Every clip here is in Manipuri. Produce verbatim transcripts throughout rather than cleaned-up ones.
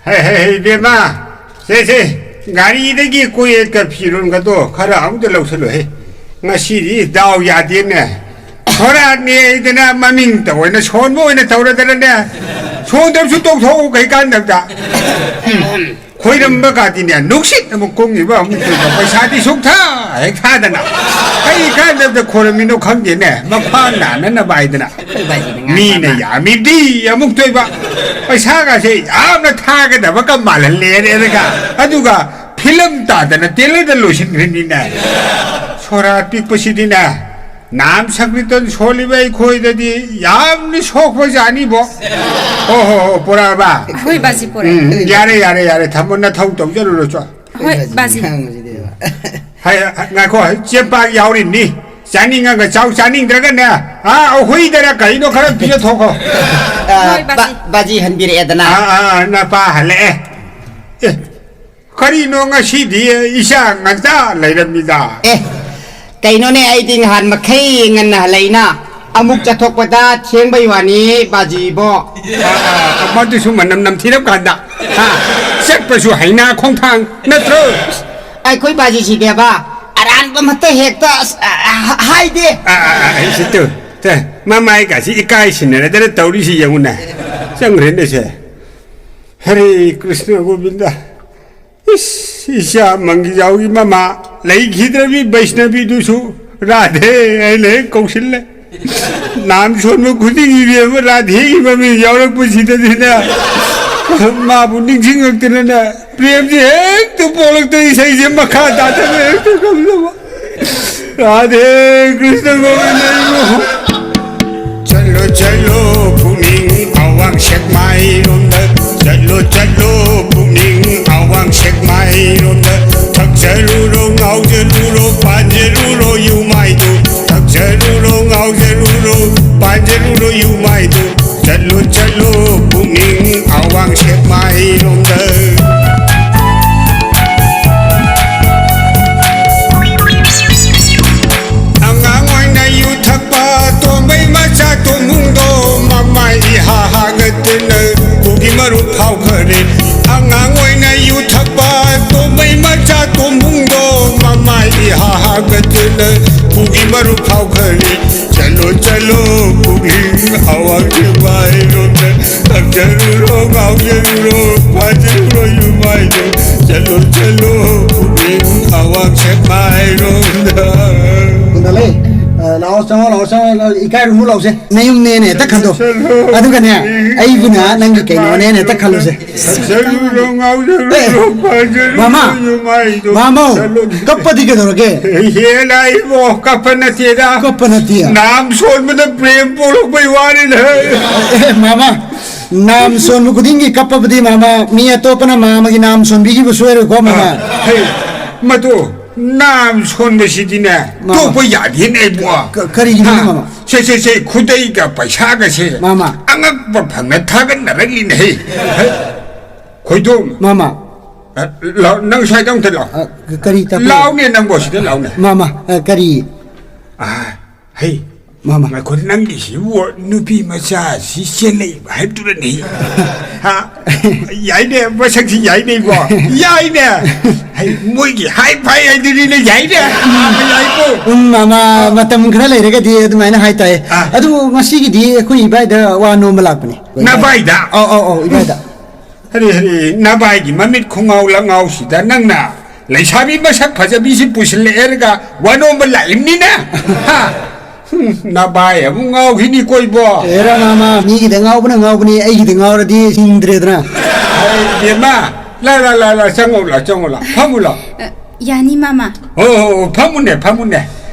ꯍꯦ, ꯍꯦ, ꯍꯦ, ꯏꯕꯦꯝꯃ, ꯁꯦ, ꯁꯦ, ꯒꯥꯔꯤꯗꯒꯤ ꯀꯣꯌꯦꯠꯀ ꯐꯤꯔꯣꯟꯒꯗꯣ ꯈꯔ ꯑꯃꯨꯛꯇ ꯂꯧꯁꯜꯂꯨꯍꯦ꯫ ꯉꯁꯤꯗꯤ ꯗꯥꯎ ꯌꯥꯗꯦꯅꯦ꯫ ꯁꯣꯔꯥꯠꯅꯦ ꯍꯥꯏꯗꯅ ꯃꯃꯤꯡꯇ ꯑꯣꯏꯅ ꯁꯣꯟꯕ ꯑꯣꯏꯅ ꯇꯧꯔꯗꯅꯅꯦ꯫ ꯁꯣꯟꯗ꯭ꯔꯁꯨ ꯇꯣꯛꯊꯣꯛꯎ, ꯀꯩ ꯀꯥꯟꯗꯕꯗ꯫ ꯈꯣꯏꯔꯝꯕ ꯀꯥꯇꯤꯅꯦ, ꯅꯨꯡꯁꯤꯠ ꯑꯃꯨꯛ ꯀꯨꯝꯈꯤꯕ ꯑꯃꯨꯛ ꯇꯧꯕ, ꯄꯩꯁꯥꯗꯤ ꯁꯨꯛꯊꯥ ꯍꯦꯛ ꯊꯥꯗꯅ꯫ ꯀꯩ ꯀꯥꯟꯗꯕꯗ ꯈꯣꯏꯔꯝꯃꯤꯅꯣ ꯈꯪꯗꯦꯅꯦ, ꯃꯈ꯭ꯋꯥꯡ ꯅꯥꯅꯅꯕ ꯍꯥꯏꯗꯅ꯫ ꯑꯩꯈꯣꯏ ꯕꯥꯖꯤꯅ ꯉꯥꯡꯕ ꯃꯤꯅ ꯑꯃ꯫ ꯌꯥꯝꯃꯤꯕꯗꯤ ꯑꯃꯨꯛ ꯇꯣꯏꯕ, ꯄꯩꯁꯥꯒꯁꯦ ꯌꯥꯝꯅ ꯊꯥꯒꯗꯕꯒ ꯃꯥꯜꯍꯜꯂꯦꯅꯦ꯫ ꯑꯗꯨꯒ, ꯑꯗꯨꯒ ꯐꯤꯂꯝ ꯇꯥꯗꯅ ꯇꯦꯂꯔꯗ ꯂꯣꯏꯁꯤꯟꯈ꯭ꯔꯅꯤꯅꯦ꯫ ꯁꯣꯔꯥꯠ ꯄꯤꯛꯄꯁꯤꯗꯤꯅꯦ, ꯅꯥꯝ ꯁꯪꯀ꯭ꯔꯤꯇꯟ ꯁꯣꯜꯂꯤꯕ ꯑꯩꯈꯣꯏꯗꯗꯤ ꯌꯥꯝꯅ ꯁꯣꯛꯄꯖꯥꯠꯅꯤꯕꯣ꯫ ꯍꯣ, ꯍꯣ, ꯍꯣ, ꯄꯨꯔꯛꯑꯕ? ꯍꯣꯏ, ꯕꯥꯖꯤ, ꯄꯨꯔꯛꯑꯦ꯫ ꯎꯝ, ꯌꯥꯔꯦ, ꯌꯥꯔꯦ, ꯌꯥꯔꯦ, ꯊꯝꯃꯣ, ꯅꯊꯧ ꯇꯧꯖꯔꯨꯔꯣ, ꯆꯣ꯫ ꯍꯣꯏ, ꯕꯥꯖꯤ꯫ ꯉꯥꯡꯕꯁꯤꯗꯤ꯫ ꯍꯥꯏ, ꯉꯥꯏꯈꯣ, ꯆꯦꯡꯄꯥꯛ ꯌꯥꯎꯔꯤꯕꯅꯤ꯫ ꯆꯥꯅꯤꯡꯉꯒ ꯆꯥꯎ, ꯆꯥꯅꯤꯡꯗ꯭ꯔꯒꯅꯦ, ꯑꯥ, ꯍꯨꯏꯗꯔ ꯀꯩꯅꯣ ꯈꯔ ꯄꯤꯖꯊꯣꯛꯈꯣ꯫ ꯑꯥ, ꯍꯣꯏ, ꯕꯥꯖꯤ꯫ ꯕꯥ-, ꯕꯥꯖꯤ ꯍꯟꯕꯤꯔꯛꯑꯦꯗꯅ꯫ ꯑꯥ, ꯑꯥ, ꯑꯥ, ꯅꯄꯥ ꯍꯜꯂꯛꯑꯦ꯫ ꯑꯦ, ꯀꯔꯤꯅꯣ ꯉꯁꯤꯗꯤ ꯏꯆꯥ ꯉꯟꯇꯥ ꯂꯩꯔꯝꯃꯤꯗ? ꯑꯦ, ꯀꯩꯅꯣꯅꯦ, ꯑꯩꯗꯤ ꯅꯍꯥꯟ ꯃꯈꯩ ꯉꯟꯅ ꯍꯜꯂꯛꯏꯅ꯫ ꯑꯃꯨꯛ ꯆꯠꯊꯣꯛꯄꯗ ꯊꯦꯡꯕꯩ ꯋꯥꯅꯤ, ꯕꯥꯖꯤꯕꯣ꯫ ꯑꯥ, ꯑꯥ, ꯃꯗꯨꯁꯨ ꯃꯅꯝ ꯅꯝꯊꯤꯔꯞ ꯀꯥꯟꯗ꯫ ꯍꯥ? ꯆꯠꯄꯁꯨ ꯍꯩꯅꯥ ꯈꯣꯡꯊꯥꯡ ꯅꯠꯇ꯭ꯔꯣ? ꯑꯩꯈꯣꯏ ꯕꯥꯖꯤꯁꯤꯗꯤꯕ, ꯑꯔꯥꯟꯕ ꯑꯃꯠꯇ ꯍꯦꯛꯇ ꯑꯁ, ꯑ, ꯑ, ꯍꯥꯏꯗꯦ꯫ ꯑꯥ, ꯑꯥ, ꯑꯥ, ꯁꯤ ꯇꯨ, ꯇꯦ, ꯃꯃꯥꯏꯒꯁꯤ ꯏꯀꯥꯏ ꯁꯤꯟꯅꯔꯗꯅ ꯇꯧꯔꯤꯁꯤ ꯌꯦꯡꯉꯨꯅꯦ꯫ ꯆꯪꯈ꯭ꯔꯦꯅꯦ ꯁꯦ꯫ ꯍꯔꯦ ꯀ꯭ꯔꯤꯁꯅ ꯒꯣꯕꯤꯟꯗ꯫ ꯏꯁ, ꯏꯆꯥ ꯃꯪꯒꯤꯖꯥꯎꯒꯤ ꯃꯃꯥ ꯂꯩꯈꯤꯗ꯭ꯔꯕꯤ ꯕꯩꯁꯅꯕꯤꯗꯨꯁꯨ ꯔꯥꯙꯦ ꯍꯥꯏꯅ ꯍꯦꯛ ꯀꯧꯁꯤꯜꯂꯦ꯫ ꯅꯥꯝ ꯁꯣꯟꯕ ꯈꯨꯗꯤꯡꯒꯤ ꯏꯕꯦꯝꯃ ꯔꯥꯙꯦꯒꯤ ꯃꯃꯤꯡ ꯌꯥꯎꯔꯛꯄꯁꯤꯗꯗꯤꯅꯦ, ꯃꯥꯕꯨ ꯅꯤꯡꯁꯤꯡꯉꯛꯇꯅꯅꯦ, ꯄ꯭ꯔꯦꯝꯁꯦ ꯍꯦꯛꯇ ꯄꯣꯛꯂꯛꯇ ꯏꯁꯩꯁꯦ ꯃꯈꯥ ꯇꯥꯗꯅ ꯍꯦꯛꯇ ꯉꯝꯗꯕ꯫ ꯔꯥꯙꯦ ꯀ꯭ꯔꯤꯁꯅ ꯒꯣꯕꯤꯟꯗ ꯏꯕꯨ꯫ ꯆꯠꯂꯣ, ꯆꯠꯂꯣ, ꯄꯨꯛꯅꯤꯡ ꯑꯋꯥꯡ ꯁꯦꯛꯃꯥꯏꯔꯣꯝꯗ꯫ ꯆꯠꯂꯣ, ꯆꯠꯂꯣ, ꯄꯨꯛꯅꯤꯡ ꯑꯋꯥꯡ ꯁꯦꯛꯃꯥꯏꯔꯣꯝꯗ꯫ ꯊꯛꯆꯔꯨꯔꯣ, ꯉꯥꯎꯖꯔꯨꯔꯣ, ꯄꯥꯟꯖꯔꯨꯔꯣ, ꯌꯨꯃꯥꯏꯗꯨ꯫ ꯊꯛꯆꯔꯨꯔꯣ, ꯉꯥꯎꯖꯔꯨꯔꯣ, ꯄꯥꯟꯖꯔꯨꯔꯣ, ꯌꯨꯃꯥꯏꯗꯨ꯫ ꯆꯠꯂꯨ, ꯆꯠꯂꯨ, ꯄꯨꯛꯅꯤꯡ ꯑꯋꯥꯡ ꯁꯦꯛꯃꯥꯏꯔꯣꯝꯗ꯫ ꯑꯉꯥꯡ ꯑꯣꯏꯅ ꯌꯨ ꯊꯛꯄ ꯇꯣꯝꯕꯩ ꯃꯆꯥ ꯇꯣꯝꯕꯨꯡꯗꯣ, ꯃꯃꯥꯏ ꯏꯍꯥ ꯍꯥꯒꯠꯇꯅ ꯀꯨꯀꯤ ꯃꯔꯨ ꯐꯥꯎꯈ꯭ꯔꯦ꯫ ꯑꯉꯥꯡ ꯑꯣꯏꯅ ꯌꯨ ꯊꯛꯄ ꯇꯣꯝꯕꯩ ꯃꯆꯥ ꯇꯣꯝꯕꯨꯡꯗꯣ ꯃꯃꯥꯏ ꯏꯍꯥ ꯍꯥꯒꯠꯇꯅ ꯄꯨꯒꯤ ꯃꯔꯨꯞ ꯐꯥꯎꯈ꯭ꯔꯦ꯫ ꯆꯠꯂꯣ ꯆꯠꯂꯣ ꯄꯨꯛꯅꯤꯡ ꯑꯋꯥꯡ ꯁꯦꯛꯃꯥꯏꯔꯣꯝꯗ ꯇꯝꯖꯔꯨꯔꯣ ꯉꯥꯎꯖꯔꯨꯔꯣ ꯐꯥꯖꯔꯨꯔꯣ ꯌꯨꯝ ꯃꯥꯏꯗꯣ꯫ ꯆꯠꯂꯣ ꯆꯠꯂꯣ ꯄꯨꯛꯅꯤꯡ ꯑꯋꯥꯡ ꯁꯦꯛꯃꯥꯏꯔꯣꯝꯗ꯫ ꯀꯨꯟꯗꯂꯩ, ꯑ, ꯂꯥꯛꯑꯣ, ꯆꯪꯉꯣ, ꯂꯥꯛꯑꯣ, ꯆꯪꯉꯣ, ꯂꯥꯛꯑꯣ, ꯏꯀꯥꯏꯔꯨꯅꯨ, ꯂꯥꯛꯑꯣꯁꯦ꯫ ꯅꯌꯨꯝꯅꯦꯅ ꯍꯦꯛꯇ ꯈꯟꯗꯣꯛ꯫ ꯑꯗꯨꯒꯅꯦ, ꯑꯩꯕꯨꯅ ꯅꯪꯒꯤ ꯀꯩꯅꯣꯅꯦꯅ ꯍꯦꯛꯇ ꯈꯜꯂꯨꯁꯦ꯫ ꯁꯛꯆꯔꯨꯔꯣ, ꯉꯥꯎꯖꯔꯨꯔꯣ, ꯑꯦ, ꯐꯖꯔꯨꯔꯣ, ꯃꯥꯃ, ꯌꯨꯝ ꯃꯥꯏꯗꯣ ꯃꯥꯃꯧ, ꯆꯠꯂꯣ꯫ ꯀꯞꯄꯗꯤ ꯀꯩꯗꯧꯔꯒꯦ? ꯍꯦ, ꯂꯥꯛꯏꯕꯣ, ꯀꯞꯄ ꯅꯠꯇꯦꯗ꯫ ꯀꯞꯄ ꯅꯠꯇꯦ꯫ ꯅꯥꯝ ꯁꯣꯟꯕꯗ ꯄ꯭ꯔꯦꯝ ꯄꯣꯛꯂꯛꯄꯩ ꯋꯥꯅꯤꯗ꯫ ꯑꯦ, ꯃꯥꯃ, ꯅꯥꯝ ꯁꯣꯟꯕ ꯈꯨꯗꯤꯡꯒꯤ ꯀꯞꯄꯕꯗꯤ, ꯃꯥꯃ, ꯃꯤ ꯑꯇꯣꯞꯄꯅ ꯃꯥꯃꯒꯤ ꯅꯥꯝ ꯁꯣꯟꯕꯤꯈꯤꯕ ꯁꯣꯏꯔꯣꯏꯀꯣ, ꯃꯥꯃ꯫ ꯍꯩ, ꯃꯗꯨ ꯅꯥꯝ ꯁꯣꯟꯕꯁꯤꯗꯤꯅꯦ, ꯃꯥꯃ꯫ ꯇꯣꯛꯄ ꯌꯥꯗꯦꯅꯦ, ꯏꯕꯨꯡꯉꯣ꯫ ꯀ-, ꯀꯔꯤꯒꯤꯅꯣ, ꯍꯥ? ꯃꯥꯃ? ꯁꯦ, ꯁꯦ, ꯁꯦ, ꯈꯨꯗꯩꯒ ꯄꯩꯁꯥꯒꯁꯦ ꯃꯥꯃ꯫ ꯑꯉꯛꯄ ꯐꯪꯅ ꯊꯥꯒꯠꯅꯔꯛꯂꯤꯅꯦ, ꯍꯩ꯫ ꯈꯣꯏꯗꯣꯝ꯫ ꯃꯥꯃ꯫ ꯑ, ꯂꯥꯎ, ꯅꯪ ꯁ꯭ꯋꯥꯏꯗ ꯑꯝꯇ ꯂꯥꯎ꯫ ꯑ, ꯀ-, ꯀꯔꯤ ꯇꯥꯛꯄꯤꯔꯣ? ꯂꯥꯎꯅꯦ, ꯅꯪꯕꯣ ꯁꯤꯗ ꯂꯥꯎꯅꯦ꯫ ꯃꯥꯃ, ꯑ, ꯀꯔꯤ? ꯑ, ꯍꯩ꯫ ꯃꯥꯃ꯫ ꯉꯥꯏꯈꯣ, ꯅꯪꯒꯤꯁꯤꯕꯨ ꯅꯨꯄꯤ ꯃꯆꯥꯁꯤ ꯆꯦꯜꯂꯛꯏꯕ ꯍꯥꯏꯕꯗꯨꯔꯅꯦ? ꯍꯥ? ꯌꯥꯏꯅꯦ, ꯃꯁꯛꯁꯤ ꯌꯥꯏꯅꯦ ꯏꯕꯣ꯫ ꯌꯥꯏꯅꯦ꯫ ꯍꯩ, ꯃꯣꯏꯒꯤ ꯍꯥꯏ ꯐꯥꯏ ꯍꯥꯏꯗꯨꯅꯤꯅꯦ, ꯌꯥꯏꯅꯦ꯫ ꯌꯥꯏꯀꯣ꯫ ꯎꯝ, ꯃꯥꯃ, ꯃꯇꯝ ꯈꯔ ꯂꯩꯔꯒꯗꯤ ꯑꯗꯨꯃꯥꯏꯅ ꯍꯥꯏꯇꯥꯏ꯫ ꯑ꯫ ꯑꯗꯨꯕꯨ ꯉꯁꯤꯒꯤꯗꯤ ꯑꯩꯈꯣꯏ ꯏꯕꯥꯏꯗ ꯋꯥ ꯅꯣꯝꯕ ꯂꯥꯛꯄꯅꯤ꯫ ꯅꯕꯥꯏꯗ? ꯑꯧ, ꯑꯧ, ꯑꯧ, ꯏꯕꯥꯏꯗ꯫ ꯍꯔꯦ, ꯍꯔꯦ, ꯅꯕꯥꯏꯒꯤ ꯃꯃꯤꯠ ꯈꯣꯡꯉꯥꯎ ꯂꯉꯥꯎꯁꯤꯗ ꯅꯪꯅ ꯂꯩꯁꯥꯕꯤ ꯃꯁꯛ ꯐꯖꯕꯤꯁꯤ ꯄꯨꯁꯤꯜꯂꯛꯑꯦꯔꯒ ꯋꯥꯅꯣꯝꯕ ꯂꯥꯛꯏꯕꯅꯤꯅ? ꯍꯥ? ꯍꯨꯝ, ꯅꯕꯥꯏ ꯑꯃꯨꯛ ꯉꯥꯎꯈꯤꯅꯤ ꯀꯣꯏꯕꯣ꯫ ꯑꯦꯔꯥ ꯃꯥꯃ, ꯃꯤꯒꯤꯗ ꯉꯥꯎꯕꯅ ꯉꯥꯎꯕꯅꯤ, ꯑꯩꯒꯤꯗ ꯉꯥꯎꯔꯗꯤ ꯍꯤꯡꯗ꯭ꯔꯦꯗꯅ꯫ ꯍꯩ, ꯏꯕꯦꯝꯃ, ꯂꯥ, ꯂꯥ, ꯂꯥ, ꯂꯥ, ꯆꯪꯉꯣ, ꯂꯥ, ꯆꯪꯉꯣ, ꯂꯥ, ꯐꯝꯃꯨ, ꯂꯥ꯫ ꯑ, ꯌꯥꯅꯤ, ꯃꯥꯃ꯫ ꯍꯣ, ꯍꯣ, ꯍꯣ, ꯐꯝꯃꯨꯅꯦ, ꯐꯝꯃꯨꯅꯦ꯫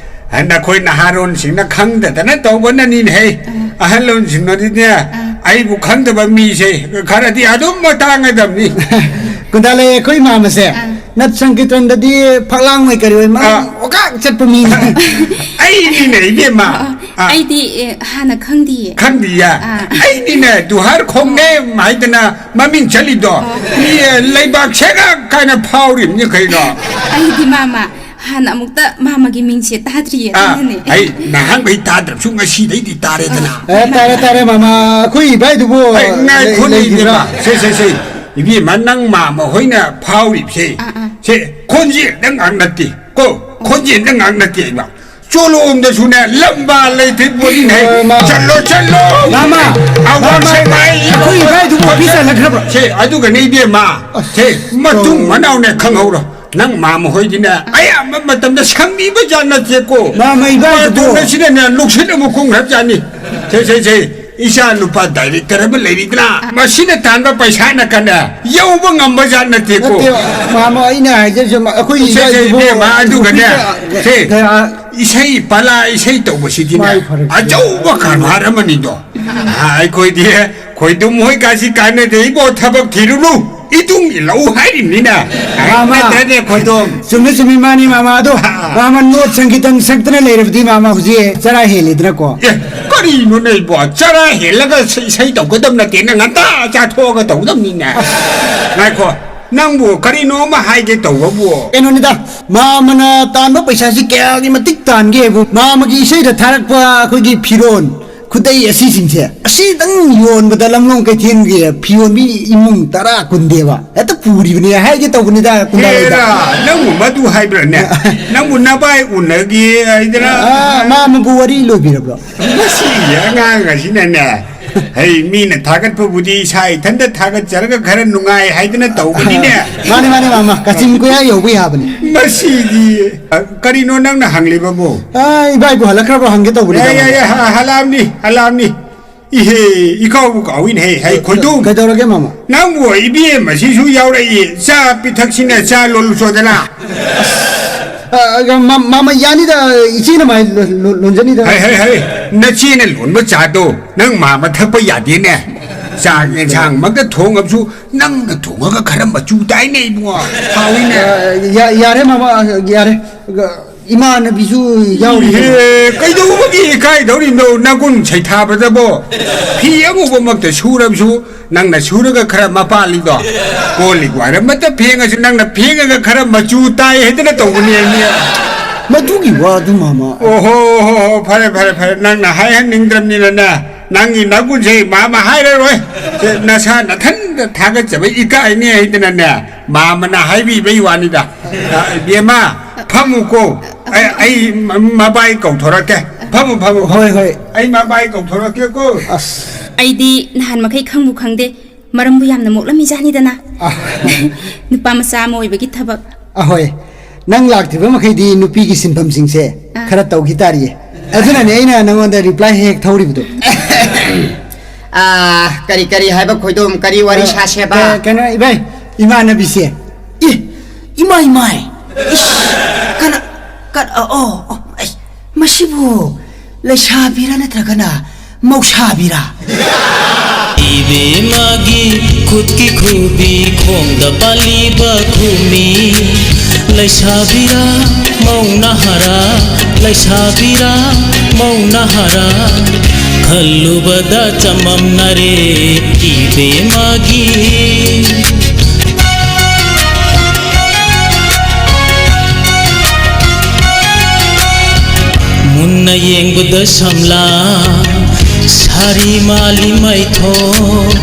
ꯑ, ꯅꯈꯣꯏ ꯅꯍꯥꯔꯣꯟꯁꯤꯡꯅ ꯈꯪꯗꯗꯅ ꯇꯧꯕꯅꯅꯤꯅꯦꯍꯦ꯫ ꯑ꯫ ꯑꯍꯜꯂꯣꯟꯁꯤꯡꯅꯗꯤꯅꯦ, ꯑ꯫ ꯑꯩꯕꯨ ꯈꯪꯗꯕ ꯃꯤꯁꯦ ꯈꯔꯗꯤ ꯑꯗꯨꯝ ꯃꯇꯥꯡꯒꯗꯕꯅꯤ꯫ ꯀꯨꯟꯗꯥꯂꯩ, ꯑꯩꯈꯣꯏ ꯃꯥꯃꯁꯦ ꯑ꯫ ꯅꯠ ꯁꯪꯀꯤꯔꯇꯟꯗꯗꯤ ꯐꯛꯂꯥꯡ ꯑꯣꯏ ꯀꯔꯤ ꯑꯣꯏ ꯃꯔꯝ ꯑ꯫ ꯑꯣꯀꯥꯛ ꯆꯠꯄ ꯃꯤꯅꯤ꯫ ꯑꯩꯅꯤꯅꯦ, ꯏꯕꯦꯝꯃ꯫ ꯑ, ꯑ꯫ ꯑꯩꯗꯤ, ꯑꯦ, ꯍꯥꯟꯅ ꯈꯪꯗꯤꯌꯦ꯫ ꯈꯪꯗꯤꯌꯦ? ꯑ꯫ ꯑꯩꯅꯤꯅꯦ, ꯗꯨꯍꯥꯔ ꯈꯣꯡꯅꯦꯝ ꯍꯥꯏꯗꯅ ꯃꯃꯤꯡ ꯆꯠꯂꯤꯗꯣ꯫ ꯑꯣ꯫ ꯃꯤ, ꯑ, ꯂꯩꯕꯥꯛ ꯁꯦꯒꯥꯛ ꯀꯥꯏꯅ ꯐꯥꯎꯔꯤꯕꯅꯤ ꯀꯩꯅꯣ꯫ ꯑꯩꯗꯤ ꯃꯥꯃ ꯍꯥꯟꯅ ꯑꯃꯨꯛꯇ ꯃꯥꯃꯒꯤ ꯃꯤꯡꯁꯦ ꯇꯥꯗ꯭ꯔꯤꯌꯦ, ꯑꯥ, ꯑꯗꯨꯅꯅꯦ꯫ ꯑꯩ ꯅꯍꯥꯟꯈꯩ ꯇꯥꯗ꯭ꯔꯕꯁꯨ ꯉꯁꯤꯗꯩꯗꯤ ꯇꯥꯔꯦꯗꯅ꯫ ꯑꯦ, ꯇꯥꯔꯦ, ꯇꯥꯔꯦ, ꯃꯥꯃ꯫ ꯑꯩꯈꯣꯏ ꯏꯕꯥꯏꯗꯨꯕꯨ ꯑꯩ ꯉꯥꯏꯈꯣꯅꯦ ꯂꯩꯈꯤꯕ꯭ꯔꯥ? ꯏꯕꯦꯝꯃ꯫ ꯁꯦ, ꯁꯦ, ꯁꯦ꯫ ꯏꯕꯦꯝꯃ, ꯅꯪ ꯃꯥꯃ ꯍꯣꯏꯅ ꯐꯥꯎꯔꯤꯕꯁꯦ, ꯑꯥ, ꯑꯥ꯫ ꯁꯦ ꯈꯣꯟꯖꯦꯜꯗ ꯉꯥꯛ ꯅꯠꯇꯦ ꯀꯣ, ꯈꯣꯟꯖꯦꯜꯗ ꯉꯥꯛ ꯅꯠꯇꯦ ꯏꯕ꯫ ꯆꯣꯂꯣꯝꯗꯁꯨꯅꯦ ꯂꯝꯕꯥ ꯂꯩꯇ꯭ꯔꯤ ꯄꯣꯠꯅꯤꯅꯦ꯫ ꯍꯣꯏ, ꯃꯥ- ꯆꯠꯂꯣ, ꯆꯠꯂꯣ꯫ ꯃꯥꯃ, ꯑꯋꯥꯡ ꯃꯥꯃ, ꯁꯦꯛꯃꯥꯏ꯫ ꯑꯩꯈꯣꯏ ꯏꯕꯥꯏꯗꯨꯕꯨ ꯑꯣꯐꯤꯁ ꯍꯜꯂꯛꯈ꯭ꯔꯕ꯭ꯔꯣ? ꯁꯦ, ꯑꯗꯨꯒꯅꯦ ꯏꯕꯦꯝꯃ, ꯁꯦ ꯃꯇꯨꯡ ꯃꯅꯥꯎꯅꯦ ꯈꯪꯍꯧꯔꯣ꯫ ꯅꯪ ꯃꯥꯃ ꯍꯣꯏꯗꯤꯅꯦ ꯑꯌꯥꯝꯕ ꯃꯇꯝꯗ ꯁꯪꯕꯤꯕ ꯖꯥꯠ ꯅꯠꯇꯦꯀꯣ꯫ ꯃꯥꯃ ꯏꯕꯥꯏꯗꯨꯕꯨ- ꯃꯇꯨꯡ ꯑꯁꯤꯗꯅꯦ ꯅꯨꯡꯁꯤꯠ ꯑꯃ ꯈꯣꯡꯈ꯭ꯔ ꯖꯥꯠꯅꯤ꯫ ꯁꯦ, ꯁꯦ, ꯁꯦ꯫ ꯏꯆꯥ ꯅꯨꯄꯥ ꯗꯥꯏꯔꯦꯛꯇꯔ ꯑꯃ ꯂꯩꯔꯤꯗꯅ, ꯃꯁꯤꯅ ꯇꯥꯟꯕ ꯄꯩꯁꯥꯅ ꯀꯟꯅ ꯌꯧꯕ ꯉꯝꯕ ꯖꯥꯠ ꯅꯠꯇꯦꯀꯣ꯫ ꯅꯠꯇꯦ, ꯃꯥꯃ, ꯑꯩꯅ ꯍꯥꯏꯖꯔꯤꯁꯦ, ꯑꯩꯈꯣꯏ ꯁꯦ, ꯁꯦ, ꯏꯕꯥꯏꯗꯨꯕꯨ ꯏꯕꯦꯝꯃ, ꯑꯗꯨꯒꯅꯦ, ꯑꯣꯐꯤꯁꯇ- ꯁꯦ, ꯀꯌꯥ- ꯏꯁꯩ ꯄꯂꯥ ꯏꯁꯩ ꯇꯧꯕꯁꯤꯗꯤꯅꯦ ꯃꯥꯏ ꯐꯔꯛ- ꯑꯆꯧꯕ ꯀꯔꯕꯥꯔ ꯑꯃꯅꯤꯗꯣ꯫ ꯑꯩꯈꯣꯏꯗꯤ ꯈꯣꯏꯗꯨꯝ ꯍꯣꯏ ꯀꯥꯁꯤ ꯀꯥꯟꯅꯗꯦ ꯏꯕꯣ, ꯊꯕꯛ ꯊꯤꯔꯨꯅꯨ, ꯏꯇꯨꯡ ꯏꯜꯂꯛꯎ ꯍꯥꯏꯔꯤꯕꯅꯤꯅ꯫ ꯃꯥꯃ꯫ ꯅꯠꯇ꯭ꯔꯅꯦ ꯈꯣꯏꯗꯨꯝ? ꯆꯨꯝꯃꯤ, ꯆꯨꯝꯃꯤ, ꯃꯥꯅꯤ, ꯃꯥꯃ꯫ ꯑꯗꯣ ꯃꯥꯃ ꯅꯣꯠ ꯁꯪꯒꯤꯇꯪ ꯁꯛꯇꯅ ꯂꯩꯔꯕꯗꯤ ꯃꯥꯃ ꯍꯧꯖꯤꯛ ꯆꯔꯥ ꯍꯦꯜꯂꯤꯗꯅꯀꯣ꯫ ꯑꯦ, ꯀꯔꯤꯅꯣꯅꯦ ꯏꯕꯣ? ꯆꯔꯥ ꯍꯦꯜꯂꯒ ꯏꯁꯩ ꯏꯁꯩ ꯇꯧꯒꯗꯕ ꯅꯠꯇꯦꯅ, ꯉꯟꯇꯥ ꯆꯥꯊꯣꯛꯑꯒ ꯇꯧꯒꯗꯕꯅꯤꯅꯦ꯫ ꯉꯥꯏꯈꯣ, ꯅꯪꯕꯨ ꯀꯔꯤꯅꯣ ꯑꯃ ꯍꯥꯏꯒꯦ ꯇꯧꯕꯕꯨ? ꯀꯩꯅꯣꯅꯤꯗ, ꯃꯥꯃꯅ ꯇꯥꯟꯕ ꯄꯩꯁꯥꯁꯤ ꯀꯌꯥꯒꯤ ꯃꯇꯤꯛ ꯇꯥꯟꯒꯦ ꯍꯥꯏꯕꯨ, ꯃꯥꯃꯒꯤ ꯏꯁꯩꯗ ꯊꯥꯔꯛꯄ ꯑꯩꯈꯣꯏꯒꯤ ꯐꯤꯔꯣꯟ, ꯈꯨꯗꯩ ꯑꯁꯤꯁꯤꯡꯁꯦ, ꯑꯁꯤꯗꯪ ꯌꯣꯟꯕꯗ ꯂꯝꯂꯣꯡ ꯀꯩꯊꯦꯜꯒꯤ ꯐꯤꯌꯣꯟꯕꯤ ꯏꯃꯨꯡ ꯇꯔꯥ ꯀꯨꯟꯗꯦꯕ ꯍꯦꯛꯇ ꯄꯨꯔꯤꯕꯅꯦ ꯍꯥꯏꯒꯦ ꯇꯧꯕꯅꯤꯗ, ꯀꯨꯟꯗꯥ ꯂꯩꯗ꯫ ꯍꯦꯔꯥ, ꯅꯪꯕꯨ ꯃꯗꯨ ꯍꯥꯏꯕ꯭ꯔꯥꯅꯦ? ꯅꯪꯕꯨ ꯅꯕꯥꯏ ꯎꯅꯒꯦ ꯍꯥꯏꯗꯅ? ꯑꯥ, ꯃꯥꯃꯕꯨ ꯋꯥꯔꯤ ꯂꯣꯏꯕꯤꯔꯕ꯭ꯔꯣ? ꯃꯁꯤꯒꯤ ꯑꯉꯥꯡ ꯑꯁꯤꯅꯅꯦ, ꯍꯩ, ꯃꯤꯅ ꯊꯥꯒꯠꯄꯕꯨꯗꯤ ꯏꯁꯥ ꯏꯊꯟꯇ ꯊꯥꯒꯠꯆꯔꯒ ꯈꯔ ꯅꯨꯡꯉꯥꯏ ꯍꯥꯏꯗꯅ ꯇꯧꯕꯅꯤꯅꯦ꯫ ꯃꯥꯅꯦ, ꯃꯥꯅꯦ, ꯃꯥꯃ, ꯀꯥꯆꯤꯟ ꯀꯣꯏꯌꯥ ꯌꯧꯕ ꯌꯥꯕꯅꯤ꯫ ꯃꯁꯤꯗꯤ, ꯑ, ꯀꯔꯤꯅꯣ ꯅꯪꯅ ꯍꯪꯂꯤꯕꯕꯨ? ꯑꯥ, ꯏꯕꯥꯏꯕꯨ ꯍꯜꯂꯛꯈ꯭ꯔꯕ꯭ꯔꯣ ꯍꯪꯒꯦ ꯇꯧꯕꯅꯤꯗ, ꯌꯥ, ꯌꯥ, ꯃꯥꯃ꯫ ꯌꯥ, ꯍ-, ꯍꯂꯥꯝꯅꯤ, ꯍꯂꯥꯝꯅꯤ꯫ ꯏꯍꯦ, ꯏꯀꯥꯎꯕꯨ ꯀꯥꯎꯏꯅꯦ, ꯍꯦ, ꯍꯩ, ꯈꯣꯏꯗꯨꯝ꯫ ꯀꯩꯗꯧꯔꯒꯦ, ꯃꯥꯃ? ꯅꯪꯕꯨ ꯏꯕꯦꯝ ꯑꯁꯤꯁꯨ ꯌꯥꯎꯔꯛꯏ, ꯆꯥ ꯄꯤꯊꯛꯁꯤꯅ ꯆꯥ ꯂꯣꯜꯂꯨꯆꯣꯗꯅ꯫ ꯑ, ꯑ, ꯃꯥ-, ꯃꯥꯃ, ꯌꯥꯅꯤꯗ, ꯏꯆꯦꯅ ꯃꯥꯏ ꯂꯣ-, ꯂꯣ-, ꯂꯣꯟꯖꯅꯤꯗ꯫ ꯍꯩ, ꯍꯩ, ꯍꯩ, ꯅꯆꯦꯅ ꯂꯣꯟꯕ ꯆꯥꯗꯣ ꯅꯪ ꯃꯥꯃ ꯊꯛꯄ ꯌꯥꯗꯦꯅꯦ꯫ ꯆꯥꯛ ꯌꯦꯟꯁꯥꯡꯃꯛꯇ ꯊꯣꯡꯉꯕꯁꯨ ꯅꯪꯅ ꯊꯣꯡꯉꯒ ꯈꯔ ꯃꯆꯨ ꯇꯥꯏꯅꯦ ꯏꯕꯨꯡꯉꯣ꯫ ꯍꯥꯎꯏꯅꯦ꯫ ꯑ, ꯌꯥ-, ꯌꯥꯔꯦ, ꯃꯥꯃ, ꯌꯥꯔꯦ꯫ ꯑ, ꯏꯃꯥꯟꯅꯕꯤꯁꯨ ꯌꯥꯎꯔꯤ꯫ ꯏꯍꯦ, ꯀꯩꯗꯧꯕꯒꯤ ꯏꯀꯥꯏꯗꯧꯔꯤꯅꯣ? ꯅꯒꯨꯟ ꯁꯩꯊꯥꯕꯗꯕꯣ, ꯐꯤ ꯑꯉꯧꯕꯃꯛꯇ ꯁꯨꯔꯕꯁꯨ ꯅꯪꯅ ꯁꯨꯔꯒ ꯈꯔ ꯃꯄꯥꯜꯂꯤꯗꯣ, ꯀꯣꯜ ꯂꯤꯛ ꯋꯥꯏꯔꯝ ꯑꯃꯇ ꯐꯦꯡꯉꯁꯨ ꯅꯪꯅ ꯐꯦꯡꯉꯒ ꯈꯔ ꯃꯆꯨ ꯇꯥꯏ ꯍꯥꯏꯗꯅ ꯇꯧꯕꯅꯦ꯫ ꯃꯗꯨꯒꯤ ꯋꯥꯗꯨ, ꯃꯥꯃ꯫ ꯑꯣꯍꯣ, ꯍꯣ, ꯍꯣ, ꯐꯔꯦ, ꯐꯔꯦ, ꯐꯔꯦ, ꯅꯪꯅ ꯍꯥꯏꯍꯟꯅꯤꯡꯗ꯭ꯔꯕꯅꯤꯅꯅꯦ, ꯅꯪꯒꯤ ꯅꯒꯨꯟꯁꯦ ꯃꯥꯃ ꯍꯥꯏꯔꯔꯣꯏ꯫ ꯅꯁꯥ ꯅꯊꯟꯗ ꯊꯥꯒꯠꯆꯕ ꯏꯀꯥꯏꯅꯤ ꯍꯥꯏꯗꯅꯅꯦ, ꯃꯥꯃꯅ ꯍꯥꯏꯕꯤꯕꯩ ꯋꯥꯅꯤꯗ꯫ ꯑ, ꯏꯕꯦꯝꯃ, ꯐꯝꯃꯨꯀꯣ꯫ ꯑꯩ, ꯑꯩ ꯃꯕꯥꯏ ꯀꯧꯊꯣꯔꯛꯀꯦ꯫ ꯐꯝꯃꯨ, ꯐꯝꯃꯨ꯫ ꯍꯣꯏ, ꯍꯣꯏ꯫ ꯑꯩ ꯃꯕꯥꯏ ꯀꯧꯊꯣꯔꯛꯀꯦꯀꯣ꯫ ꯑꯁ꯫ ꯑꯩꯗꯤ ꯅꯍꯥꯟ ꯃꯈꯩ ꯈꯪꯕꯨ ꯈꯪꯗꯦ, ꯃꯔꯝꯕꯨ ꯌꯥꯝꯅ ꯃꯣꯛꯂꯝꯃꯤꯖꯥꯠꯅꯤꯗꯅ꯫ ꯑ, ꯅꯨꯄꯥ ꯃꯆꯥ ꯑꯃ ꯑꯣꯏꯕꯒꯤ ꯊꯕꯛ꯫ ꯑꯍꯣꯏ, ꯅꯪ ꯂꯥꯛꯇ꯭ꯔꯤꯕ ꯃꯈꯩꯗꯤ ꯅꯨꯄꯤꯒꯤ ꯁꯤꯟꯐꯝꯁꯤꯡꯁꯦ ꯑꯥ꯫ ꯈꯔ ꯇꯧꯈꯤ ꯇꯥꯔꯤꯌꯦ꯫ ꯑꯗꯨꯅꯅꯦ ꯑꯩꯅ ꯅꯪꯉꯣꯟꯗ ꯔꯤꯄ꯭ꯂꯥꯏ ꯍꯦꯛ ꯊꯧꯔꯤꯕꯗꯣ꯫ ꯑꯥ, ꯀꯔꯤ ꯀꯔꯤ ꯍꯥꯏꯕ ꯈꯣꯏꯗꯣꯝ, ꯀꯔꯤ ꯋꯥꯔꯤ ꯁꯥꯁꯦꯕ? ꯑ, ꯀꯩꯅꯣ, ꯏꯕꯥꯏ, ꯏꯃꯥꯟꯅꯕꯤꯁꯦ꯫ ꯑꯦ, ꯏꯃꯥꯏ ꯏꯃꯥꯏ! ꯏꯁ, ꯀꯅꯥ, ꯀꯅꯥ, ꯑꯣ, ꯑꯣ, ꯑꯩ, ꯃꯁꯤꯕꯨ ꯂꯩꯁꯥꯕꯤꯔꯥ ꯅꯠꯇ꯭ꯔꯒꯅ ꯃꯧꯁꯥꯕꯤꯔꯥ? ꯏꯕꯦꯝꯃꯒꯤ ꯈꯨꯠꯀꯤ ꯈꯨꯕꯤ, ꯈꯣꯡꯗ ꯄꯥꯜꯂꯤꯕ ꯈꯨꯃꯤ꯫ ꯂꯩꯁꯥꯕꯤꯔꯥ ꯃꯧ ꯅꯍꯥꯔꯥ, ꯂꯩꯁꯥꯕꯤꯔꯥ ꯃꯧ ꯅꯍꯥꯔꯥ, ꯈꯜꯂꯨꯕꯗ ꯆꯃꯝꯅꯔꯦ ꯏꯕꯦꯝꯃꯒꯤ꯫ ꯃꯨꯟꯅ ꯌꯦꯡꯕꯗ ꯁꯝꯂꯥ ꯁꯥꯔꯤ ꯃꯥꯜꯂꯤ ꯃꯩꯊꯣꯡ,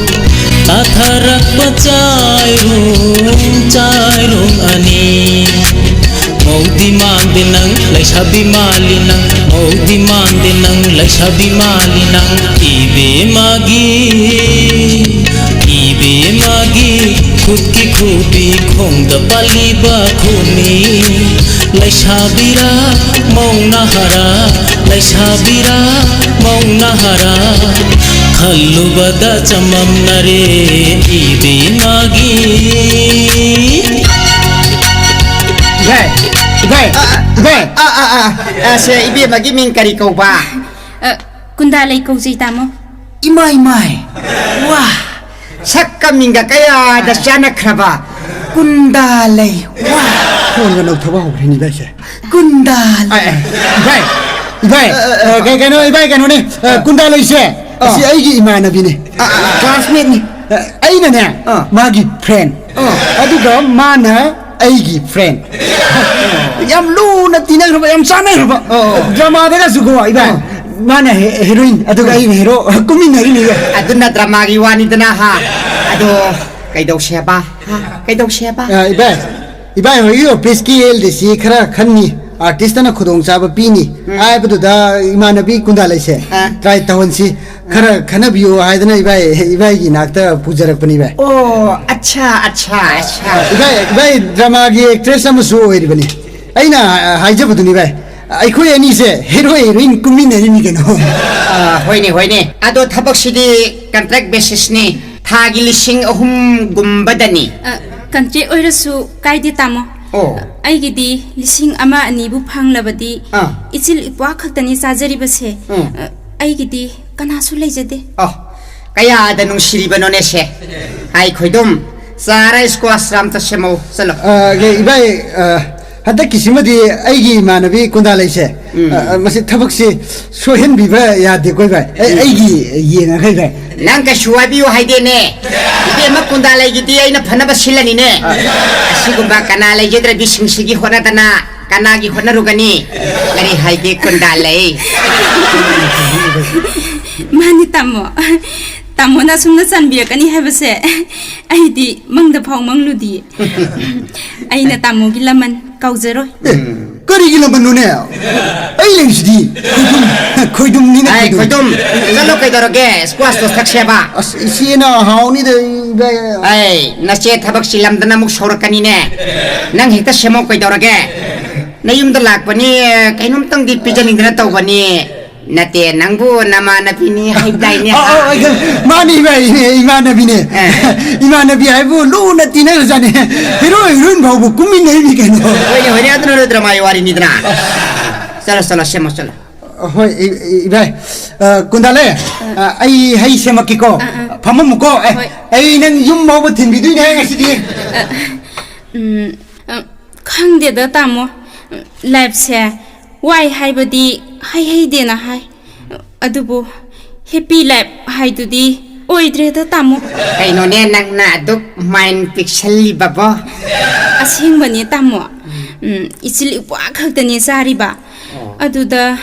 ꯇꯥꯊꯔꯛꯄ ꯆꯥꯏꯔꯨꯡ ꯆꯥꯏꯔꯨꯡ ꯑꯅꯤ꯫ ꯃꯧꯗꯤ ꯃꯥꯟꯗꯦ ꯅꯪ, ꯂꯩꯁꯥꯕꯤ ꯃꯥꯜꯂꯤ ꯅꯪ, ꯃꯧꯗꯤ ꯃꯥꯟꯗꯦ ꯅꯪ, ꯂꯩꯁꯥꯕꯤ ꯃꯥꯜꯂꯤ ꯅꯪ꯫ ꯏꯕꯦꯝꯃꯒꯤ, ꯏꯕꯦꯝꯃꯒꯤ ꯈꯨꯠꯀꯤ ꯈꯨꯕꯤ, ꯈꯣꯡꯗ ꯄꯥꯜꯂꯤꯕ ꯈꯨꯅꯤ꯫ ꯂꯩꯁꯥꯕꯤꯔꯥ ꯃꯧ ꯅꯍꯥꯔꯥ, ꯂꯩꯁꯥꯕꯤꯔꯥ ꯃꯧ ꯅꯍꯥꯔꯥ, ꯈꯜꯂꯨꯕꯗ ꯆꯃꯝꯅꯔꯦ ꯏꯕꯦꯝꯃꯒꯤ꯫ ꯏꯕꯥꯏ, ꯏꯕꯥꯏ, ꯏꯕꯥꯏ꯫ ꯑꯥ, ꯑꯥ, ꯑꯥ, ꯑꯥ, ꯁꯦ, ꯏꯕꯦꯝꯃꯒꯤ ꯃꯤꯡ ꯀꯔꯤ ꯀꯧꯕ? ꯑ, ꯀꯨꯟꯗꯥ ꯂꯩ ꯀꯧꯖꯩ, ꯇꯥꯃꯣ꯫ ꯏꯃꯥꯏ ꯏꯃꯥꯏ! ꯋꯥ! ꯁꯛꯀ ꯃꯤꯡꯒ ꯀꯌꯥꯗ ꯆꯥꯟꯅꯈ꯭ꯔꯕ! ꯀꯨꯟꯗꯥ ꯂꯩ꯫ ꯐꯣꯟꯒ ꯂꯧꯊꯣꯛꯄ ꯍꯧꯈ꯭ꯔꯦꯅꯦ ꯏꯕꯥꯏꯁꯦ꯫ ꯀꯨꯟꯗꯥ ꯂꯩ꯫ ꯑꯦ, ꯑꯦ, ꯏꯕꯥꯏ, ꯏꯕꯥꯏ, ꯑ, ꯀꯩ-, ꯀꯩꯅꯣ, ꯏꯕꯥꯏ, ꯀꯩꯅꯣꯅꯦ, ꯑ, ꯀꯨꯟꯗꯥ ꯂꯩꯁꯦ꯫ ꯑꯁꯤ ꯑꯩꯒꯤ ꯏꯃꯥꯟꯅꯕꯤꯅꯦ꯫ ꯑ, ꯑ, ꯑ꯫ Classmate ꯅꯤ꯫ ꯑ, ꯑꯩꯅꯅꯦ, ꯑ꯫ ꯃꯥꯒꯤ friend꯫ ꯑ꯫ ꯑꯗꯨꯒ ꯃꯥꯅ ꯑꯩꯒꯤ friend꯫ ꯌꯥꯝ ꯂꯨꯅ ꯇꯤꯟꯅꯈ꯭ꯔꯕ, ꯌꯥꯝ ꯆꯥꯟꯅꯈ꯭ꯔꯕ꯫ ꯑ, ꯑ꯫ Drama ꯗꯒꯁꯨꯀꯣ, ꯏꯕꯥꯏ꯫ ꯑ꯫ ꯃꯥꯅ ꯍꯦ-, heroine, ꯑꯗꯨꯒ ꯑꯩꯅ hero, ꯀꯨꯝꯃꯤꯟꯅꯔꯤꯅꯦ, ꯏꯕꯥꯏ꯫ ꯑꯗꯨꯅ drama ꯒꯤ ꯋꯥꯅꯤꯗꯅ, ꯍꯥ? ꯑꯗꯣ ꯀꯩꯗꯧꯁꯦꯕ? ꯍꯥ? ꯀꯩꯗꯧꯁꯦꯕ? ꯑ, ꯏꯕꯥꯏ, ꯏꯕꯥꯏ ꯍꯣꯏꯒꯤ office ꯀꯤ L D C ꯈꯔ ꯈꯟꯅꯤ, artist ꯅ ꯈꯨꯗꯣꯡꯆꯥꯕ ꯄꯤꯅꯤ ꯎꯝ꯫ ꯍꯥꯏꯕꯗꯨꯗ ꯏꯃꯥꯟꯅꯕꯤ ꯀꯨꯟꯗꯥ ꯂꯩꯁꯦ ꯑ꯫ Try ꯇꯧꯍꯟꯁꯤ꯫ ꯈꯔ ꯈꯟꯅꯕꯤꯌꯨ ꯍꯥꯏꯗꯅ ꯏꯕꯥꯏ, ꯏꯕꯥꯏꯒꯤ ꯅꯥꯛꯇ ꯄꯨꯖꯔꯛꯄꯅꯤ, ꯏꯕꯥꯏ꯫ ꯑꯣ, ꯑꯠꯁꯥ, ꯑꯠꯁꯥ, ꯑꯠꯁꯥ꯫ ꯏꯕꯥꯏ, ꯏꯕꯥꯏ drama ꯒꯤ actress ꯑꯃꯁꯨ ꯑꯣꯏꯔꯤꯕꯅꯤ꯫ ꯑꯩꯅ, ꯑ, ꯍꯥꯏꯖꯕꯗꯨꯅꯤ, ꯏꯕꯥꯏ꯫ ꯑꯩꯈꯣꯏ ꯑꯅꯤꯁꯦ hero heroine ꯀꯨꯝꯃꯤꯟꯅꯔꯤꯅꯤ ꯀꯩꯅꯣ꯫ ꯑ, ꯍꯣꯏꯅꯦ, ꯍꯣꯏꯅꯦ꯫ ꯑꯗꯣ ꯊꯕꯛꯁꯤꯗꯤ contract basis ꯅꯤ꯫ ꯊꯥꯒꯤ ꯂꯤꯁꯤꯡ ꯑꯍꯨꯝꯒꯨꯝꯕꯗꯅꯤ꯫ ꯑ, contract ꯑꯣꯏꯔꯁꯨ ꯀꯥꯏꯗꯦ, ꯇꯥꯃꯣ꯫ ꯑꯣ꯫ ꯑꯩꯒꯤꯗꯤ ꯂꯤꯁꯤꯡ ꯑꯃ ꯑꯅꯤꯕꯨ ꯐꯪꯂꯕꯗꯤ ꯑꯥ꯫ ꯏꯆꯤꯜ ꯏꯄ꯭ꯋꯥ ꯈꯛꯇꯅꯤ ꯆꯥꯖꯔꯤꯕꯁꯦ꯫ ꯎꯝ꯫ ꯑ, ꯑꯩꯒꯤꯗꯤ ꯀꯅꯥꯁꯨ ꯂꯩꯖꯗꯦ꯫ ꯑꯣ, ꯀꯌꯥꯗ ꯅꯨꯡꯁꯤꯔꯤꯕꯅꯣꯅꯦ ꯁꯦ? ꯍꯥꯏ ꯈꯣꯏꯗꯨꯝ, ꯆꯥꯔ squash ꯔꯥꯝꯇ ꯁꯦꯝꯃꯧ, ꯆꯠꯂꯣ꯫ ꯑ, ꯏꯕꯥꯏ, ꯑ, ꯍꯟꯗꯛꯀꯤꯁꯤꯃꯗꯤ ꯑꯩꯒꯤ ꯏꯃꯥꯟꯅꯕꯤ ꯀꯨꯟꯗꯥ ꯂꯩꯁꯦ꯫ ꯎꯝ꯫ ꯑ, ꯑ, ꯃꯁꯤ ꯊꯕꯛꯁꯤ ꯁꯣꯏꯍꯟꯕꯤꯕ ꯌꯥꯗꯦꯀꯣ, ꯏꯕꯥꯏ꯫ ꯑꯩ, ꯎꯝ꯫ ꯑꯩꯒꯤ ꯌꯦꯡꯉꯒ, ꯏꯕꯥꯏ꯫ ꯅꯪ ꯀꯩꯁꯨ ꯍꯥꯏꯕꯤꯌꯨ ꯍꯥꯏꯗꯦꯅꯦ꯫ ꯏꯕꯦꯝꯃ ꯀꯨꯟꯗꯥ ꯂꯩꯒꯤꯗꯤ ꯑꯩꯅ ꯐꯅꯕ ꯁꯤꯜꯂꯅꯤꯅꯦ꯫ ꯑ꯫ ꯑꯁꯤꯒꯨꯝꯕ ꯀꯅꯥ ꯂꯩꯖꯗ꯭ꯔꯕꯤꯁꯤꯡꯁꯤꯒꯤ ꯍꯣꯠꯅꯗꯅ ꯀꯅꯥꯒꯤ ꯍꯣꯠꯅꯔꯨꯒꯅꯤ? ꯀꯔꯤ ꯍꯥꯏꯒꯦ ꯀꯨꯟꯗꯥ ꯂꯩ? ꯃꯥꯅꯤ, ꯇꯥꯃꯣ꯫ ꯇꯥꯃꯣꯅ ꯑꯁꯨꯝꯅ ꯆꯥꯟꯕꯤꯔꯛꯀꯅꯤ ꯍꯥꯏꯕꯁꯦ ꯑꯩꯗꯤ ꯃꯪꯗ ꯐꯥꯎ ꯃꯪꯂꯨꯗꯤꯌꯦ꯫ ꯑꯩꯅ ꯇꯥꯃꯣꯒꯤ ꯂꯃꯟ ꯀꯥꯎꯖꯔꯣꯏ꯫ ꯑꯦ, ꯀꯔꯤꯒꯤ ꯂꯃꯟꯅꯣꯅꯦ? ꯑꯩ ꯂꯩꯔꯤꯁꯤꯗꯤ꯫ ꯈꯣꯏꯗꯨꯝ, ꯈꯣꯏꯗꯨꯝꯅꯤꯅ ꯑꯩ ꯈꯣꯏꯗꯨꯝ꯫ ꯈꯣꯏꯗꯨꯝ, ꯆꯠꯂꯣ ꯀꯩꯗꯧꯔꯒꯦ? Squash toss ꯊꯛꯁꯦꯕ꯫ ꯑꯁ, ꯏꯆꯦꯅ ꯍꯥꯎꯅꯤꯗ, ꯏꯕꯥꯏ꯫ ꯑꯩ, ꯅꯆꯦ ꯊꯕꯛ ꯆꯤꯜꯂꯝꯗꯅ ꯑꯃꯨꯛ ꯁꯧꯔꯛꯀꯅꯤꯅꯦ꯫ ꯅꯪ ꯍꯦꯛꯇ ꯁꯦꯝꯃꯣ ꯀꯩꯗꯧꯔꯒꯦ? ꯅꯌꯨꯝꯗ ꯂꯥꯛꯄꯅꯤ, ꯀꯩꯅꯣꯝꯇꯪꯗꯤ ꯄꯤꯖꯅꯤꯡꯗꯅ ꯇꯧꯕꯅꯤ꯫ ꯅꯠꯇꯦ, ꯅꯪꯕꯨ ꯅꯃꯥꯟꯅꯕꯤꯅꯤ ꯍꯥꯏꯗꯥꯏꯅꯦ? ꯑ, ꯑ, ꯑ, ꯃꯥꯅꯤ, ꯏꯃꯥ-, ꯏꯃꯥꯟꯅꯕꯤꯅꯦ꯫ ꯑ꯫ ꯏꯃꯥꯟꯅꯕꯤ ꯍꯥꯏꯕꯨ ꯂꯨꯅ ꯇꯤꯟꯅꯈ꯭ꯔꯖꯥꯠꯅꯤ꯫ Hero heroine ꯐꯥꯎꯕ ꯀꯨꯝꯃꯤꯟꯅꯩꯅꯤ ꯀꯩꯅꯣ꯫ ꯍꯣꯏꯅꯦ, ꯍꯣꯏꯅꯦ, ꯑꯗꯨꯅ ꯅꯠꯇ꯭ꯔ ꯃꯥꯒꯤ ꯋꯥꯔꯤꯅꯤꯗꯅ꯫ ꯆꯠꯂꯣ, ꯆꯠꯂꯣ, ꯁꯦꯝꯃꯣ, ꯆꯠꯂꯣ꯫ ꯍꯣꯏ, ꯏ-, ꯏ-, ꯏꯕꯥꯏ꯫ ꯑ, ꯀꯨꯟꯗꯥꯂꯦ, ꯑ꯫ ꯑ, ꯑꯩ ꯍꯩ ꯁꯦꯝꯃꯛꯀꯦꯀꯣ꯫ ꯑ, ꯑ꯫ ꯐꯝꯃꯝꯃꯨꯀꯣ꯫ ꯑꯦ, ꯍꯣꯏ꯫ ꯑꯩ ꯅꯪ ꯌꯨꯝ ꯐꯥꯎꯕ ꯊꯤꯟꯕꯤꯗꯣꯏꯅꯦ ꯉꯁꯤꯗꯤ꯫ ꯑ꯫ ꯎꯝ, ꯑ, ꯈꯪꯗꯦꯗ, ꯇꯥꯃꯣ꯫ ꯂꯥꯏꯐꯁꯦ ꯋꯥꯏ ꯍꯥꯏꯕꯗꯤ ꯍꯩ ꯍꯩꯗꯦꯅ ꯍꯥꯏ꯫ ꯑꯗꯨꯕꯨ ꯍꯦꯄꯤ ꯂꯥꯏꯐ ꯍꯥꯏꯗꯨꯗꯤ ꯑꯣꯏꯗ꯭ꯔꯦꯗ, ꯇꯥꯃꯣ꯫ ꯀꯩꯅꯣꯅꯦ, ꯅꯪꯅ ꯑꯗꯨꯛ ꯃꯥꯏꯟ ꯄꯤꯛꯁꯜꯂꯤꯕꯕꯣ? ꯑꯁꯦꯡꯕꯅꯦ, ꯇꯥꯃꯣ꯫ ꯎꯝ, ꯏꯆꯤꯜ ꯏꯄ꯭ꯋꯥ ꯈꯛꯇꯅꯦ ꯆꯥꯔꯤꯕ꯫ ꯑꯣ꯫ ꯑꯗꯨꯗ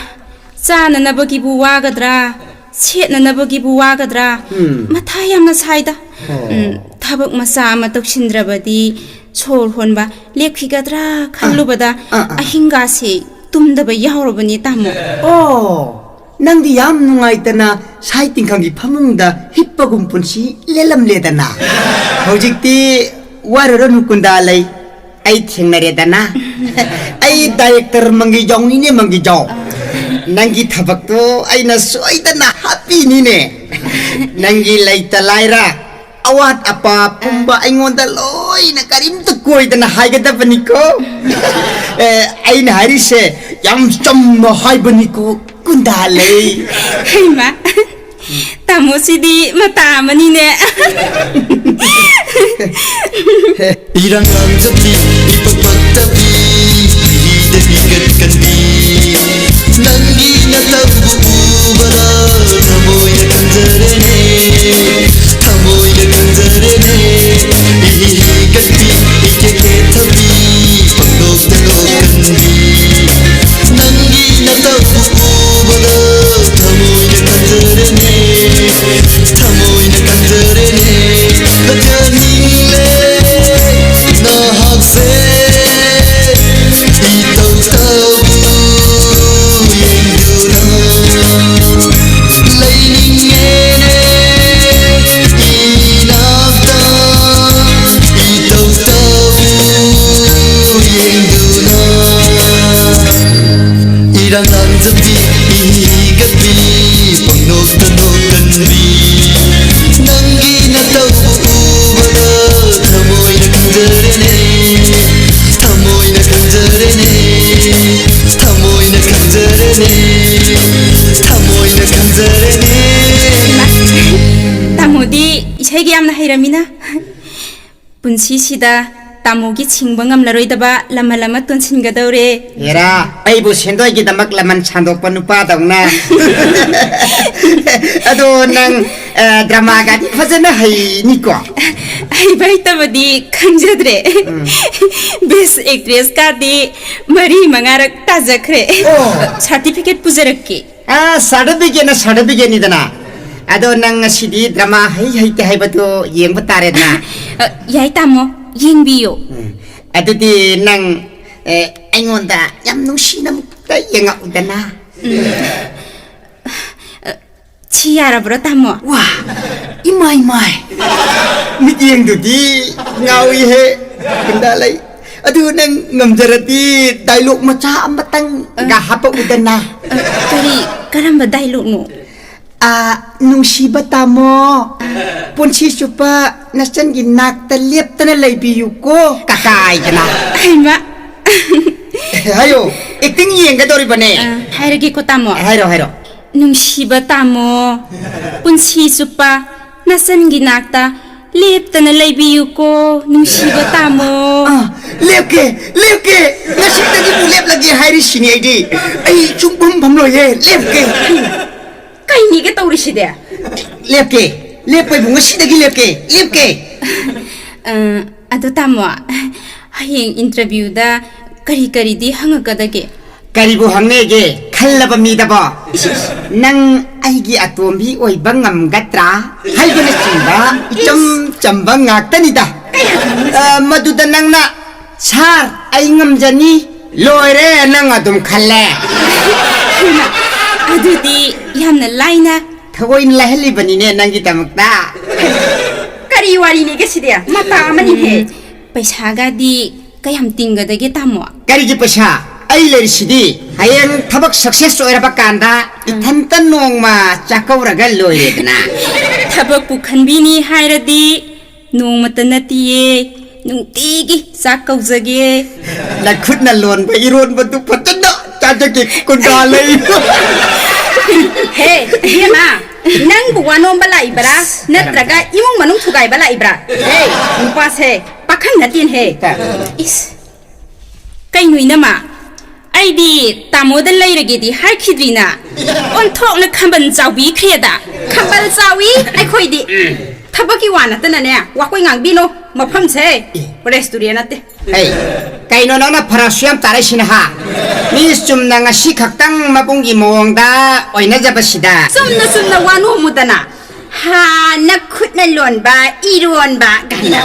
ꯆꯥꯅꯅꯕꯒꯤꯕꯨ ꯋꯥꯒꯗ꯭ꯔꯥ, ꯁꯦꯠꯅꯅꯕꯒꯤꯕꯨ ꯋꯥꯒꯗ꯭ꯔꯥ? ꯎꯝ꯫ ꯃꯊꯥ ꯌꯥꯝꯅ ꯁꯥꯏꯗ꯫ ꯑꯣ꯫ ꯎꯝ, ꯊꯕꯛ ꯃꯆꯥ ꯑꯃ ꯇꯧꯁꯤꯟꯗ꯭ꯔꯕꯗꯤ ꯁꯣꯔ ꯍꯣꯟꯕ ꯂꯦꯞꯈꯤꯒꯗ꯭ꯔꯥ ꯈꯜꯂꯨꯕꯗ ꯑꯥ, ꯑꯥ꯫ ꯑꯍꯤꯡꯒꯥꯁꯦ ꯇꯨꯝꯗꯕ ꯌꯥꯎꯔꯕꯅꯤ, ꯇꯥꯃꯣ꯫ ꯑꯣ, ꯅꯪꯗꯤ ꯌꯥꯝ ꯅꯨꯡꯉꯥꯏꯇꯅ ꯁꯥꯏ ꯇꯤꯡꯈꯪꯒꯤ ꯐꯃꯨꯡꯗ ꯍꯤꯞꯄꯒꯨꯝ ꯄꯨꯟꯁꯤ ꯂꯦꯜꯂꯝꯂꯦꯗꯅ꯫ ꯍꯧꯖꯤꯛꯇꯤ ꯋꯥꯔꯨꯔꯅꯨ, ꯀꯨꯟꯗꯥ ꯂꯩ꯫ ꯑꯩ ꯊꯦꯡꯅꯔꯦꯗꯅ꯫ ꯑꯩ ꯗꯥꯏꯔꯦꯛꯇꯔ ꯃꯪꯒꯤꯖꯥꯎꯅꯤꯅꯦ, ꯃꯪꯒꯤꯖꯥꯎ꯫ ꯅꯪꯒꯤ ꯊꯕꯛꯇꯣ ꯑꯩꯅ ꯁꯣꯏꯗꯅ ꯍꯥꯞꯄꯤꯅꯤꯅꯦ꯫ ꯅꯪꯒꯤ ꯂꯩꯇ ꯂꯥꯏꯔ, ꯑꯋꯥꯠ ꯑꯄꯥ ꯄꯨꯝꯕ ꯑꯩꯉꯣꯟꯗ ꯂꯣꯏꯅ ꯀꯔꯤꯝꯇ ꯀꯣꯏꯗꯅ ꯍꯥꯏꯒꯗꯕꯅꯤꯀꯣ꯫ ꯑꯦ, ꯑꯩꯅ ꯍꯥꯏꯔꯤꯁꯦ ꯌꯥꯝ ꯆꯝꯅ ꯍꯥꯏꯕꯅꯤꯀꯣ, ꯀꯨꯟꯗꯥ ꯂꯩ꯫ ꯍꯩꯃꯥ, ꯇꯥꯃꯣꯁꯤꯗꯤ ꯃꯇꯥ ꯑꯃꯅꯤꯅꯦ꯫ ꯏꯔꯥꯡ ꯂꯥꯡꯖꯕꯤ, ꯏꯄꯛ ꯄꯛꯇꯕꯤ, ꯏꯗ ꯏꯒꯠ ꯀꯟꯕꯤ꯫ ꯅꯪꯒꯤ ꯅꯇꯧꯗꯨ ꯎꯕꯗ ꯊꯃꯣꯏꯅ ꯈꯟꯖꯔꯦꯅꯦ, ꯊꯃꯣꯏꯅ ꯈꯟꯖꯔꯦꯅꯦ꯫ ꯏ ꯀꯟꯕꯤ, ꯏ ꯀꯦ ꯀꯦ ꯊꯕꯤ, ꯄꯪꯅꯣꯛꯇ ꯅꯣꯛꯀꯟꯕꯤ꯫ ꯅꯪꯒꯤ ꯅꯇꯧꯗꯨ ꯎꯕꯗ ꯊꯃꯣꯏꯅ ꯈꯟꯖꯔꯦꯅꯦ, ꯊꯃꯣꯏꯅ ꯈꯟꯖꯔꯦꯅꯦ꯫ ꯅꯠꯇꯅꯤꯡꯂꯦ ꯅꯍꯥꯛꯁꯦ ꯏꯇꯧ ꯇꯧ ꯌꯦꯡꯗꯨꯅ ꯂꯩꯅꯤꯡꯉꯦꯅꯦ ꯏꯅꯥꯛꯇ ꯏꯇꯧ ꯇꯧ ꯌꯦꯡꯗꯨꯅ꯫ ꯏꯔꯥꯡ ꯂꯥꯡꯖꯕꯤ, ꯏ ꯍꯤꯒꯠꯄꯤ, ꯄꯪꯅꯣꯛꯇ ꯅꯣꯛꯀꯟꯕꯤ꯫ ꯅꯪꯒꯤ ꯅꯇꯧ ꯎꯕꯗ ꯊꯃꯣꯏꯅ ꯈꯟꯖꯔꯦꯅꯦ, ꯊꯃꯣꯏꯅ ꯈꯟꯖꯔꯦꯅꯦ, ꯊꯃꯣꯏꯅ ꯈꯟꯖꯔꯦꯅꯦ, ꯊꯃꯣꯏꯅ ꯈꯟꯖꯔꯦꯅꯦ꯫ ꯇꯥꯃꯣꯗꯤ ꯏꯁꯩꯒ ꯌꯥꯝꯅ ꯍꯩꯔꯝꯃꯤꯅ꯫ ꯄꯨꯟꯁꯤꯁꯤꯗ ꯇꯥꯃꯣꯒꯤ ꯁꯤꯡꯕ ꯉꯝꯂꯔꯣꯏꯗꯕ ꯂꯃꯟ ꯑꯃ ꯇꯣꯟꯁꯤꯟꯒꯗꯧꯔꯦ꯫ ꯍꯦꯔꯥ, ꯑꯩꯕꯨ ꯁꯦꯟꯗꯣꯏꯒꯤꯗꯃꯛ ꯂꯃꯟ ꯁꯥꯟꯗꯣꯛꯄ ꯅꯨꯄꯥꯗꯧꯅ꯫ ꯑꯗꯣ ꯅꯪ, ꯑ, ꯗ꯭ꯔꯃꯥꯒꯗꯤ ꯐꯖꯅ ꯍꯩꯅꯤꯀꯣ? ꯍꯩꯕ ꯍꯩꯇꯕꯗꯤ ꯈꯪꯖꯗ꯭ꯔꯦ꯫ ꯎꯝ꯫ ꯕꯦꯁ ꯑꯦꯛꯇ꯭ꯔꯦꯁꯀꯗꯤ ꯃꯔꯤ ꯃꯉꯥꯔꯛ ꯇꯥꯖꯈ꯭ꯔꯦ꯫ ꯑꯣ꯫ ꯁꯥꯔꯇꯤꯐꯤꯀꯦꯠ ꯄꯨꯖꯔꯛꯀꯦ꯫ ꯑ, ꯁꯥꯔꯇꯤꯐꯤꯀꯦꯠꯅ ꯁꯥꯔꯇꯤꯐꯤꯀꯦꯠꯅꯤꯗꯅ꯫ ꯑꯗꯣ ꯅꯪ ꯉꯁꯤꯗꯤ ꯗ꯭ꯔꯃꯥ ꯍꯩ ꯍꯩꯇꯦ ꯍꯥꯏꯕꯗꯨ ꯌꯦꯡꯕ ꯇꯥꯔꯦꯗꯅ꯫ ꯑ, ꯌꯥꯏ ꯇꯥꯃꯣ, ꯌꯦꯡꯕꯤꯌꯣ꯫ ꯎꯝ꯫ ꯑꯗꯨꯗꯤ ꯅꯪ, ꯑꯦ, ꯑꯩꯉꯣꯟꯗ ꯌꯥꯝ ꯅꯨꯡꯁꯤꯅ ꯑꯃꯨꯛꯇ ꯌꯦꯡꯉꯛꯎꯗꯅ꯫ ꯎꯝ꯫ ꯑ, ꯁꯤ ꯌꯥꯔꯕ꯭ꯔꯣ ꯇꯥꯃꯣ? ꯋꯥ, ꯏꯃꯥꯏ ꯃꯥꯏ, ꯃꯤꯠꯌꯦꯡꯗꯨꯗꯤ ꯉꯥꯎꯏꯍꯦ꯫ ꯒꯨꯟꯗꯥ ꯂꯩ꯫ ꯑꯗꯨ ꯅꯪ ꯉꯝꯖꯔꯗꯤ ꯗꯥꯏꯂꯣꯛ ꯃꯆꯥ ꯑꯃꯇꯪꯒ ꯑ꯫ ꯍꯥꯞꯄꯛꯎꯗꯅ꯫ ꯑ, ꯀꯔꯤ, ꯀꯔꯝꯕ ꯗꯥꯏꯂꯣꯛꯅꯣ? ꯑ, ꯅꯨꯡꯁꯤꯕ ꯇꯥꯃꯣ, ꯄꯨꯟꯁꯤ ꯆꯨꯞꯄ ꯅꯆꯟꯒꯤ ꯅꯥꯛꯇ ꯂꯦꯞꯇꯅ ꯂꯩꯕꯤꯌꯨꯀꯣ, ꯀꯀꯥꯏꯗꯅ꯫ ꯍꯩꯃꯥ꯫ ꯍꯥꯏꯌꯣ, ꯑꯦꯛꯇꯤꯡ ꯌꯦꯡꯒꯗꯧꯔꯤꯕꯅꯦ꯫ ꯑ, ꯍꯥꯏꯔꯒꯦꯀꯣ ꯇꯥꯃꯣ꯫ ꯍꯥꯏꯔꯣ, ꯍꯥꯏꯔꯣ꯫ ꯅꯨꯡꯁꯤꯕ ꯇꯥꯃꯣ, ꯄꯨꯟꯁꯤ ꯆꯨꯞꯄ ꯅꯆꯟꯒꯤ ꯅꯥꯛꯇ ꯂꯦꯞꯇꯅ ꯂꯩꯕꯤꯌꯨꯀꯣ, ꯅꯨꯡꯁꯤꯕ ꯇꯥꯃꯣ꯫ ꯑꯥ, ꯂꯦꯞꯀꯦ, ꯂꯦꯞꯀꯦ, ꯉꯁꯤꯗꯒꯤꯕꯨ ꯂꯦꯞꯂꯒꯦ ꯍꯥꯏꯔꯤꯁꯤꯅꯤ ꯑꯩꯗꯤ꯫ ꯑꯩ ꯁꯨꯡꯐꯝ ꯐꯝꯂꯣꯏꯌꯦ, ꯂꯦꯞꯀꯦ꯫ ꯀꯩꯅꯤꯒꯦ ꯇꯧꯔꯤꯁꯤꯗꯤ? ꯂꯦꯞꯀꯦ, ꯂꯦꯞꯄꯩꯕꯨ ꯉꯁꯤꯗꯒꯤ ꯂꯦꯞꯀꯦ, ꯂꯦꯞꯀꯦ꯫ ꯑ, ꯑꯗꯣ ꯇꯥꯃꯣ, ꯍꯌꯦꯡ ꯏꯟꯇꯔꯚ꯭ꯌꯨꯗ ꯀꯔꯤ ꯀꯔꯤꯗꯤ ꯍꯪꯉꯛꯀꯗꯒꯦ? ꯀꯔꯤꯕꯨ ꯍꯪꯅꯦꯒꯦ ꯈꯜꯂꯕ ꯃꯤꯗꯕꯣ? ꯏꯁ, ꯏꯁ꯫ ꯅꯪ ꯑꯩꯒꯤ ꯑꯇꯣꯝꯕꯤ ꯑꯣꯏꯕ ꯉꯝꯒꯗ꯭ꯔꯥ ꯍꯥꯏꯕꯅꯆꯤꯡꯕ ꯏꯆꯝ ꯏꯁ꯫ ꯆꯝꯕ ꯉꯥꯛꯇꯅꯤꯗ꯫ ꯀꯩ ꯍꯥꯏꯕꯅꯣ? ꯑ, ꯃꯗꯨꯗ ꯅꯪꯅ, "ꯁꯥꯔ, ꯑꯩ ꯉꯝꯖꯅꯤ, ꯂꯣꯏꯔꯦ," ꯅꯪ ꯑꯗꯨꯝ ꯈꯜꯂꯦ꯫ ꯍꯩꯃꯥ, ꯑꯗꯨꯗꯤ ꯌꯥꯝꯅ ꯂꯥꯏꯅ꯫ ꯊꯑꯣꯏꯅ ꯂꯥꯏꯍꯜꯂꯤꯕꯅꯤꯅꯦ ꯅꯪꯒꯤꯗꯃꯛꯇ꯫ ꯀꯔꯤ ꯋꯥꯔꯤꯅꯤꯒꯦ ꯁꯤꯗꯤ? ꯃꯇꯥ ꯑꯃꯅꯤꯍꯦ꯫ ꯎꯝ, ꯄꯩꯁꯥꯒꯗꯤ ꯀꯌꯥꯝ ꯇꯤꯡꯒꯗꯒꯦ, ꯇꯥꯃꯣ? ꯀꯔꯤꯒꯤ ꯄꯩꯁꯥ? ꯑꯩ ꯂꯩꯔꯤꯁꯤꯗꯤ꯫ ꯍꯌꯦꯡ ꯊꯕꯛ ꯁꯛꯁꯦꯁ ꯑꯣꯏꯔꯕ ꯀꯥꯟꯗ ꯎꯝ꯫ ꯏꯊꯟꯇ ꯅꯣꯡꯃ ꯆꯥꯛꯀꯧꯔꯒ ꯂꯣꯏꯔꯦꯗꯅ꯫ ꯊꯕꯛꯄꯨ ꯈꯟꯕꯤꯅꯤ ꯍꯥꯏꯔꯗꯤ ꯅꯣꯡꯃꯇ ꯅꯠꯇꯤꯌꯦ, ꯅꯨꯡꯇꯤꯒꯤ ꯆꯥꯛ ꯀꯧꯖꯒꯦ꯫ ꯅꯈꯨꯠꯅ ꯂꯣꯟꯕ ꯏꯔꯣꯟꯕꯗꯨ ꯐꯖꯅ ꯆꯥꯖꯒꯦ, ꯀꯨꯟꯗꯥ ꯂꯩ꯫ ꯍꯦ, ꯏꯕꯦꯝꯃ, ꯅꯪꯕꯨ ꯋꯥ ꯅꯣꯝꯕ ꯂꯥꯛꯏꯕꯔꯥ? ꯅꯠꯇ꯭ꯔꯒ ꯏꯃꯨꯡ ꯃꯅꯨꯡ ꯊꯨꯒꯥꯏꯕ ꯂꯥꯛꯏꯕ꯭ꯔꯥ? ꯍꯦ, ꯅꯨꯄꯥꯁꯦ, ꯈꯪ ꯅꯠꯇꯦꯅꯦꯍꯦ꯫ ꯀꯩ? ꯏꯁ꯫ ꯀꯩꯅꯣ ꯏꯅꯝꯃ? ꯑꯩꯗꯤ ꯇꯥꯃꯣꯗ ꯂꯩꯔꯒꯦꯗꯤ ꯍꯥꯏꯈꯤꯗ꯭ꯔꯤꯅ꯫ ꯑꯣꯟꯊꯣꯛꯅ ꯈꯝꯕꯜ ꯆꯥꯎꯕꯤꯈ꯭ꯔꯦꯗ꯫ ꯈꯝꯕꯜ ꯆꯥꯎꯏ ꯑꯩꯈꯣꯏꯗꯤ꯫ ꯊꯕꯛꯀꯤ ꯋꯥ ꯅꯠꯇꯅꯅꯦ, ꯋꯥꯈꯣꯏ ꯉꯥꯡꯕꯤꯅꯣ꯫ ꯃꯐꯝꯁꯦ restaurant ꯅꯠꯇꯦ꯫ ꯑꯩ, ꯀꯩꯅꯣ ꯅꯪꯅ ꯐꯔꯛꯁꯨ ꯌꯥꯝ ꯇꯥꯔꯛꯏꯁꯤꯅ, ꯍꯥ? ꯃꯤ ꯆꯨꯝꯅ ꯉꯁꯤ ꯈꯛꯇꯪ ꯃꯕꯨꯡꯒꯤ ꯃꯑꯣꯡꯗ ꯑꯣꯏꯅꯖꯕꯁꯤꯗ꯫ ꯆꯨꯝꯅ ꯆꯨꯝꯅ ꯋꯥ ꯅꯣꯝꯃꯨꯗꯅ꯫ ꯍꯥ, ꯅꯈꯨꯠꯅ ꯂꯣꯟꯕ ꯏꯔꯣꯟꯕ ꯀꯥꯏꯅ꯫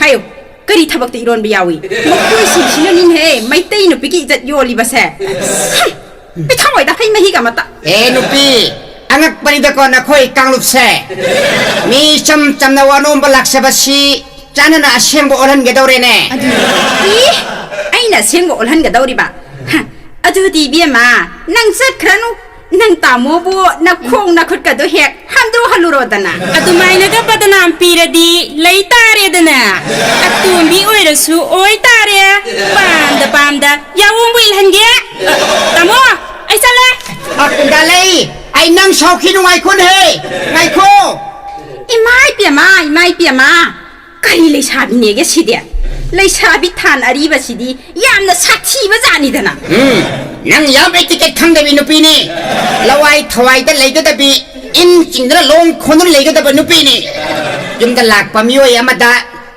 ꯍꯥꯏꯌꯨ, ꯀꯔꯤ ꯊꯕꯛꯇ ꯏꯔꯣꯟꯕ ꯌꯥꯎꯏ? ꯃꯈꯣꯏꯁꯤꯡꯁꯤꯅꯅꯤꯅꯦꯍꯦ ꯃꯩꯇꯩ ꯅꯨꯄꯤꯒꯤ ꯏꯖꯠ ꯌꯣꯜꯂꯤꯕꯁꯦ꯫ ꯍꯝ, ꯄꯤꯊꯛꯑꯣꯏꯗ ꯍꯩ ꯃꯍꯤꯒ ꯑꯃꯠꯇ꯫ ꯑꯦ ꯅꯨꯄꯤ, ꯑꯉꯛꯄꯅꯤꯗꯀꯣ ꯅꯈꯣꯏ ꯀꯥꯡꯂꯨꯞꯁꯦ꯫ ꯃꯤ ꯏꯆꯝ ꯆꯝꯅ ꯋꯥ ꯅꯣꯝꯕ ꯂꯥꯛꯆꯕꯁꯤ ꯆꯥꯟꯅꯅ ꯑꯁꯦꯡꯕ ꯑꯣꯜꯍꯟꯒꯗꯧꯔꯦꯅꯦ꯫ ꯑꯗꯨ, ꯏ, ꯑꯩꯅ ꯑꯁꯦꯡꯕ ꯑꯣꯜꯍꯟꯒꯗꯧꯔꯤꯕ? ꯍ, ꯑꯗꯨꯗꯤ ꯏꯕꯦꯝꯃ, ꯅꯪ ꯆꯠꯈ꯭ꯔꯅꯨ꯫ ꯅꯪ ꯇꯥꯃꯣꯕꯨ ꯅꯈꯣꯡ ꯅꯈꯨꯠꯀꯗꯣ ꯍꯦꯛ ꯍꯥꯝꯗꯣꯛꯍꯜꯂꯨꯔꯣꯗꯅ꯫ ꯑꯗꯨꯃꯥꯏꯅꯒ ꯕꯗꯅꯥꯝ ꯄꯤꯔꯗꯤ ꯂꯩ ꯇꯥꯔꯦꯗꯅ꯫ ꯑꯇꯣꯝꯕꯤ ꯑꯣꯏꯔꯁꯨ ꯑꯣꯏ ꯇꯥꯔꯦ꯫ ꯄꯥꯝꯗ ꯄꯥꯝꯗ ꯌꯥꯑꯣꯡꯕꯨ ꯏꯜꯍꯟꯒꯦ꯫ ꯑ, ꯇꯥꯃꯣ, ꯑꯩ ꯆꯠꯂꯦ꯫ ꯑ, ꯀꯨꯟꯗꯥꯂꯩ, ꯑꯩ ꯅꯪ ꯁꯥꯎꯈꯤꯅꯨ, ꯉꯥꯏꯈꯣꯅꯦꯍꯦ, ꯉꯥꯏꯈꯣ꯫ ꯏꯃꯥ ꯏꯄꯦꯝꯃ, ꯏꯃꯥ ꯏꯄꯦꯝꯃ, ꯀꯔꯤ ꯂꯩꯁꯥꯕꯤꯅꯦꯒꯦ ꯁꯤꯗꯤ? ꯂꯩꯁꯥꯕꯤ ꯊꯥꯟ ꯑꯔꯤꯕꯁꯤꯗꯤ ꯌꯥꯝꯅ ꯁꯥꯊꯤꯕ ꯖꯥꯠꯅꯤꯗꯅ꯫ ꯎꯝ, ꯅꯪ ꯌꯥꯝ etiquette ꯈꯪꯗꯕꯤ ꯅꯨꯄꯤꯅꯤ꯫ ꯂꯋꯥꯏ ꯊꯋꯥꯏꯗ ꯂꯩꯒꯗꯕꯤ, ꯏꯟ ꯆꯤꯡꯗꯅ ꯂꯣꯡ ꯈꯣꯟꯗꯨꯅ ꯂꯩꯒꯗꯕ ꯅꯨꯄꯤꯅꯤ꯫ ꯌꯨꯝꯗ ꯂꯥꯛꯄ ꯃꯤꯑꯣꯏ ꯑꯃꯗ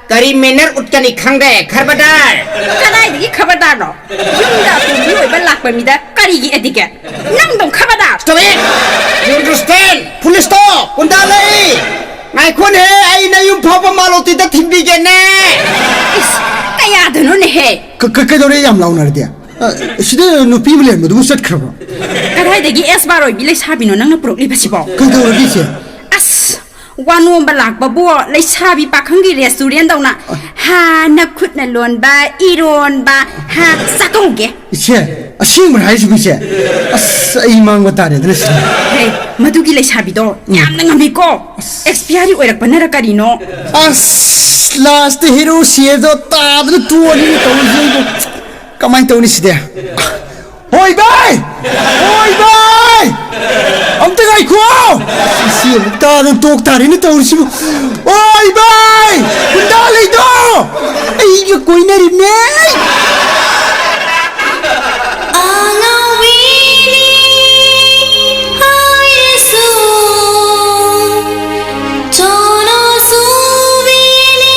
ꯀꯔꯤ manner ꯎꯠꯀꯅꯤ ꯈꯪꯗꯦ, ꯈꯕꯔꯗꯥꯔ꯫ ꯀꯗꯥꯏꯗꯒꯤ ꯈꯕꯔꯗꯥꯔꯅꯣ? ꯌꯨꯝꯗ ꯑꯇꯣꯝꯕꯤ ꯑꯣꯏꯕ ꯂꯥꯛꯄ ꯃꯤꯗ ꯀꯔꯤꯒꯤ etiquette? ꯅꯪꯗꯣ ꯈꯕꯔꯗꯥꯔ! Stop it! You understand? Full stop! ꯀꯨꯟꯗꯥꯂꯩ! ꯉꯥꯏꯈꯣꯅꯦꯍꯦ, ꯑꯩ ꯅꯌꯨꯝ ꯐꯥꯎꯕ ꯃꯥꯂꯣꯇꯤꯗ ꯊꯤꯟꯕꯤꯒꯦꯅꯦ! ꯏꯁ, ꯀꯌꯥꯗꯅꯣꯅꯦꯍꯦ? ꯀ-, ꯀ-, ꯀꯩꯗꯧꯔꯦ ꯌꯥꯝ ꯂꯥꯎꯅꯔꯗꯤ? ꯑ, ꯁꯤꯗ ꯅꯨꯄꯤ ꯑꯃ ꯂꯩꯔꯝꯕꯗꯨꯕꯨ ꯆꯠꯈ꯭ꯔꯕꯣ? ꯀꯗꯥꯏꯗꯒꯤ ꯑꯦꯁ ꯕꯥꯔ ꯑꯣꯏꯕꯤ ꯂꯩꯁꯥꯕꯤꯅꯣ ꯅꯪꯅ ꯄꯨꯔꯛꯂꯤꯕꯁꯤꯕꯣ? ꯀꯩꯗꯧꯔꯒꯦ ꯏꯆꯦ? ꯑꯁ, ꯋꯥ ꯅꯣꯝꯕ ꯂꯥꯛꯄꯕꯨ ꯂꯩꯁꯥꯕꯤ ꯄꯥꯈꯪꯒꯤ restaurant ꯗꯧꯅ, ꯍꯥ, ꯅꯈꯨꯠꯅ ꯂꯣꯟꯕ ꯏꯔꯣꯟꯕ, ꯍꯥ, ꯆꯥꯊꯣꯛꯎꯒꯦ꯫ ꯏꯆꯦ, ꯑꯁꯦꯡꯕꯔ ꯍꯥꯏꯁꯤꯕꯨ ꯏꯆꯦ? ꯑꯁ, ꯑꯩ ꯃꯥꯡꯕ ꯇꯥꯔꯦꯗꯅ ꯁꯤꯗꯤ꯫ ꯍꯦ, ꯃꯗꯨꯒꯤ ꯂꯩꯁꯥꯕꯤꯗꯣ ꯌꯥꯝꯅ ꯉꯝꯃꯤꯀꯣ꯫ ꯑꯁ꯫ Expiry ꯑꯣꯏꯔꯛꯄꯅꯔ ꯀꯔꯤꯅꯣ? ꯑꯁ, last ꯍꯦꯔꯣ ꯁꯤꯌꯔꯗꯣ ꯇꯥꯗꯅ ꯇꯣꯛꯑꯅꯤ ꯇꯧꯔꯤꯁꯦ ꯑꯩꯕꯨ꯫ ꯀꯃꯥꯏꯅ ꯇꯧꯅꯤ ꯁꯤꯗꯤ? ꯍꯣꯏ ꯚꯥꯏ! ꯍꯣꯏ ꯚꯥꯏ! ꯑꯝꯇ ꯉꯥꯏꯈꯣ! ꯁꯤ ꯑꯃꯨꯛ ꯇꯥꯗꯅ ꯇꯣꯛ ꯇꯥꯔꯦꯅꯦ ꯇꯧꯔꯤꯁꯤꯕꯨ꯫ ꯍꯣꯏ ꯚꯥꯏ! ꯒꯨꯟꯗꯥ ꯂꯩꯗꯣ! ꯀꯣꯏꯅꯔꯤꯕꯅꯦ꯫ ꯑꯉꯥꯎꯕꯤꯅꯤ ꯍꯥꯏꯔꯁꯨ, ꯆꯣꯅꯣ ꯆꯨꯕꯤꯅꯤ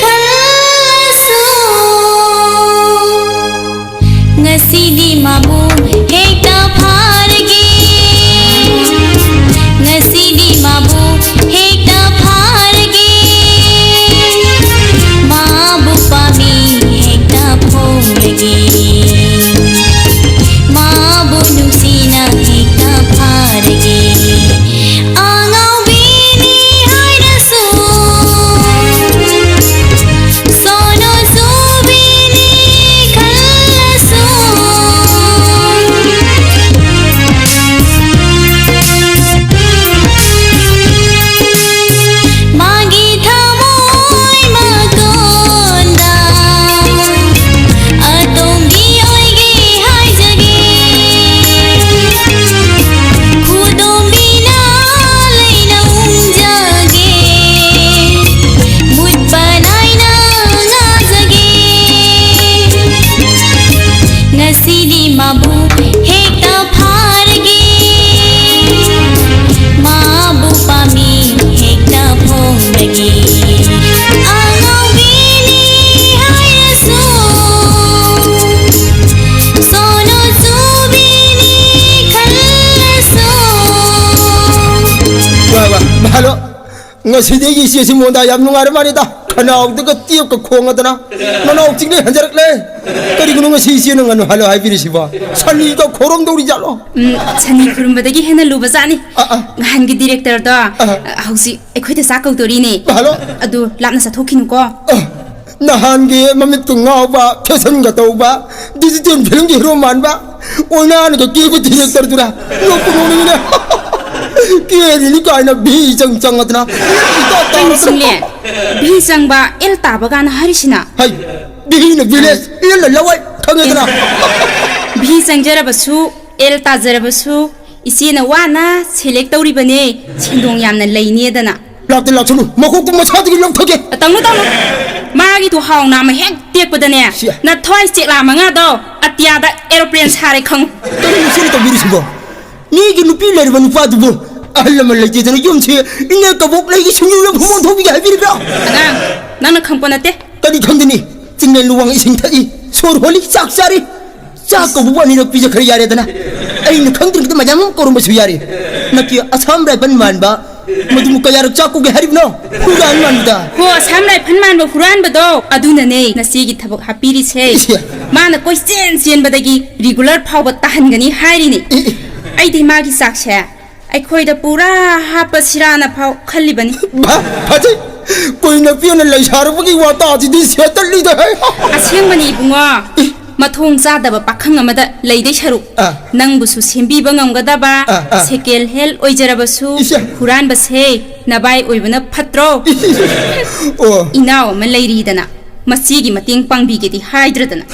ꯈꯜꯂꯁꯨ, ꯉꯁꯤꯗꯤ ꯃꯥꯕꯨ ꯍꯦꯛꯇ ꯐꯥꯔꯒꯦ꯫ ꯉꯁꯤꯗꯤ ꯃꯥꯕꯨ ꯍꯦꯛꯇ ꯐꯥꯔꯒꯦ꯫ ꯃꯥꯕꯨ ꯄꯥꯝꯃꯤ ꯍꯦꯛꯇ ꯐꯣꯡꯂꯒꯦ꯫ ꯃꯥꯕꯨ ꯅꯨꯡꯁꯤꯅ ꯍꯦꯛꯇ ꯐꯥꯔꯒꯦ꯫ ꯑꯉꯥꯎꯕꯤꯅꯤ ꯍꯥꯏꯔꯁꯨ, ꯁꯣꯅꯣ ꯁꯨꯕꯤꯅꯤ ꯈꯜꯂꯁꯨ꯫ ꯃꯥꯒꯤ ꯊꯃꯣꯏ ꯃꯀꯣꯟꯗ ꯑꯇꯣꯝꯕꯤ ꯑꯣꯏꯒꯦ ꯍꯥꯏꯖꯒꯦ꯫ ꯈꯨꯗꯣꯝꯕꯤꯅ ꯂꯩꯅ ꯎꯝꯖꯒꯦ꯫ ꯃꯨꯠꯄ ꯅꯥꯏꯅ ꯉꯥꯖꯒꯦ꯫ ꯉꯁꯤꯗꯤ ꯃꯥꯕꯨ ꯍꯦꯛꯇ ꯐꯥꯔꯒꯦ꯫ ꯃꯥꯕꯨ ꯄꯥꯝꯃꯤ ꯍꯦꯛꯇ ꯐꯣꯡꯂꯒꯦ꯫ ꯑꯉꯥꯎꯕꯤꯅꯤ ꯍꯥꯏꯔꯁꯨ, ꯁꯣꯅꯣ ꯆꯨꯕꯤꯅꯤ ꯈꯜꯂꯁꯨ꯫ ꯋꯥ, ꯋꯥ, ꯍꯜꯂꯣ꯫ ꯉꯁꯤꯗꯤ ꯑꯩꯒꯤ ꯏꯆꯦꯁꯤ ꯃꯣꯟꯗꯥ ꯌꯥꯝ ꯅꯨꯡꯉꯥꯏꯔ ꯃꯥꯜꯂꯤꯗ꯫ ꯈꯅꯥꯎꯗꯒ ꯇꯦꯞꯀ ꯈꯣꯡꯉꯗꯅ ꯃꯅꯥꯎ ꯆꯤꯡꯂꯩ ꯍꯟꯖꯔꯛꯂꯦ꯫ ꯀꯔꯤꯒꯤꯅꯣ ꯉꯁꯤ ꯏꯆꯦꯅ ꯉꯟꯅ ꯍꯜꯂꯣ ꯍꯥꯏꯕꯤꯔꯤꯁꯤꯕꯣ? ꯁꯟꯅꯤꯒ ꯈꯣꯏꯔꯝꯗꯧꯔꯤ ꯖꯥꯠꯂꯣ? ꯎꯝ, ꯁꯟꯅꯤ ꯈꯨꯔꯨꯝꯕꯗꯒꯤ ꯍꯦꯟꯅ ꯂꯨꯕ ꯖꯥꯠꯅꯤ꯫ ꯑ, ꯑ꯫ ꯅꯍꯥꯟꯒꯤ ꯗꯤꯔꯦꯛꯇꯔꯗꯣ, ꯑ꯫ ꯍꯧꯖꯤꯛ ꯑꯩꯈꯣꯏꯗ ꯆꯥꯛ ꯀꯧꯗꯣꯔꯤꯅꯦ꯫ ꯍꯜꯂꯣ꯫ ꯑꯗꯨ ꯂꯥꯞꯅ ꯆꯠꯊꯣꯛꯈꯤꯅꯨꯀꯣ꯫ ꯑ, ꯅꯍꯥꯟꯒꯤ ꯃꯃꯤꯠꯀ ꯉꯥꯎꯕ, ꯐꯦꯁꯟꯒ ꯇꯧꯕ, ꯗꯤꯖꯤꯇꯦꯜ ꯐꯤꯂꯝꯒꯤ ꯍꯤꯔꯣ ꯃꯥꯟꯕ, ꯑꯣꯏꯅꯥꯅꯒ ꯀꯦꯕ ꯗꯤꯔꯦꯛꯇꯔꯗꯨꯔꯥ? ꯅꯣꯛꯄꯨ ꯅꯣꯛꯅꯤꯡꯉꯤꯅꯦ꯫ ꯀꯦꯔꯤꯅꯤ ꯀꯥꯏꯅ ꯚꯤ ꯆꯪ ꯆꯪꯉꯗꯅ꯫ ꯏꯇꯥ ꯇꯥꯔꯗꯅ꯫ ꯀꯩꯅꯣ ꯁꯤꯡꯂꯦ? ꯚꯤ ꯆꯪꯕ, ꯑꯦꯜ ꯇꯥꯕ ꯀꯥꯏꯅ ꯍꯥꯏꯔꯤꯁꯤꯅ? ꯍꯩ, ꯚꯤꯅ ꯚꯤꯂꯦꯖ, ꯑꯦꯜꯅ ꯂꯋꯥꯏ, ꯈꯪꯉꯦꯗꯅ? ꯚꯤ ꯆꯪꯖꯔꯕꯁꯨ, ꯑꯦꯜ ꯇꯥꯖꯔꯕꯁꯨ, ꯏꯆꯦꯅ ꯋꯥꯅ ꯁꯦꯂꯦꯛ ꯇꯧꯔꯤꯕꯅꯦ, ꯁꯦꯟꯗꯣꯡ ꯌꯥꯝꯅ ꯂꯩꯅꯦꯗꯅ꯫ ꯂꯥꯛꯇ ꯂꯥꯛꯁꯅꯨ, ꯃꯀꯣꯛꯇꯨ ꯃꯁꯥꯗꯒꯤ ꯂꯧꯊꯒꯦ꯫ ꯑ, ꯇꯧꯅꯨ, ꯇꯧꯅꯨ꯫ ꯃꯥꯒꯤ ꯇꯨꯍꯥꯎ ꯅꯥꯝꯃ ꯍꯦꯛ ꯇꯦꯛꯄꯗꯅꯦ, ꯁꯤ꯫ ꯅꯊꯣꯏ ꯆꯦꯛꯂꯥ ꯃꯉꯥꯗꯣ ꯑꯇꯤꯌꯥꯗ ꯑꯦꯔꯣꯄ꯭ꯂꯦꯟ ꯁꯥꯔꯦ ꯈꯪꯉꯨ꯫ ꯀꯔꯤꯅꯣ ꯁꯤꯅ ꯇꯧꯕꯤꯔꯤꯁꯤꯕꯣ? ꯃꯤꯒꯤ ꯅꯨꯄꯤ ꯂꯩꯔꯕ ꯅꯨꯄꯥꯗꯨꯕꯨ ꯑꯍꯜ ꯂꯃꯟ ꯂꯩꯇꯦꯗꯅ ꯌꯨꯝꯁꯤ ꯏꯅꯦ ꯀꯕꯣꯛ ꯂꯩꯒꯤ ꯁꯤꯡꯖꯨ ꯌꯣꯟꯐꯝ ꯑꯣꯟꯊꯣꯛꯄꯤꯒꯦ ꯍꯥꯏꯕꯤꯔꯤꯕ꯭ꯔꯣ? ꯑꯉꯥꯡ, ꯅꯪꯅ ꯈꯪꯄꯣ ꯅꯠꯇꯦ꯫ ꯀꯔꯤ ꯈꯪꯒꯅꯤ? ꯆꯤꯡꯂꯦꯟ ꯂꯨꯋꯥꯡ ꯏꯁꯤꯡ ꯊꯛꯏ, ꯁꯣꯔ ꯍꯣꯜꯂꯤ, ꯆꯥꯛ ꯆꯥꯔꯤ꯫ ꯆꯥꯛ ꯀꯧꯕꯕꯨ ꯑꯅꯤꯔꯛ ꯄꯤꯖꯈ꯭ꯔ ꯌꯥꯔꯦꯗꯅ꯫ ꯑꯩꯅ ꯈꯪꯗ꯭ꯔꯤꯉꯩꯗ ꯃꯌꯥꯝ ꯑꯃ ꯀꯧꯔꯝꯕꯁꯨ ꯌꯥꯔꯦ꯫ ꯅꯠꯇꯦ, ꯑꯁꯥꯝ ꯔꯥꯏꯐꯜ ꯃꯥꯟꯕ ꯃꯗꯨꯕꯨ ꯀꯌꯥꯔꯛ ꯆꯥꯛ ꯀꯧꯒꯦ ꯍꯥꯏꯔꯤꯕꯅꯣ? ꯍꯨꯔꯥꯟ ꯃꯥꯟꯕꯗ꯫ ꯍꯣ, ꯑꯁꯥꯝ ꯔꯥꯏꯐꯜ ꯃꯥꯟꯕ ꯍꯨꯔꯥꯟꯕꯗꯣ ꯑꯗꯨꯅꯅꯦ ꯅꯆꯦꯒꯤ ꯊꯕꯛ ꯍꯥꯞꯄꯤꯔꯤꯁꯦ꯫ ꯏꯁꯦ꯫ ꯃꯥꯅ ꯀꯣꯏꯆꯦꯟ ꯆꯦꯟꯕꯗꯒꯤ ꯔꯤꯒꯨꯂꯔ ꯐꯥꯎꯕ ꯇꯥꯍꯟꯒꯅꯤ ꯍꯥꯏꯔꯤꯅꯦ꯫ E, E. ꯑꯩꯗꯤ ꯃꯥꯒꯤ ꯆꯥꯛꯁꯦ ꯑꯩꯈꯣꯏꯗ ꯄꯨꯔꯥ ꯍꯥꯞꯄꯁꯤꯔꯥꯅ ꯐꯥꯎ ꯈꯜꯂꯤꯕꯅꯤ꯫ ꯚꯥ, ꯐꯖꯩ꯫ ꯀꯨꯏꯅ ꯄꯦꯟꯅ ꯂꯩꯁꯥꯔꯨꯕꯒꯤ ꯋꯥꯇꯥꯁꯤꯗꯤ ꯁꯦꯠꯇꯠꯂꯤꯗ꯫ ꯑꯁꯦꯡꯕꯅꯤ ꯏꯕꯨꯡꯉꯣ꯫ ꯏ꯫ ꯃꯊꯣꯡ ꯆꯥꯗꯕ ꯄꯥꯈꯪ ꯑꯃꯗ ꯂꯩꯗꯩ ꯁꯔꯨꯛ, ꯑꯥ꯫ ꯅꯪꯕꯨꯁꯨ ꯁꯦꯝꯕꯤꯕ ꯉꯝꯒꯗꯕ ꯑꯥ, ꯑꯥ꯫ ꯁꯦꯀꯦꯟ ꯍꯦꯟ ꯑꯣꯏꯖꯔꯕꯁꯨ ꯏꯁꯦ꯫ ꯍꯨꯔꯥꯟꯕꯁꯦ ꯅꯕꯥꯏ ꯑꯣꯏꯕꯅ ꯐꯠꯇ꯭ꯔꯣ? ꯑꯣ꯫ ꯏꯅꯥꯎ ꯑꯃ ꯂꯩꯔꯤꯗꯅ ꯃꯆꯦꯒꯤ ꯃꯇꯦꯡ ꯄꯥꯡꯕꯤꯒꯦꯗꯤ ꯍꯥꯏꯗ꯭ꯔꯗꯅ꯫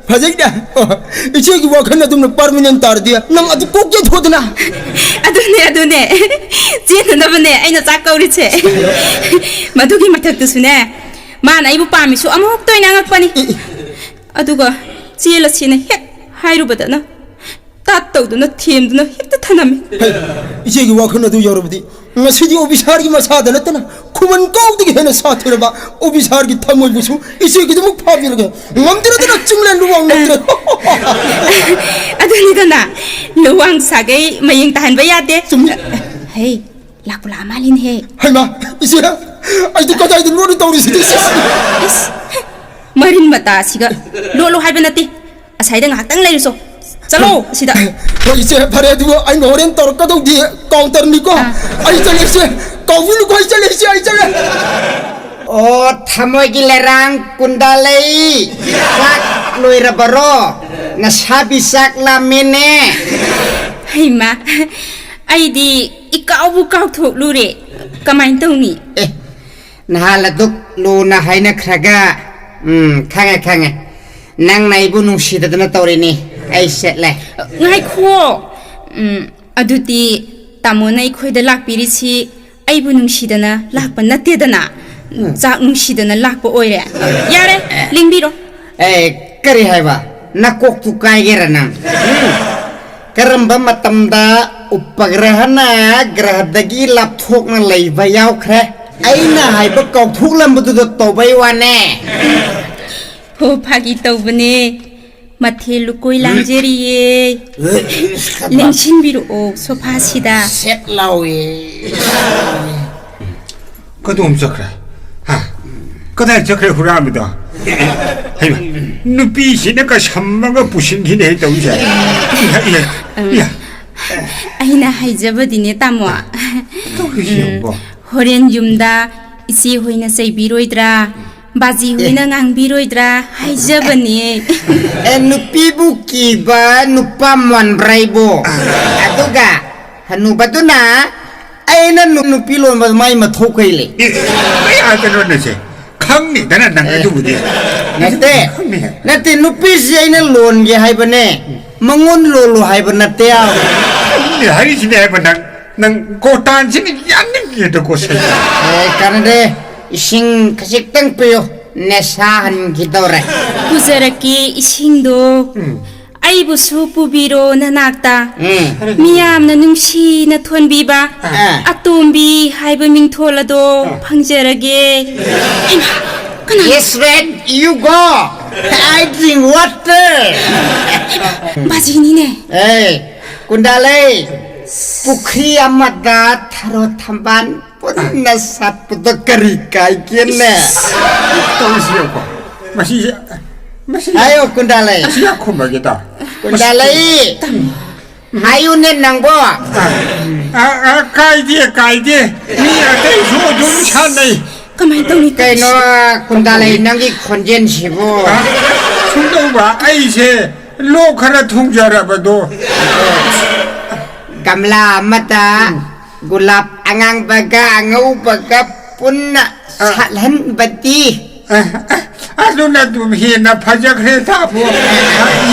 ꯐꯖꯩꯅꯦ꯫ ꯑꯣ, ꯏꯆꯦꯒꯤ ꯋꯥꯈꯜ ꯑꯗꯨꯝꯅ ꯄꯔꯃꯤꯅꯦꯟ ꯇꯥꯔꯗꯤ ꯅꯪ ꯑꯗꯨ ꯀꯣꯛ ꯌꯩꯊꯣꯛꯑꯗꯅ꯫ ꯑꯗꯨꯅꯦ, ꯑꯗꯨꯅꯦ꯫ ꯆꯦꯟꯅꯅꯕꯅꯦ ꯑꯩꯅ ꯆꯥꯛ ꯀꯧꯔꯤꯁꯦ꯫ ꯃꯗꯨꯒꯤ ꯃꯊꯛꯇꯁꯨꯅꯦ, ꯃꯥꯅ ꯑꯩꯕꯨ ꯄꯥꯝꯃꯤꯁꯨ ꯑꯃꯨꯛꯇ ꯑꯣꯏꯅ ꯑꯉꯛꯄꯅꯤ꯫ E, E. ꯑꯗꯨꯒ ꯆꯦꯜꯂꯁꯤꯅ ꯍꯦꯛ ꯍꯥꯏꯔꯨꯕꯗꯅ ꯇꯥꯠ ꯇꯧꯗꯨꯅ ꯊꯦꯝꯗꯨꯅ ꯍꯦꯛꯇ ꯊꯅꯝꯃꯤ꯫ ꯍꯩ, ꯏꯆꯦꯒꯤ ꯋꯥꯈꯜ ꯑꯗꯨ ꯌꯧꯔꯕꯗꯤ ꯉꯁꯤꯗꯤ ꯑꯣꯐꯤꯁꯥꯔꯒꯤ ꯃꯁꯥꯗ ꯅꯠꯇꯅ ꯈꯨꯃꯟ ꯀꯥꯎꯗꯒꯤ ꯍꯦꯟꯅ ꯁꯥꯊꯤꯔꯕ ꯑꯣꯐꯤꯁꯥꯔꯒꯤ ꯊꯃꯣꯏꯕꯨꯁꯨ ꯏꯆꯦꯒꯤꯗꯃꯛ ꯐꯥꯕꯤꯔꯒꯦ꯫ ꯉꯝꯗ꯭ꯔꯗꯅ ꯆꯤꯡꯂꯦꯟ ꯂꯨꯋꯥꯡ ꯅꯠꯇ꯭ꯔꯦ꯫ ꯑꯗꯨꯅꯤꯗꯅ, ꯂꯨꯋꯥꯡ ꯁꯥꯒꯩ ꯃꯌꯦꯡ ꯇꯥꯍꯟꯕ ꯌꯥꯗꯦ꯫ ꯆꯨꯝꯃꯤ꯫ ꯍꯩ, ꯂꯥꯛꯄꯨ ꯂꯥꯛꯑ ꯃꯥꯜꯂꯤꯅꯦꯍꯦ꯫ ꯍꯩꯃꯥ, ꯏꯆꯦ, ꯑꯩꯗꯤ ꯀꯗꯥꯏꯗ ꯂꯣꯠꯂꯤ ꯇꯧꯔꯤꯁꯤꯗꯤ? ꯏꯁ, ꯃꯔꯤꯟ ꯃꯇꯥꯁꯤꯒ ꯂꯣꯠꯂꯣ ꯍꯥꯏꯕ ꯅꯠꯇꯦ꯫ ꯑꯁꯥꯏꯗ ꯉꯥꯏꯍꯥꯛꯇꯪ ꯂꯩꯔꯨꯆꯣ꯫ ꯆꯠꯂꯣ, ꯁꯤꯗ꯫ ꯍꯣꯏ, ꯏꯆꯦ, ꯐꯔꯦ, ꯑꯗꯨꯕꯨ ꯑꯩꯅ ꯍꯣꯔꯦꯟ ꯇꯧꯔꯛꯀꯗꯧꯗꯤ ꯀꯥꯎꯟꯇꯔꯅꯤꯀꯣ꯫ ꯑꯥ꯫ ꯑꯩ ꯆꯠꯂꯦ, ꯏꯆꯦ꯫ ꯀꯥꯎꯕꯤꯅꯨꯀꯣ, ꯑꯩ ꯆꯠꯂꯦ, ꯏꯆꯦ, ꯑꯩ ꯆꯠꯂꯦ꯫ ꯑꯣ, ꯊꯃꯣꯏꯒꯤ ꯂꯩꯔꯥꯡ ꯀꯨꯟꯗꯥꯂꯩ, ꯆꯥꯛ ꯂꯣꯏꯔꯕꯔꯣ? ꯅꯁꯥꯕꯤ ꯆꯥꯛ ꯂꯥꯝꯃꯦꯅꯦ꯫ ꯍꯩꯃꯥ, ꯑꯩꯗꯤ ꯏꯀꯥꯎꯕꯨ ꯀꯥꯎꯊꯣꯛꯂꯨꯔꯦ꯫ ꯀꯃꯥꯏꯅ ꯇꯧꯅꯤ? ꯑꯦ, ꯅꯍꯥꯟ ꯑꯗꯨꯛ ꯂꯨꯅ ꯍꯥꯏꯅꯈ꯭ꯔꯒ, ꯎꯝ, ꯈꯪꯉꯦ, ꯈꯪꯉꯦ꯫ ꯅꯪꯅ ꯑꯩꯕꯨ ꯅꯨꯡꯁꯤꯗꯗꯅ ꯇꯧꯔꯤꯅꯤ꯫ ꯑꯩ ꯆꯠꯂꯦ꯫ ꯉꯥꯏꯈꯣ꯫ ꯎꯝ, ꯑꯗꯨꯗꯤ ꯇꯥꯃꯣꯅ ꯑꯩꯈꯣꯏꯗ ꯂꯥꯛꯄꯤꯔꯤꯁꯤ ꯑꯩꯕꯨ ꯅꯨꯡꯁꯤꯗꯅ ꯂꯥꯛꯄ ꯅꯠꯇꯦꯗꯅ꯫ ꯆꯥꯛ ꯅꯨꯡꯁꯤꯗꯅ ꯂꯥꯛꯄ ꯑꯣꯏꯔꯦ꯫ ꯌꯥꯔꯦ, ꯂꯦꯡꯕꯤꯔꯣ꯫ ꯑꯦ, ꯀꯔꯤ ꯍꯥꯏꯕ? ꯅꯀꯣꯛꯇꯨ ꯀꯥꯏꯒꯦꯔ ꯅꯪ? ꯎꯝ? ꯀꯔꯝꯕ ꯃꯇꯝꯗ ꯎꯄꯒ꯭ꯔꯍꯅ ꯒ꯭ꯔꯍꯗꯒꯤ ꯂꯥꯞꯊꯣꯛꯅ ꯂꯩꯕ ꯌꯥꯎꯈ꯭ꯔꯦ? ꯑꯩꯅ ꯍꯥꯏꯕ ꯀꯥꯎꯊꯣꯛꯂꯝꯕꯗꯨꯗ ꯇꯧꯕꯩ ꯋꯥꯅꯦ꯫ ꯍꯣ, ꯐꯥꯒꯤ ꯇꯧꯕꯅꯦ꯫ ꯃꯊꯦꯜ ꯂꯨꯀꯣꯏ ꯂꯥꯡꯖꯔꯤꯌꯦ꯫ ꯂꯦꯡꯁꯤꯟꯕꯤꯔꯛꯑꯣ ꯁꯣꯐꯥꯁꯤꯗ꯫ ꯁꯦꯠ ꯂꯥꯎꯏ꯫ ꯀꯗꯣꯝ ꯆꯠꯈ꯭ꯔꯦ? ꯍꯥ? ꯀꯗꯥꯏ ꯆꯠꯈ꯭ꯔꯦ ꯍꯨꯔꯥꯟꯕꯗꯣ? ꯍꯩꯃꯥ, ꯅꯨꯄꯤꯁꯤꯅ ꯀꯁꯝꯃꯒ ꯄꯨꯁꯤꯟꯈꯤꯅꯦ ꯇꯧꯔꯤꯁꯦ꯫ ꯏꯍ, ꯏꯍ, ꯏꯍ꯫ ꯑꯩꯅ ꯍꯥꯏꯖꯕꯗꯤꯅꯦ, ꯇꯥꯃꯣ꯫ ꯇꯧꯔꯤꯁꯤ ꯌꯦꯡꯉꯨꯀꯣ꯫ ꯍꯣꯔꯦꯟ ꯌꯨꯝꯗ ꯏꯆꯦ ꯍꯣꯏꯅ ꯆꯩꯕꯤꯔꯣꯏꯗ꯭ꯔꯥ? ꯕꯥꯖꯤ ꯍꯣꯏꯅ ꯉꯥꯡꯕꯤꯔꯣꯏꯗ꯭ꯔꯥ ꯍꯥꯏꯖꯕꯅꯦ꯫ ꯑꯦ, ꯅꯨꯄꯤꯕꯨ ꯀꯤꯕ ꯅꯨꯄꯥ ꯃꯥꯟꯕ꯭ꯔꯥ ꯑꯩꯕꯨ? ꯑꯗꯨꯒ ꯍꯅꯨꯕꯗꯨꯅ ꯑꯩꯅ ꯅꯨ-, ꯅꯨꯄꯤ ꯂꯣꯟꯕ ꯃꯥꯏ ꯃꯊꯧ ꯀꯩ ꯂꯩ? ꯑꯦ, ꯑꯩ ꯍꯥꯏꯗꯅꯣꯅꯦꯁꯦ꯫ ꯈꯪꯅꯤꯗꯅ ꯅꯪ ꯑꯦ, ꯑꯗꯨꯕꯨꯗꯤ꯫ ꯅꯠꯇꯦ꯫ ꯈꯪꯅꯤ꯫ ꯅꯠꯇꯦ, ꯅꯨꯄꯤꯁꯤ ꯑꯩꯅ ꯂꯣꯟꯒꯦ ꯍꯥꯏꯕꯅꯦ꯫ ꯃꯉꯣꯟ ꯂꯣꯜꯂꯣ ꯍꯥꯏꯕ ꯅꯠꯇꯦ꯫ ꯈꯪꯅꯤ ꯍꯥꯏꯔꯤꯁꯤꯅꯦ ꯍꯥꯏꯕ ꯅꯪ꯫ ꯅꯪ ꯀꯣꯇꯥꯟꯁꯤꯅ ꯌꯥꯅꯤꯡꯉꯦꯗꯀꯣ ꯁꯦ꯫ ꯑꯦ, ꯀꯥꯟꯅꯗꯦ꯫ ꯏꯁꯤꯡ ꯈꯖꯤꯛꯇꯪ ꯄꯤꯌꯨ꯫ ꯅꯦꯁꯥ ꯍꯟꯈꯤꯗꯧꯔꯦ꯫ ꯄꯨꯖꯔꯛꯀꯦ ꯏꯁꯤꯡꯗꯣ꯫ ꯎꯝ꯫ ꯑꯩꯕꯨꯁꯨ ꯄꯨꯕꯤꯔꯣ ꯅꯅꯥꯛꯇ꯫ ꯎꯝ꯫ ꯃꯤꯌꯥꯝꯅ ꯅꯨꯡꯁꯤꯅ ꯊꯣꯟꯕꯤꯕ ꯑꯥ꯫ ꯑꯇꯣꯝꯕꯤ ꯍꯥꯏꯕ ꯃꯤꯡꯊꯣꯜ ꯑꯗꯣ ꯑꯥ꯫ ꯐꯪꯖꯔꯒꯦ꯫ ꯍꯩꯃꯥ, ꯀꯅꯥ? Yes, red, you go. I drink water. ꯕꯥꯖꯤꯅꯤꯅꯦ꯫ ꯑꯦ, ꯀꯨꯟꯗꯥꯂꯩ, ꯄꯨꯈ꯭ꯔꯤ ꯑꯃꯗ ꯊꯔꯣ ꯊꯝꯕꯥꯜ ꯄꯨꯟꯅ ꯁꯥꯠꯄꯗ ꯀꯔꯤ ꯀꯥꯏꯒꯦꯅꯦ? ꯇꯧꯔꯤꯁꯤ ꯌꯦꯡꯉꯨꯀꯣ꯫ ꯃꯁꯤꯁꯦ, ꯃꯁꯤ ꯍꯥꯏꯌꯣ, ꯀꯨꯟꯗꯥꯂꯩ꯫ ꯑꯁꯤ ꯌꯥꯝ ꯈꯨꯝꯃꯒꯦ ꯇꯥꯎ꯫ ꯀꯨꯟꯗꯥꯂꯩ꯫ ꯍꯥꯏꯌꯨꯅꯦ ꯅꯪꯕꯣ꯫ ꯑ, ꯑ, ꯑ, ꯀꯥꯏꯗꯦ, ꯀꯥꯏꯗꯦ꯫ ꯃꯤ ꯑꯇꯩꯁꯨ ꯑꯗꯨꯝ ꯁꯥꯟꯅꯩ꯫ ꯀꯃꯥꯏꯅ ꯇꯧꯅꯤ? ꯀꯩꯅꯣ, ꯀꯨꯟꯗꯥꯂꯩ, ꯅꯪꯒꯤ ꯈꯣꯟꯖꯦꯜꯁꯤꯕꯨ? ꯑ, ꯁꯨꯝ ꯇꯧꯕ, ꯑꯩꯁꯦ ꯂꯣꯛ ꯈꯔ ꯊꯨꯡꯖꯔꯕꯗꯣ꯫ ꯒꯝꯂꯥ ꯑꯃꯗ ꯎꯝ꯫ ꯒꯨꯂꯥꯞ ꯑꯉꯥꯡꯕꯒ ꯑꯉꯧꯕꯒ ꯄꯨꯟꯅ ꯑ꯫ ꯁꯥꯠꯍꯟꯕꯗꯤ꯫ ꯑ, ꯑ, ꯑꯗꯨꯅ ꯑꯗꯨꯝ ꯍꯦꯟꯅ ꯐꯖꯈ꯭ꯔꯦ ꯇꯥꯃꯣ꯫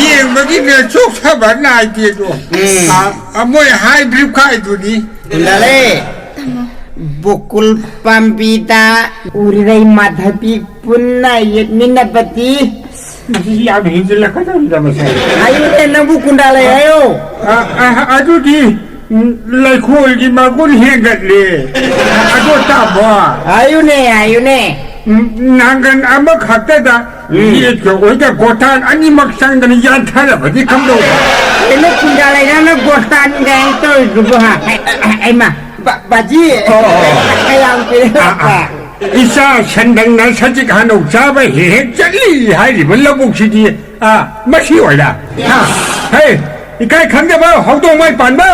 ꯌꯦꯡꯕꯒꯤꯅꯦ ꯆꯣꯛꯊꯕ ꯅꯥꯏꯗꯦꯗꯣ꯫ ꯎꯝ꯫ ꯑ, ꯑ, ꯃꯣꯏ ꯍꯥꯏ ꯕ꯭ꯔꯤꯐ ꯈꯥꯏꯗꯨꯅꯤ꯫ ꯀꯨꯟꯗꯥꯂꯩ꯫ ꯇꯥꯃꯣ꯫ ꯕꯣꯀꯨꯜ ꯄꯥꯝꯕꯤꯗ ꯎꯔꯤꯔꯩ ꯃꯥꯙꯕꯤ ꯄꯨꯟꯅ ꯌꯦꯠꯃꯤꯟꯅꯕꯗꯤ꯫ ꯃꯁꯤꯁꯤ ꯌꯥꯝ ꯍꯦꯟꯖꯤꯜꯂꯛꯀꯗꯧꯔꯤꯗ ꯃꯁꯦ꯫ ꯍꯥꯏꯌꯨꯅꯦ, ꯅꯪꯕꯨ ꯀꯨꯟꯗꯥ ꯂꯩ ꯍꯥꯏꯌꯣ꯫ ꯑ, ꯑ, ꯑꯗꯨꯗꯤ, ꯎꯝ, ꯂꯩꯈꯣꯜꯒꯤ ꯃꯒꯨꯟ ꯍꯦꯟꯒꯠꯂꯦ꯫ ꯑꯗꯣ ꯇꯥꯃꯣ꯫ ꯍꯥꯏꯌꯨꯅꯦ, ꯍꯥꯏꯌꯨꯅꯦ꯫ ꯎꯝ, ꯅꯥꯡꯒꯟ ꯑꯃꯈꯛꯇꯗ ꯎꯝ꯫ ꯌꯦꯠꯀ ꯑꯣꯏꯗ ꯒꯣꯇꯥꯟ ꯑꯅꯤꯃꯛ ꯆꯪꯗꯅ ꯌꯥꯟꯊꯔꯕꯗꯤ ꯀꯝꯗꯧꯕ? ꯀꯩꯅꯣ ꯀꯨꯟꯗꯥ ꯂꯩ ꯅꯪꯅ ꯒꯣꯇꯥꯟ ꯀꯥꯏꯅ ꯇꯧꯔꯤꯗꯨꯕꯨ, ꯍꯥ? ꯑꯩ, ꯑꯩ, ꯑꯩꯃ, ꯕꯥ-, ꯕꯥꯖꯤ, ꯑꯣ, ꯑꯣ꯫ ꯀꯌꯥꯝ ꯀꯨꯏꯔꯦ ꯑꯥ, ꯑꯥ꯫ ꯂꯥꯛꯄ? ꯏꯆꯥ ꯁꯟꯗꯪꯅ ꯁꯖꯤꯛ ꯍꯥꯅꯧ ꯆꯥꯕ ꯍꯦꯛ ꯍꯦꯛ ꯆꯠꯂꯤ ꯍꯥꯏꯔꯤꯕ ꯂꯧꯕꯨꯛꯁꯤꯗꯤ, ꯑꯥ, ꯃꯁꯤ ꯑꯣꯏꯔ? ꯍꯥ? ꯍꯦ, ꯏꯀꯥꯏ ꯈꯪꯗꯕ ꯍꯧꯗꯣꯡ ꯃꯥꯏ ꯄꯥꯟꯕ,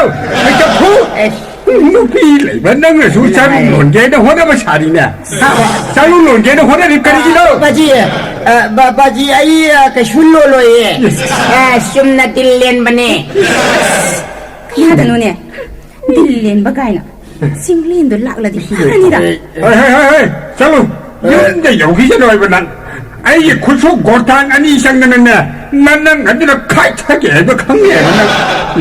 ꯍꯦꯛꯇ ꯐꯨ꯫ ꯑꯦ꯫ ꯅꯨꯄꯤ ꯂꯩꯕ ꯅꯪꯅꯁꯨ ꯆꯥꯔꯨ ꯂꯣꯟꯒꯦꯅ ꯍꯣꯠꯅꯕ ꯁꯥꯔꯤꯅꯦ꯫ ꯍꯥ? ꯆꯥꯔꯨ ꯂꯣꯟꯒꯦꯅ ꯍꯣꯠꯅꯔꯤ ꯀꯔꯤꯒꯤꯅꯣ? ꯑꯥ, ꯕꯥꯖꯤ, ꯑ, ꯕꯥ-, ꯕꯥꯖꯤ, ꯑꯩ, ꯑ, ꯀꯩꯁꯨ ꯂꯣꯜꯂꯣꯏꯌꯦ꯫ ꯑ, ꯆꯨꯝꯅ ꯗꯤꯜ ꯂꯦꯟꯕꯅꯦ꯫ ꯀꯅꯥꯗꯅꯣꯅꯦ? ꯗꯤꯜ ꯂꯦꯟꯕ ꯀꯥꯏꯅ꯫ ꯆꯤꯡꯂꯦꯟꯗꯣ ꯂꯥꯛꯂꯗꯤ ꯐꯔꯅꯤꯗ꯫ ꯍꯣꯏ, ꯍꯣꯏ, ꯍꯣꯏ, ꯍꯣꯏ, ꯆꯠꯂꯨ꯫ ꯌꯨꯝꯗ ꯌꯧꯈꯤꯁꯅꯨ ꯍꯥꯏꯕ ꯅꯪ꯫ ꯑꯩꯒꯤ ꯈꯨꯠꯁꯨ ꯒꯣꯔꯊꯥꯟ ꯑꯅꯤ ꯆꯪꯗꯅꯅꯦ, ꯅꯪ, ꯅꯪ ꯑꯗꯨꯅ ꯈꯥꯏ ꯊꯒꯦ ꯍꯥꯏꯕ ꯈꯪꯉꯦ ꯍꯥꯏꯕ ꯅꯪ꯫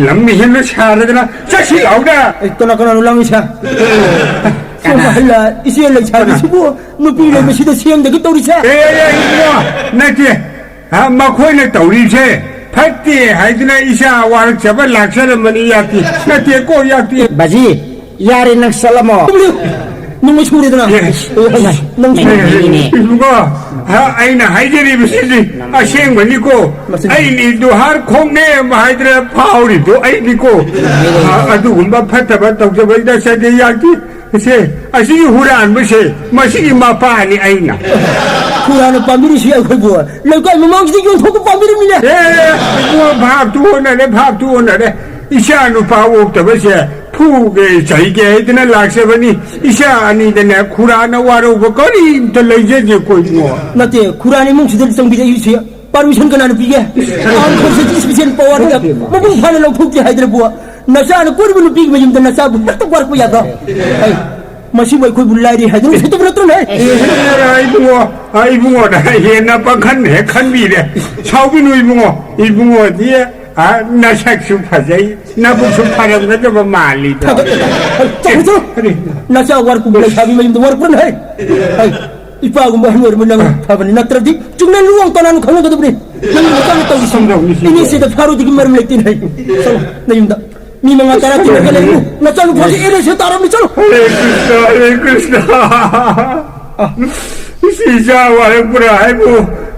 ꯂꯝ ꯍꯦꯟꯕ ꯁꯥꯔꯗꯅ ꯆꯠꯁꯤ ꯂꯥꯎꯗ꯫ ꯑꯩ ꯀꯅꯥ ꯀꯅꯥꯅꯣ ꯂꯥꯡꯉꯤꯁꯦ? ꯀꯅꯥ? ꯁꯣꯝꯗ ꯍꯜꯂ, ꯏꯆꯦ ꯂꯩꯁꯥꯕꯤꯁꯤꯕꯨ ꯅꯨꯄꯤ ꯂꯩꯕꯁꯤꯗ ꯁꯦꯝꯗꯒꯤ ꯇꯧꯔꯤꯁꯦ? ꯑꯦ, ꯑꯦ, ꯑꯦ, ꯏꯕꯨꯡꯉꯣ, ꯅꯠꯇꯦ꯫ ꯍꯥ, ꯃꯈꯣꯏꯅ ꯇꯧꯔꯤꯁꯦ ꯐꯠꯇꯦ ꯍꯥꯏꯗꯨꯅ ꯏꯆꯥ ꯋꯥꯔꯛꯆꯕ ꯂꯥꯛꯆꯔꯝꯕꯅꯤ, ꯌꯥꯇꯤ꯫ ꯅꯠꯇꯦꯀꯣ, ꯌꯥꯇꯤ꯫ ꯕꯥꯖꯤ, ꯌꯥꯔꯦ, ꯅꯪ ꯆꯠꯂꯝꯃꯣ꯫ ꯇꯨꯝꯂꯤꯎ꯫ ꯅꯨꯡꯃꯩ ꯁꯨꯔꯦꯗꯅ꯫ ꯑꯦ꯫ ꯑꯣ, ꯅꯪ ꯅꯪ ꯁꯨꯔꯦ꯫ ꯏꯕꯨꯡꯉꯣ, ꯍꯥ, ꯑꯩꯅ ꯍꯥꯏꯖꯔꯤꯕꯁꯤꯗꯤ ꯑꯁꯦꯡꯕꯅꯤꯀꯣ꯫ ꯃꯁꯤ ꯑꯩꯅꯤ ꯗꯨꯍꯥꯔ ꯈꯣꯡꯅꯦꯝ ꯍꯥꯏꯗꯅ ꯐꯥꯎꯔꯤꯗꯣ ꯑꯩꯅꯤꯀꯣ꯫ ꯍꯥ, ꯑꯗꯨꯒꯨꯝꯕ ꯐꯠꯇꯕ ꯇꯧꯖꯕ ꯅꯠꯆꯗꯦ, ꯌꯥꯇꯤ꯫ ꯁꯦ, ꯑꯁꯤꯒꯤ ꯍꯨꯔꯥꯟꯕꯁꯦ, ꯃꯁꯤꯒꯤ ꯃꯄꯥꯅꯤ ꯑꯩꯅ꯫ ꯍꯨꯔꯥꯟꯕ ꯄꯥꯝꯕꯤꯔꯤꯁꯤ ꯑꯩꯈꯣꯏꯕꯨ ꯂꯩꯀꯥꯏ ꯃꯃꯥꯡꯁꯤꯗ ꯌꯣꯟꯊꯣꯛꯄ ꯄꯥꯝꯕꯤꯔꯤꯕꯅꯤꯅꯦ꯫ ꯑꯦ, ꯏꯕꯨꯡꯉꯣ, ꯚꯥꯞꯇꯨ ꯑꯣꯟꯅꯔꯦ, ꯚꯥꯞꯇꯨ ꯑꯣꯟꯅꯔꯦ꯫ ꯏꯆꯥ ꯅꯨꯄꯥ ꯑꯣꯛꯇꯕꯁꯦ ꯐꯨꯒꯦ ꯆꯩꯒꯦ ꯍꯥꯏꯗꯅ ꯂꯥꯛꯆꯕꯅꯤ꯫ ꯏꯆꯥ ꯑꯅꯤꯗꯅꯦ ꯈꯨꯔꯥꯅ ꯋꯥꯔꯧꯕ ꯀꯔꯤꯝꯇ ꯂꯩꯖꯗꯦꯀꯣ ꯏꯕꯨꯡꯉꯣ꯫ ꯅꯠꯇꯦ, ꯈꯨꯔꯥꯟ ꯏꯃꯨꯡꯁꯤꯗ ꯆꯪꯕꯤꯔꯛꯏꯁꯦ꯫ Permission ꯀꯅꯥꯅ ꯄꯤꯒꯦ? ꯑꯥꯔꯝ ꯐꯣꯔꯁꯇ special power ꯒ ꯃꯄꯨꯡ ꯐꯥꯅ ꯂꯧꯊꯣꯛꯇꯦ ꯍꯥꯏꯗꯅꯕꯨ ꯅꯆꯥꯅ ꯀꯣꯏꯔꯤꯕ ꯅꯨꯄꯤꯒꯤ ꯃꯌꯨꯝꯗ ꯅꯆꯥꯕꯨ ꯍꯦꯛꯇ ꯋꯥꯔꯛꯄ ꯌꯥꯗ꯭ꯔꯣ? ꯑꯩ, ꯃꯁꯤꯕꯨ ꯑꯩꯈꯣꯏꯕꯨ ꯂꯥꯏꯔꯤ ꯍꯥꯏꯗꯨꯅ ꯎꯁꯤꯠꯇꯕ ꯅꯠꯇ꯭ꯔꯣꯅꯦ? ꯑꯦ, ꯏꯕꯨꯡꯉꯣ, ꯏꯕꯨꯡꯉꯣꯗ ꯍꯦꯟꯅ ꯄꯥꯡꯈꯟ ꯍꯦꯛ ꯈꯟꯕꯤꯔꯦ꯫ ꯁꯥꯎꯕꯤꯅꯨ ꯏꯕꯨꯡꯉꯣ, ꯏꯕꯨꯡꯉꯣꯗꯤ ꯑ, ꯅꯁꯛꯁꯨ ꯐꯖꯩ, ꯅꯕꯨꯛꯁꯨ ꯐꯔꯝꯒꯗꯕ ꯃꯥꯜꯂꯤꯗꯣ꯫ ꯊꯥꯒꯠ-, ꯆꯠꯂꯨ, ꯆꯠꯂꯨ꯫ ꯀꯔꯤ? ꯅꯆꯥ ꯋꯥꯔꯛꯄꯕꯨ ꯂꯩꯁꯥꯕꯤ ꯃꯌꯨꯝꯗ ꯋꯥꯔꯛꯄ꯭ꯔꯅꯦ? ꯍꯩ, ꯍꯩ, ꯏꯄꯥꯒꯨꯝꯕ ꯑꯍꯜ ꯑꯣꯏꯔꯕ ꯅꯪ ꯐꯕꯅꯤ, ꯅꯠꯇ꯭ꯔꯗꯤ ꯆꯨꯝꯅ ꯂꯨꯋꯥꯡ ꯇꯅꯥꯟ ꯈꯪꯅꯒꯗꯕꯅꯤ꯫ ꯅꯪ ꯅꯆꯥꯅ ꯇꯧꯔꯤꯁꯤ꯫ ꯀꯝꯗꯧꯅꯤ ꯁꯤꯕꯨ? ꯏꯅꯦꯁꯤꯗ ꯐꯥꯔꯣꯏꯗꯒꯤ ꯃꯔꯝ ꯂꯩꯇꯦꯅꯦ꯫ ꯍꯩ, ꯆꯠꯂꯣ, ꯅꯌꯨꯝꯗ꯫ ꯃꯤ ꯃꯉꯥ ꯇꯔꯥ ꯇꯤꯟꯅꯔꯒ ꯂꯩꯔꯨ꯫ ꯅꯆꯥꯅꯨꯄꯥꯁꯦ ꯑꯦꯔꯦꯁꯦ ꯇꯥꯔꯝꯅꯤ, ꯆꯠꯂꯣ꯫ ꯍꯔꯦ ꯀ꯭ꯔꯤꯁꯅ, ꯍꯔꯦ ꯀ꯭ꯔꯤꯁꯅ꯫ ꯁꯤ ꯏꯆꯥ ꯋꯥꯔꯛꯄ꯭ꯔꯥ ꯍꯥꯏꯕꯨ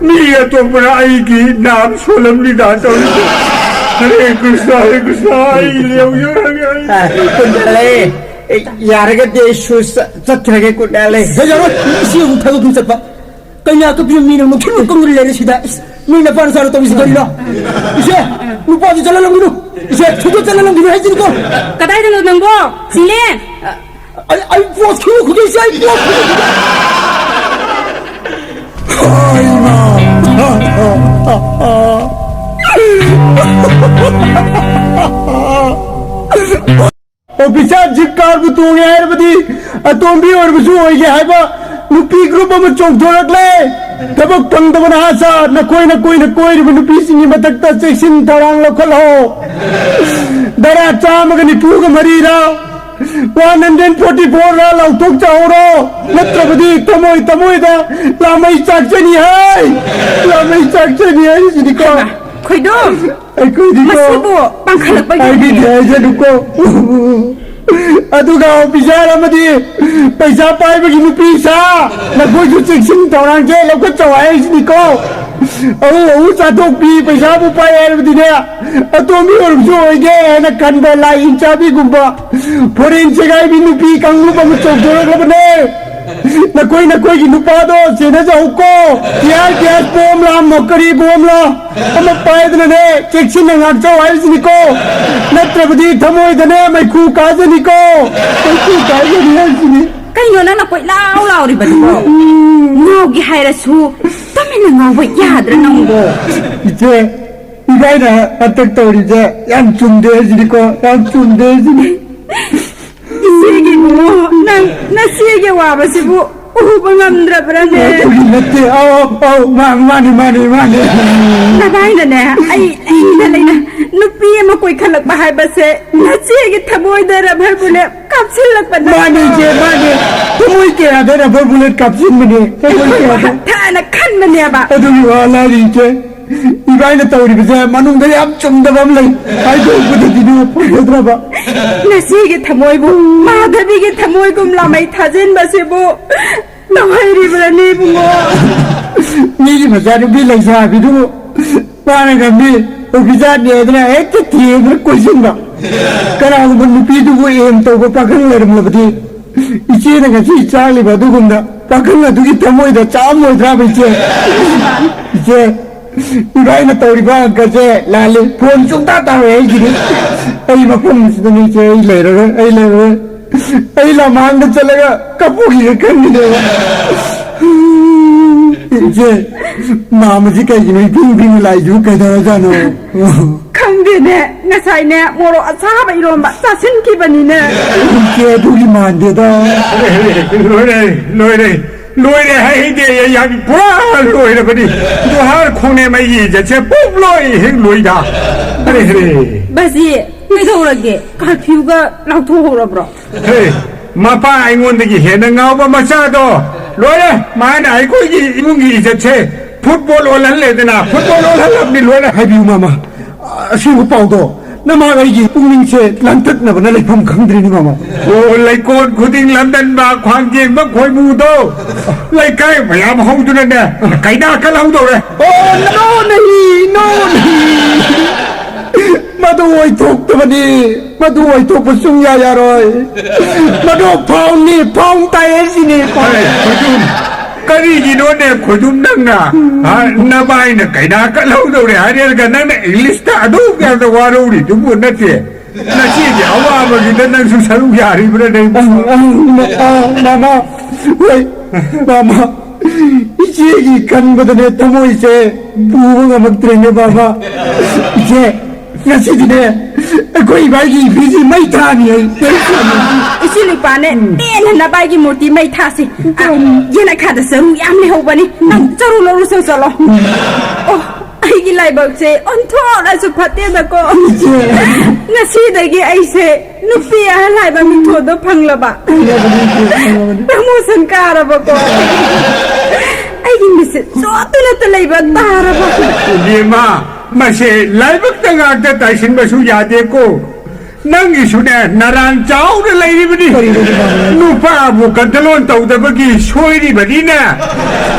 ꯃꯤ ꯑꯇꯣꯞꯄꯅ ꯑꯩꯒꯤ ꯅꯥꯝ ꯁꯣꯜꯂꯝꯂꯤꯗ ꯇꯧꯔꯤꯁꯦ꯫ ꯍꯔꯦ ꯀ꯭ꯔꯤꯁꯅ, ꯍꯔꯦ ꯀ꯭ꯔꯤꯁꯅ, ꯑꯩ ꯂꯦꯎꯖꯔꯒꯦ, ꯑꯩ꯫ ꯑ, ꯀꯨꯟꯗ ꯂꯩ꯫ ꯑꯦ, ꯌꯥꯔꯒꯗꯤ ꯑꯩꯁꯨ ꯆ-, ꯆꯠꯈ꯭ꯔꯒꯦ, ꯀꯨꯟꯗ ꯂꯩ꯫ ꯍꯦ, ꯌꯥꯔꯣꯏ꯫ ꯁꯤ ꯑꯃꯨꯛ ꯊꯕꯛ ꯑꯃ ꯆꯠꯄ꯫ ꯀꯩꯅꯥ ꯀꯞꯄꯤꯕ ꯃꯤꯅ ꯅꯨꯡꯊꯤꯜ ꯀꯪꯗꯅ ꯂꯩꯔꯦ ꯁꯤꯗ꯫ ꯏꯁ, ꯃꯤ ꯅꯄꯥꯅ ꯆꯥꯔ ꯇꯧꯔꯤꯁꯤ ꯀꯔꯤꯅꯣ? ꯏꯆꯦ, ꯅꯨꯄꯥꯗꯤ ꯆꯠꯍꯜꯂꯝꯈꯤꯅꯨ꯫ ꯏꯆꯦ, ꯊꯨꯡꯗ ꯆꯠꯍꯜꯂꯝꯈꯤꯅꯨ ꯍꯥꯏꯁꯤꯅꯤꯀꯣ꯫ ꯀꯗꯥꯏꯗꯅꯣ ꯅꯪꯕꯣ? ꯁꯤꯡꯂꯦꯟ! ꯑꯩ, ꯑꯩ ꯄꯣꯠ ꯈꯨꯔꯨ ꯈꯨꯗꯣꯏꯁꯦ, ꯑꯩ ꯄꯣꯠ ꯈꯨꯔꯨ ꯈꯨꯗꯣꯏ꯫ ꯑꯣꯐꯤꯁꯥꯔ ꯖꯤꯞ ꯀꯥꯔꯕꯨ ꯇꯣꯡꯉꯦ ꯍꯥꯏꯔꯕꯗꯤ ꯑꯇꯣꯝꯕꯤ ꯑꯣꯏꯔꯕꯁꯨ ꯑꯣꯏꯒꯦ ꯍꯥꯏꯕ ꯅꯨꯄꯤ ꯒ꯭ꯔꯨꯞ ꯑꯃ ꯆꯣꯡꯊꯣꯔꯛꯂꯦ꯫ ꯊꯕꯛ ꯐꯪꯗꯕ ꯅꯍꯥꯁꯥ ꯅꯈꯣꯏ ꯅꯈꯣꯏꯅ ꯀꯣꯏꯔꯤꯕ ꯅꯨꯄꯤꯁꯤꯡꯒꯤ ꯃꯊꯛꯇ ꯆꯦꯛꯁꯤꯟ ꯊꯧꯔꯥꯡ ꯂꯧꯈꯠꯂꯣ꯫ ꯙꯔꯥ ꯆꯥꯝꯃꯒ ꯅꯤꯐꯨꯒ ꯃꯔꯤꯔ, one hundred forty four ꯔ ꯂꯥꯎꯊꯣꯛꯆꯍꯧꯔꯣ꯫ ꯅꯠꯇ꯭ꯔꯕꯗꯤ ꯊꯃꯣꯏ ꯊꯃꯣꯏꯗ ꯂꯥꯃꯩ ꯆꯥꯛꯆꯅꯤ ꯍꯥꯏ꯫ ꯂꯥꯃꯩ ꯆꯥꯛꯆꯅꯤ ꯍꯥꯏꯁꯤꯅꯤꯀꯣ꯫ ꯈꯣꯏꯗꯣ! ꯑꯩꯈꯣꯏꯗꯤꯀꯣ ꯃꯁꯤꯕꯨ ꯄꯥꯡꯈꯠꯂꯛꯄꯒꯤ ꯍꯥꯏꯕꯤꯗꯦ ꯍꯥꯏꯖꯅꯨꯀꯣ꯫ ꯑꯗꯨꯒ ꯑꯣꯐꯤꯁꯥꯔ ꯑꯃꯗꯤ ꯄꯩꯁꯥ ꯄꯥꯏꯕꯒꯤ ꯅꯨꯄꯤ ꯁꯥ, ꯅꯈꯣꯏꯁꯨ ꯆꯦꯛꯁꯤꯟ ꯊꯧꯔꯥꯡꯁꯦ ꯂꯧꯈꯠꯆꯧ ꯍꯥꯏꯔꯤꯁꯤꯅꯤꯀꯣ꯫ ꯑꯍꯨ ꯑꯍꯨ ꯆꯥꯊꯣꯛꯄꯤ, ꯄꯩꯁꯥꯕꯨ ꯄꯥꯏ ꯍꯥꯏꯔꯕꯗꯤꯅꯦ, ꯑꯇꯣꯝꯕꯤ ꯑꯣꯏꯔꯕꯁꯨ ꯑꯣꯏꯒꯦ ꯍꯥꯏꯅ ꯈꯟꯕ ꯂꯥꯏ ꯏꯟꯆꯥꯕꯤꯒꯨꯝꯕ, ꯐꯣꯔꯦꯟ ꯁꯦꯒꯥꯏꯕꯤ ꯅꯨꯄꯤ ꯀꯥꯡꯂꯨꯞ ꯑꯃ ꯆꯣꯡꯊꯣꯔꯛꯂꯕꯅꯦ꯫ ꯅꯈꯣꯏ ꯅꯈꯣꯏꯒꯤ ꯅꯨꯄꯥꯗꯣ ꯁꯦꯟꯅꯖꯍꯧꯀꯣ꯫ ꯇꯤꯌꯥꯔ ꯒ꯭ꯌꯥꯁ ꯕꯣꯝꯂ, ꯃꯣꯀꯔꯤ ꯕꯣꯝꯂ ꯑꯃ ꯄꯥꯏꯗꯅꯅꯦ, ꯆꯦꯛꯁꯤꯟꯅ ꯉꯥꯛꯆꯧ ꯍꯥꯏꯁꯤꯅꯤꯀꯣ꯫ ꯅꯠꯇ꯭ꯔꯕꯗꯤ ꯊꯃꯣꯏꯗꯅꯦ ꯃꯩꯈꯨ ꯀꯥꯖꯅꯤꯀꯣ꯫ ꯃꯩꯈꯨ ꯀꯥꯖꯅꯤ ꯍꯥꯏꯁꯤꯅꯤ꯫ ꯀꯩꯅꯣ ꯅꯪꯅ ꯀꯣꯏꯂꯥꯎ ꯂꯥꯎꯔꯤꯕꯗꯨꯕꯣ? ꯉꯥꯎꯒꯦ ꯍꯥꯏꯔꯁꯨ ꯇꯨꯃꯤꯟꯅ ꯉꯥꯎꯕ ꯌꯥꯗ꯭ꯔꯥ ꯅꯪꯕꯣ? ꯏꯆꯦ, ꯏꯕꯥꯏꯅ ꯍꯟꯇꯛ ꯇꯧꯔꯤꯁꯦ ꯌꯥꯝ ꯆꯨꯝꯗꯦ ꯍꯥꯏꯁꯤꯅꯤꯀꯣ, ꯌꯥꯝ ꯆꯨꯝꯗꯦ ꯍꯥꯏꯁꯤꯅꯤ꯫ ꯏꯆꯦꯒꯤ ꯏꯕꯨꯡꯉꯣ, ꯅꯪ ꯅꯆꯦꯒꯤ ꯑꯋꯥꯕꯁꯤꯕꯨ ꯎꯕ ꯉꯝꯗ꯭ꯔꯕ꯭ꯔꯅꯦ? ꯑꯗꯨꯒꯤ ꯅꯠꯇꯦ꯫ ꯑꯧ, ꯑꯧ, ꯃꯥ-, ꯃꯥꯅꯤ, ꯃꯥꯅꯤ, ꯃꯥꯅꯤ꯫ ꯅꯚꯥꯏꯅꯅꯦ, ꯑꯩ ꯂꯩꯅ ꯂꯩꯅ ꯅꯨꯄꯤ ꯑꯃ ꯀꯣꯏꯈꯠꯂꯛꯄ ꯍꯥꯏꯕꯁꯦ ꯅꯆꯦꯒꯤ ꯊꯃꯣꯏꯗ rubber bullet ꯀꯥꯞꯁꯤꯜꯂꯛꯄ ꯅꯠꯇ꯭ꯔꯣ? ꯃꯥꯅꯤ, ꯏꯆꯦ, ꯃꯥꯅꯤ꯫ ꯊꯃꯣꯏ ꯀꯌꯥꯗ rubber bullet ꯀꯥꯞꯁꯤꯟꯕꯅꯦ? ꯊꯃꯣꯏ ꯑꯩꯈꯣꯏ ꯀꯌꯥꯗ? ꯍꯟꯊꯅ ꯈꯟꯕꯅꯦꯕ꯫ ꯑꯗꯨꯒꯤ ꯋꯥ ꯂꯥꯏꯔꯤ, ꯏꯆꯦ꯫ ꯏꯕꯥꯏꯅ ꯇꯧꯔꯤꯕꯁꯦ ꯃꯅꯨꯡꯗ ꯌꯥꯝ ꯆꯨꯝꯗꯕ ꯑꯃ ꯂꯩ꯫ ꯍꯥꯏꯗꯣꯛꯄꯗꯗꯤꯅꯦ ꯐꯖꯗ꯭ꯔꯕ꯫ ꯅꯆꯦꯒꯤ ꯊꯃꯣꯏꯕꯨ ꯃꯥꯙꯕꯤꯒꯤ ꯊꯃꯣꯏꯒꯨꯝ ꯂꯥꯃꯩ ꯊꯥꯖꯤꯟꯕꯁꯤꯕꯨ ꯇꯧꯍꯩꯔꯤꯕ꯭ꯔꯅꯦ, ꯏꯕꯨꯡꯉꯣ? ꯃꯤꯒꯤ ꯃꯆꯥꯅꯨꯄꯤ ꯂꯩꯁꯥꯕꯤꯗꯨꯕꯨ ꯃꯥꯅ ꯉꯝꯃꯤ, ꯑꯣꯐꯤꯁꯥꯔꯅꯦ ꯍꯥꯏꯗꯅ ꯍꯦꯛꯇ ꯊꯦꯝꯗꯅ ꯀꯣꯏꯁꯤꯟꯕ꯫ ꯀꯅꯥꯒꯨꯝꯕ ꯅꯨꯄꯤꯗꯨꯕꯨ ꯑꯦꯝ ꯇꯧꯕ ꯄꯥꯈꯪ ꯂꯩꯔꯝꯂꯕꯗꯤ, ꯏꯆꯦꯅ ꯉꯁꯤ ꯆꯥꯛꯂꯤꯕ ꯑꯗꯨꯒꯨꯝꯅ ꯄꯥꯈꯪ ꯑꯗꯨꯒꯤ ꯊꯃꯣꯏꯗ ꯆꯥꯛꯑꯝꯃꯣꯏꯗ꯭ꯔꯥꯕ, ꯏꯆꯦ? ꯏꯆꯦ, ꯏꯕꯥꯏꯅ ꯇꯧꯔꯤꯕ ꯑꯪꯀꯁꯦ ꯂꯥꯜꯂꯤ꯫ ꯐꯣꯟ ꯁꯨꯡꯇꯥ ꯇꯥꯔꯣꯏ ꯑꯩꯒꯤꯗꯤ꯫ ꯑꯩ ꯃꯐꯝꯁꯤꯗꯅꯤ, ꯏꯆꯦ, ꯑꯩ ꯂꯩꯔꯔꯣꯏ, ꯑꯩ ꯂꯩꯔꯔꯣꯏ꯫ ꯑꯩ ꯂꯃꯥꯡꯗ ꯆꯠꯂꯒ ꯀꯞꯄꯨꯈꯤꯒꯦ ꯈꯟꯕꯅꯦꯕ꯫ ꯏꯆꯦ, ꯃꯥꯝꯃꯁꯤ ꯀꯩꯒꯤꯅꯣ ꯏꯄꯤꯡ ꯄꯤꯡꯅ ꯂꯥꯛꯏꯗꯨꯕꯨ ꯀꯩꯗꯧꯔꯖꯥꯠꯅꯣ? ꯈꯪꯗꯦꯅꯦ, ꯉꯁꯥꯏꯅꯦ ꯃꯣꯔꯣꯛ ꯑꯁꯥꯕ ꯏꯔꯣꯝꯕ ꯆꯥꯁꯤꯟꯈꯤꯕꯅꯤꯅꯦ꯫ ꯏꯆꯦ, ꯑꯗꯨꯒꯤ ꯃꯥꯟꯗꯦꯗ꯫ ꯂꯣꯏꯔꯦ, ꯂꯣꯏꯔꯦ, ꯂꯣꯏꯔꯦ ꯍꯥꯏꯗꯦ, ꯑꯩ ꯌꯥꯝ ꯄꯨꯔꯥ ꯂꯣꯏꯔꯕꯅꯤ꯫ ꯖꯣꯍꯥꯔ ꯈꯣꯡꯅꯦꯝ ꯑꯩꯒꯤ ꯏꯖꯠꯁꯦ ꯄꯨꯡꯂꯣꯏ ꯍꯦꯛ ꯂꯣꯏꯗ꯫ ꯑꯔꯦ, ꯑꯔꯦ꯫ ꯕꯥꯖꯤ, ꯀꯩꯗꯧꯔꯒꯦ? ꯀꯥꯔꯐ꯭ꯌꯨꯒ ꯂꯥꯎꯊꯣꯛꯍꯧꯔꯕ꯭ꯔꯣ? ꯍꯦ, ꯃꯄꯥ ꯑꯩꯉꯣꯟꯗꯒꯤ ꯍꯦꯟꯅ ꯉꯥꯎꯕ ꯃꯆꯥꯗꯣ ꯂꯣꯏꯔꯦ꯫ ꯃꯥꯅ ꯑꯩꯈꯣꯏꯒꯤ ꯏꯃꯨꯡꯒꯤ ꯏꯖꯠꯁꯦ ꯐꯨꯠꯕꯣꯜ ꯑꯣꯜꯍꯜꯂꯦꯗꯅ, ꯐꯨꯠꯕꯣꯜ ꯑꯣꯜꯍꯜꯂꯕꯅꯤ ꯂꯣꯏꯔꯦ꯫ ꯍꯥꯏꯕꯤꯌꯨ ꯃꯥꯃ, ꯑꯁꯦꯡꯕ ꯄꯥꯎꯗꯣ ꯅꯃꯥꯒ ꯑꯩꯒꯤ ꯄꯨꯛꯅꯤꯡꯁꯦ ꯂꯥꯡꯇꯛꯅꯕꯅ ꯂꯩꯐꯝ ꯈꯪꯗ꯭ꯔꯤꯅꯤ ꯃꯥꯃ꯫ ꯑꯣ, ꯂꯩꯀꯣꯟ ꯈꯨꯗꯤꯡ ꯂꯝꯗꯟꯕ ꯈ꯭ꯋꯥꯡꯖꯦꯡꯕ ꯈꯣꯏꯃꯨꯗꯣ ꯂꯩꯀꯥꯏ ꯃꯌꯥꯝ ꯍꯧꯗꯨꯅꯅꯦ ꯀꯩꯅꯥ ꯀꯜꯍꯧꯗꯧꯔꯦ꯫ ꯑꯣ, no, ꯅꯍꯤ, no, ꯅꯍꯤ꯫ ꯃꯗꯨ ꯑꯣꯏꯊꯣꯛꯇꯕꯅꯤ꯫ ꯃꯗꯨ ꯑꯣꯏꯊꯣꯛꯄ ꯁꯨꯡꯌꯥ ꯌꯥꯔꯣꯏ꯫ ꯃꯗꯨ ꯐꯥꯎꯟꯅꯤ, ꯐꯥꯎꯟ ꯇꯥꯏ ꯍꯥꯏꯁꯤꯅꯤ, ꯐꯥꯎꯟ꯫ ꯑꯔꯦ, ꯈꯣꯏꯗꯨꯝ, ꯀꯔꯤꯒꯤꯅꯣꯅꯦ ꯈꯣꯏꯗꯨꯝ ꯅꯪꯅ, ꯍꯥ, ꯅꯕꯥꯏꯅ ꯀꯩꯅꯥ ꯀꯠꯍꯧꯗꯧꯔꯦ ꯍꯥꯏꯔꯒ ꯅꯪꯅ ꯏꯪꯂꯤꯁꯇ ꯑꯗꯨꯛ ꯌꯥꯝꯅ ꯋꯥꯔꯧꯔꯤꯗꯨꯕꯨ ꯅꯠꯇꯦ? ꯅꯆꯦꯒꯤ ꯑꯋꯥꯕꯒꯤꯗ ꯅꯪꯁꯨ ꯁꯔꯨꯛ ꯌꯥꯔꯤꯕ꯭ꯔꯥꯅꯦ? ꯑ, ꯑ, ꯃ-, ꯑ, ꯃꯃꯥ, ꯍꯣꯏ, ꯃꯃꯥ, ꯏꯆꯦꯒꯤ ꯈꯟꯕꯗꯅꯦ ꯊꯃꯣꯏꯁꯦ ꯄꯨꯕ ꯉꯝꯃꯛꯇ꯭ꯔꯦꯅꯦ, ꯃꯃꯥ꯫ ꯏꯆꯦ, ꯉꯁꯤꯗꯤꯅꯦ, ꯑꯩꯈꯣꯏ ꯏꯕꯥꯏꯒꯤ ꯏꯐꯤꯁꯤ ꯃꯩ ꯊꯥꯅꯤ ꯑꯩ꯫ ꯏꯆꯤꯜ ꯏꯄꯥꯅꯦ, ꯄꯦꯟꯅ ꯅꯕꯥꯏꯒꯤ ꯃꯨꯔꯇꯤ ꯃꯩ ꯊꯥꯁꯤ꯫ ꯑ, ꯌꯦꯅꯈꯥꯗ ꯆꯔꯨ ꯌꯥꯝ ꯂꯩꯍꯧꯕꯅꯤ꯫ ꯅꯪ ꯆꯔꯨ ꯂꯧꯔꯨ ꯆꯠ-, ꯆꯠꯂꯣ꯫ ꯑꯣ, ꯑꯩꯒꯤ ꯂꯥꯏꯕꯛꯁꯦ ꯑꯣꯟꯊꯣꯛꯅꯁꯨ ꯐꯠꯇꯦꯗꯀꯣ꯫ ꯉꯁꯤꯗꯒꯤ ꯑꯩꯁꯦ ꯅꯨꯄꯤ ꯑꯍꯜ ꯍꯥꯏꯕ ꯃꯤꯡꯊꯣꯟꯗꯣ ꯐꯪꯂꯕ꯫ ꯄ꯭ꯔꯃꯣꯁꯟ ꯀꯥꯔꯕꯀꯣ꯫ ꯑꯩꯒꯤ ꯃꯤꯠꯁꯦ ꯆꯣꯠꯇꯨꯅꯇ ꯂꯩꯕ ꯇꯥꯔꯕ꯫ ꯏꯕꯦꯝꯃ, ꯃꯁꯦ ꯂꯥꯏꯕꯛꯇ ꯉꯥꯛꯇ ꯇꯥꯏꯁꯤꯟꯕꯁꯨ ꯌꯥꯗꯦꯀꯣ꯫ ꯅꯪꯒꯤꯁꯨꯅꯦ ꯅꯔꯥꯟ ꯆꯥꯎꯅ ꯂꯩꯔꯤꯕꯅꯤ꯫ ꯀꯔꯤꯅꯣ ꯅꯨꯄꯥꯕꯨ ꯀꯟꯇ꯭ꯔꯣꯜ ꯇꯧꯗꯕꯒꯤ ꯁꯣꯏꯔꯤꯕꯅꯤꯅꯦ꯫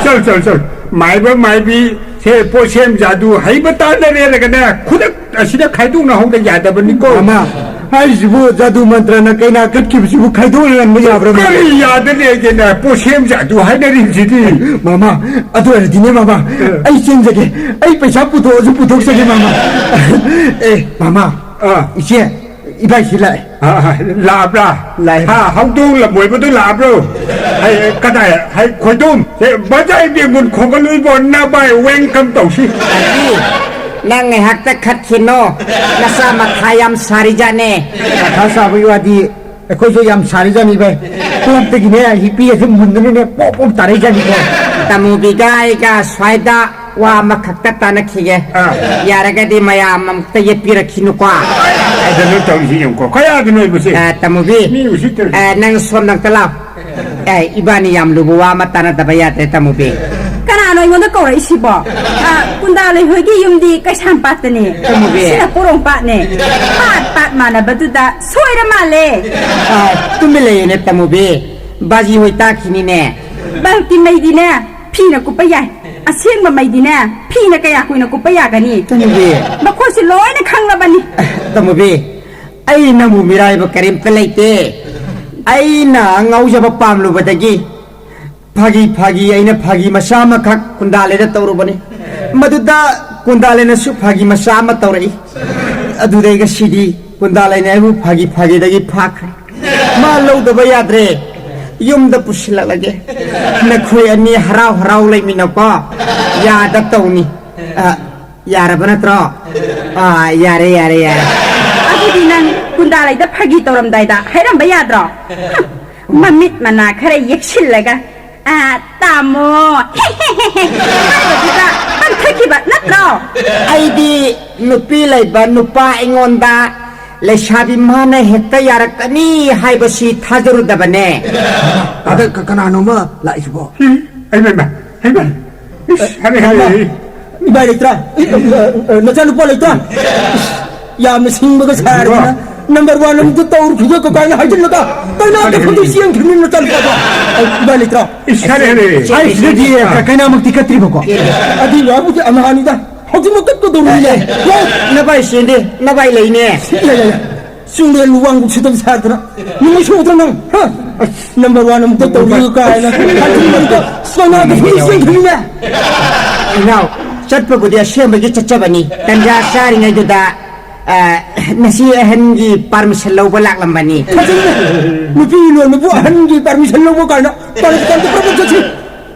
ꯆꯜ, ꯆꯜ, ꯆꯜ꯫ ꯃꯥꯏꯕ ꯃꯥꯏꯕꯤ ꯁꯦ ꯄꯣꯠꯁꯦꯝ ꯖꯥꯗꯨ ꯍꯩꯕ ꯇꯥꯟꯅꯔꯦꯔꯒꯅꯦ ꯈꯨꯗꯛ ꯑꯁꯤꯗ ꯈꯥꯏꯗꯣꯛꯅꯍꯧꯗ ꯌꯥꯗꯕꯅꯤꯀꯣ꯫ ꯃꯃꯥ, ꯍꯥꯏꯔꯤꯁꯤꯕꯨ ꯖꯥꯗꯨ ꯃꯟꯇ꯭ꯔꯅ ꯀꯩꯅꯥ ꯀꯠꯈꯤꯕꯁꯤꯕꯨ ꯈꯥꯏꯗꯣꯛꯅꯔꯝꯕ ꯌꯥꯕ꯭ꯔꯥ, ꯃꯃꯥ? ꯀꯔꯤ ꯌꯥꯗꯅꯦꯒꯦꯅꯦ? ꯄꯣꯠꯁꯦꯝ ꯖꯥꯗꯨ ꯍꯥꯏꯅꯔꯤꯕꯁꯤꯗꯤ꯫ ꯃꯃꯥ, ꯑꯗꯨ ꯑꯣꯏꯔꯗꯤꯅꯦ, ꯃꯃꯥ, ꯑ꯫ ꯑꯩ ꯆꯦꯟꯖꯒꯦ꯫ ꯑꯩ ꯄꯩꯁꯥ ꯄꯨꯊꯣꯛꯑꯁꯨ ꯄꯨꯊꯣꯛꯆꯒꯦ, ꯃꯃꯥ꯫ ꯑꯦ, ꯃꯃꯥ, ꯑ꯫ ꯏꯆꯦ, ꯏꯕꯥꯏꯁꯤ ꯂꯥꯛꯑꯦ꯫ ꯑ, ꯑ, ꯂꯥꯛꯑꯕ꯭ꯔꯥ? ꯂꯥꯛꯑꯦ꯫ ꯍꯥ, ꯍꯧꯗꯣꯡ ꯂꯝꯕꯣꯏꯕꯗꯨ ꯂꯥꯛꯑꯕ꯭ꯔꯣ? ꯍꯥꯏ, ꯀꯗꯥꯏ? ꯍꯥꯏ, ꯈꯣꯏꯗꯣꯝ꯫ ꯑꯦ, ꯕꯖꯥꯔ ꯕꯦꯡꯒꯨꯟ ꯈꯣꯡꯒꯠꯂꯨꯏꯕꯣ, ꯅꯕꯥꯏ welcome ꯇꯧꯁꯤ꯫ ꯑꯗꯨ ꯅꯪ ꯉꯥꯏꯍꯥꯛꯇ ꯈꯠꯈꯤꯅꯣ, ꯅꯆꯥ ꯃꯊꯥ ꯌꯥꯝ ꯁꯥꯔꯤꯖꯥꯠꯅꯦ꯫ ꯃꯊꯥ ꯁꯥꯕꯒꯤ ꯋꯥꯗꯤ ꯑꯩꯈꯣꯏꯁꯨ ꯌꯥꯝ ꯁꯥꯔꯤꯖꯥꯠꯅꯤ ꯚꯥꯏ꯫ ꯀꯣꯛꯇꯒꯤꯅꯦ ꯍꯤꯄꯤ ꯑꯁꯤ ꯃꯨꯟꯗꯅꯅꯦ ꯄꯣꯞ ꯄꯣꯞ ꯇꯥꯔꯛꯏꯖꯥꯠꯅꯤꯀꯣ꯫ ꯇꯃꯨꯕꯤꯒ ꯑꯩꯒ ꯁ꯭ꯋꯥꯏꯗ ꯋꯥ ꯑꯃꯈꯛꯇ ꯇꯥꯟꯅꯈꯤꯒꯦ꯫ ꯑꯥ꯫ ꯌꯥꯔꯒꯗꯤ ꯃꯌꯥꯝ ꯑꯃꯨꯛꯇ ꯌꯦꯠꯄꯤꯔꯛꯈꯤꯅꯨꯀꯣ꯫ ꯀꯩꯗꯅꯣ ꯇꯧꯔꯤꯁꯤ ꯌꯦꯡꯉꯨꯀꯣ꯫ ꯀꯌꯥꯗꯅꯣ ꯑꯩꯕꯨꯁꯦ? ꯑ, ꯇꯃꯨꯕꯤ꯫ ꯃꯤ ꯎꯁꯤꯠꯇ꯭ꯔꯦ꯫ ꯑ, ꯅꯪ ꯁꯣꯝꯗ ꯑꯝꯇ ꯂꯥꯎ꯫ ꯑꯦ, ꯏꯕꯥꯅꯤ ꯌꯥꯝ ꯂꯨꯕ ꯋꯥ ꯑꯃ ꯇꯥꯟꯅꯗꯕ ꯌꯥꯗ꯭ꯔꯦ, ꯇꯃꯨꯕꯤ꯫ ꯀꯅꯥꯅꯣ ꯑꯩꯉꯣꯟꯗ ꯀꯧꯔꯛꯏꯁꯤꯕꯣ? ꯑ, ꯀꯨꯟꯗꯥ ꯂꯩꯍꯣꯏꯒꯤ ꯌꯨꯝꯗꯤ ꯀꯩꯁꯥꯝꯄꯥꯠꯇꯅꯦ꯫ ꯇꯃꯨꯕꯤ꯫ ꯁꯤꯅ ꯄꯣꯔꯣꯝꯄꯥꯠꯅꯦ꯫ ꯄꯥꯠ, ꯄꯥꯠ ꯃꯥꯟꯅꯕꯗꯨꯗ ꯁꯣꯏꯔ ꯃꯥꯜꯂꯦ꯫ ꯑ, ꯇꯨꯃꯤꯟ ꯂꯩꯌꯨꯅꯦ, ꯇꯃꯨꯕꯤ꯫ ꯕꯥꯖꯤ ꯍꯣꯏ ꯇꯥꯈꯤꯅꯤꯅꯦ꯫ ꯕꯜꯀꯤ ꯃꯩꯗꯤꯅꯦ, ꯐꯤꯅ ꯀꯨꯞꯄ ꯌꯥꯏ꯫ ꯑꯁꯦꯡꯕ ꯃꯩꯗꯤꯅꯦ, ꯐꯤꯅ ꯀꯌꯥ ꯀꯨꯏꯅ ꯀꯨꯞꯄ ꯌꯥꯒꯅꯤ? ꯇꯃꯨꯕꯤ꯫ ꯃꯈꯣꯏꯁꯨ ꯂꯣꯏꯅ ꯈꯪꯂꯕꯅꯤ꯫ ꯇꯃꯨꯕꯤ, ꯑꯩ ꯅꯪꯕꯨ ꯃꯤꯔꯥꯏꯕ ꯀꯔꯤꯝꯇ ꯂꯩꯇꯦ꯫ ꯑꯩꯅ ꯉꯥꯎꯖꯕ ꯄꯥꯝꯂꯨꯕꯗꯒꯤ ꯐꯥꯒꯤ ꯐꯥꯒꯤ ꯑꯩꯅ ꯐꯥꯒꯤ ꯃꯆꯥ ꯑꯃꯈꯛ ꯀꯨꯟꯗꯥꯂꯦꯗ ꯇꯧꯔꯨꯕꯅꯤ꯫ ꯃꯗꯨꯗ ꯀꯨꯟꯗꯥꯂꯦꯅꯁꯨ ꯐꯥꯒꯤ ꯃꯆꯥ ꯑꯃ ꯇꯧꯔꯛꯏ꯫ ꯑꯗꯨꯗꯩ ꯉꯁꯤꯗꯤ ꯀꯨꯟꯗꯥꯂꯦꯅ ꯑꯩꯕꯨ ꯐꯥꯒꯤ ꯐꯥꯒꯤꯗꯒꯤ ꯐꯥꯈ꯭ꯔꯦ꯫ ꯃꯥ ꯂꯧꯗꯕ ꯌꯥꯗ꯭ꯔꯦ꯫ ꯌꯨꯝꯗ ꯄꯨꯁꯤꯜꯂꯛꯂꯒꯦ꯫ ꯅꯈꯣꯏ ꯑꯅꯤ ꯍꯔꯥꯎ ꯍꯔꯥꯎ ꯂꯩꯃꯤꯟꯅꯀꯣ꯫ ꯌꯥꯗ ꯇꯧꯅꯤ꯫ ꯑ, ꯌꯥꯔꯕ ꯅꯠꯇ꯭ꯔꯣ? ꯑꯥ, ꯌꯥꯔꯦ, ꯌꯥꯔꯦ, ꯌꯥꯔꯦ꯫ ꯑꯗꯨꯗꯤ ꯅꯪ ꯀꯨꯟꯗꯥ ꯂꯩꯗ ꯐꯥꯒꯤ ꯇꯧꯔꯝꯗꯥꯏꯗ ꯍꯥꯏꯔꯝꯕ ꯌꯥꯗ꯭ꯔꯣ? ꯃꯃꯤꯠ ꯃꯅꯥ ꯈꯔ ꯌꯦꯛꯁꯤꯜꯂꯒ, "ꯑꯥ, ꯇꯥꯃꯣ," ꯍꯥꯏꯕꯗꯨꯗ ꯄꯟꯊꯈꯤꯕ ꯅꯠꯇ꯭ꯔꯣ? ꯑꯩꯗꯤ ꯅꯨꯄꯤ ꯂꯩꯕ ꯅꯨꯄꯥ ꯑꯩꯉꯣꯟꯗ ꯂꯩꯁꯥꯕꯤ ꯃꯥꯅ ꯍꯦꯛꯇ ꯌꯥꯔꯛꯀꯅꯤ ꯍꯥꯏꯕꯁꯤ ꯊꯥꯖꯔꯨꯗꯕꯅꯦ꯫ ꯑꯗ ꯀ-, ꯀꯅꯥꯅꯣꯃ ꯂꯥꯛꯏꯁꯤꯕꯣ? ꯍꯩꯃ, ꯍꯩꯃ, ꯍꯩꯃ꯫ ꯏꯁ, ꯍꯩꯃ, ꯍꯩꯃ꯫ ꯏꯕꯥꯏ ꯂꯩꯇ꯭ꯔꯥ? ꯏ-, ꯑ, ꯑ, ꯅꯆꯥꯅꯨꯄꯥ ꯂꯩꯇ꯭ꯔꯥ? ꯏꯁ, ꯌꯥꯝꯅ ꯁꯤꯡꯕꯒ ꯁꯥꯔꯗꯅ꯫ ꯅꯝꯕꯔ ꯋꯥꯟ ꯑꯃꯨꯛꯇ ꯇꯧꯔꯨꯈꯤꯒꯦ ꯀꯀꯥꯏꯅ ꯍꯥꯏꯖꯤꯜꯂꯒ ꯀꯩꯅꯥꯗ ꯐꯝꯗꯣꯏ ꯆꯦꯟꯈꯤꯕꯅꯤ ꯅꯆꯥꯅꯨꯄꯥꯗꯣ꯫ ꯑ, ꯏꯕꯥꯏ ꯂꯩꯇ꯭ꯔꯥ? ꯏꯁ, ꯍꯩꯃ, ꯍꯩꯃ꯫ ꯑꯩ ꯁꯤꯗꯗꯤ ꯀ-, ꯀꯩꯅꯥꯃꯛꯇꯤ ꯀꯠꯇ꯭ꯔꯤꯕꯀꯣ꯫ ꯑꯗꯨꯒꯤ ꯋꯥꯕꯨꯗꯤ ꯑꯃꯍꯥꯅꯤꯗ꯫ ꯍꯧꯖꯤꯛꯃꯛ ꯀꯞꯀꯗꯧꯔꯤꯅꯦ꯫ ꯑꯦ, ꯅꯚꯥꯏ ꯁꯦꯟꯗꯦ, ꯅꯚꯥꯏ ꯂꯩꯅꯦ꯫ ꯂꯩ, ꯂꯩ, ꯂꯩ꯫ ꯆꯨꯝꯅ ꯂꯨꯋꯥꯡ ꯁꯤꯗꯕ ꯁꯥꯗꯅ꯫ ꯅꯨꯃꯤꯠ ꯁꯨꯗ꯭ꯔ ꯅꯪ? ꯍꯥ? ꯅꯝꯕꯔ ꯋꯥꯟ ꯑꯃꯨꯛꯇ ꯇꯧꯕꯤꯌꯨ ꯀꯥꯏꯅ꯫ ꯍꯟꯖꯤꯟ ꯑꯃꯨꯛꯇ ꯁꯣꯅꯥꯗ ꯐꯨꯔꯤ ꯆꯦꯟꯈꯤꯕꯅꯤꯅꯦ꯫ ꯏꯅꯥꯎ, ꯆꯠꯄꯕꯨꯗꯤ ꯑꯁꯦꯡꯕꯒꯤ ꯆꯠꯆꯕꯅꯤ꯫ ꯇꯟꯖꯥ ꯆꯥꯔꯤꯉꯩꯗꯨꯗ, ꯑ, ꯅꯁꯤ ꯑꯍꯟꯒꯤ ꯄꯥꯔꯃꯤꯁꯟ ꯂꯧꯕ ꯂꯥꯛꯂꯝꯕꯅꯤ꯫ ꯐꯖꯩꯅꯦ꯫ ꯅꯨꯄꯤ ꯂꯣꯟꯕꯕꯨ ꯑꯍꯟꯒꯤ ꯄꯥꯔꯃꯤꯁꯟ ꯂꯧꯕ ꯀꯥꯏꯅ꯫ ꯄꯥꯔꯃꯤꯁꯟ ꯂꯧꯕ ꯆꯠꯁꯤ꯫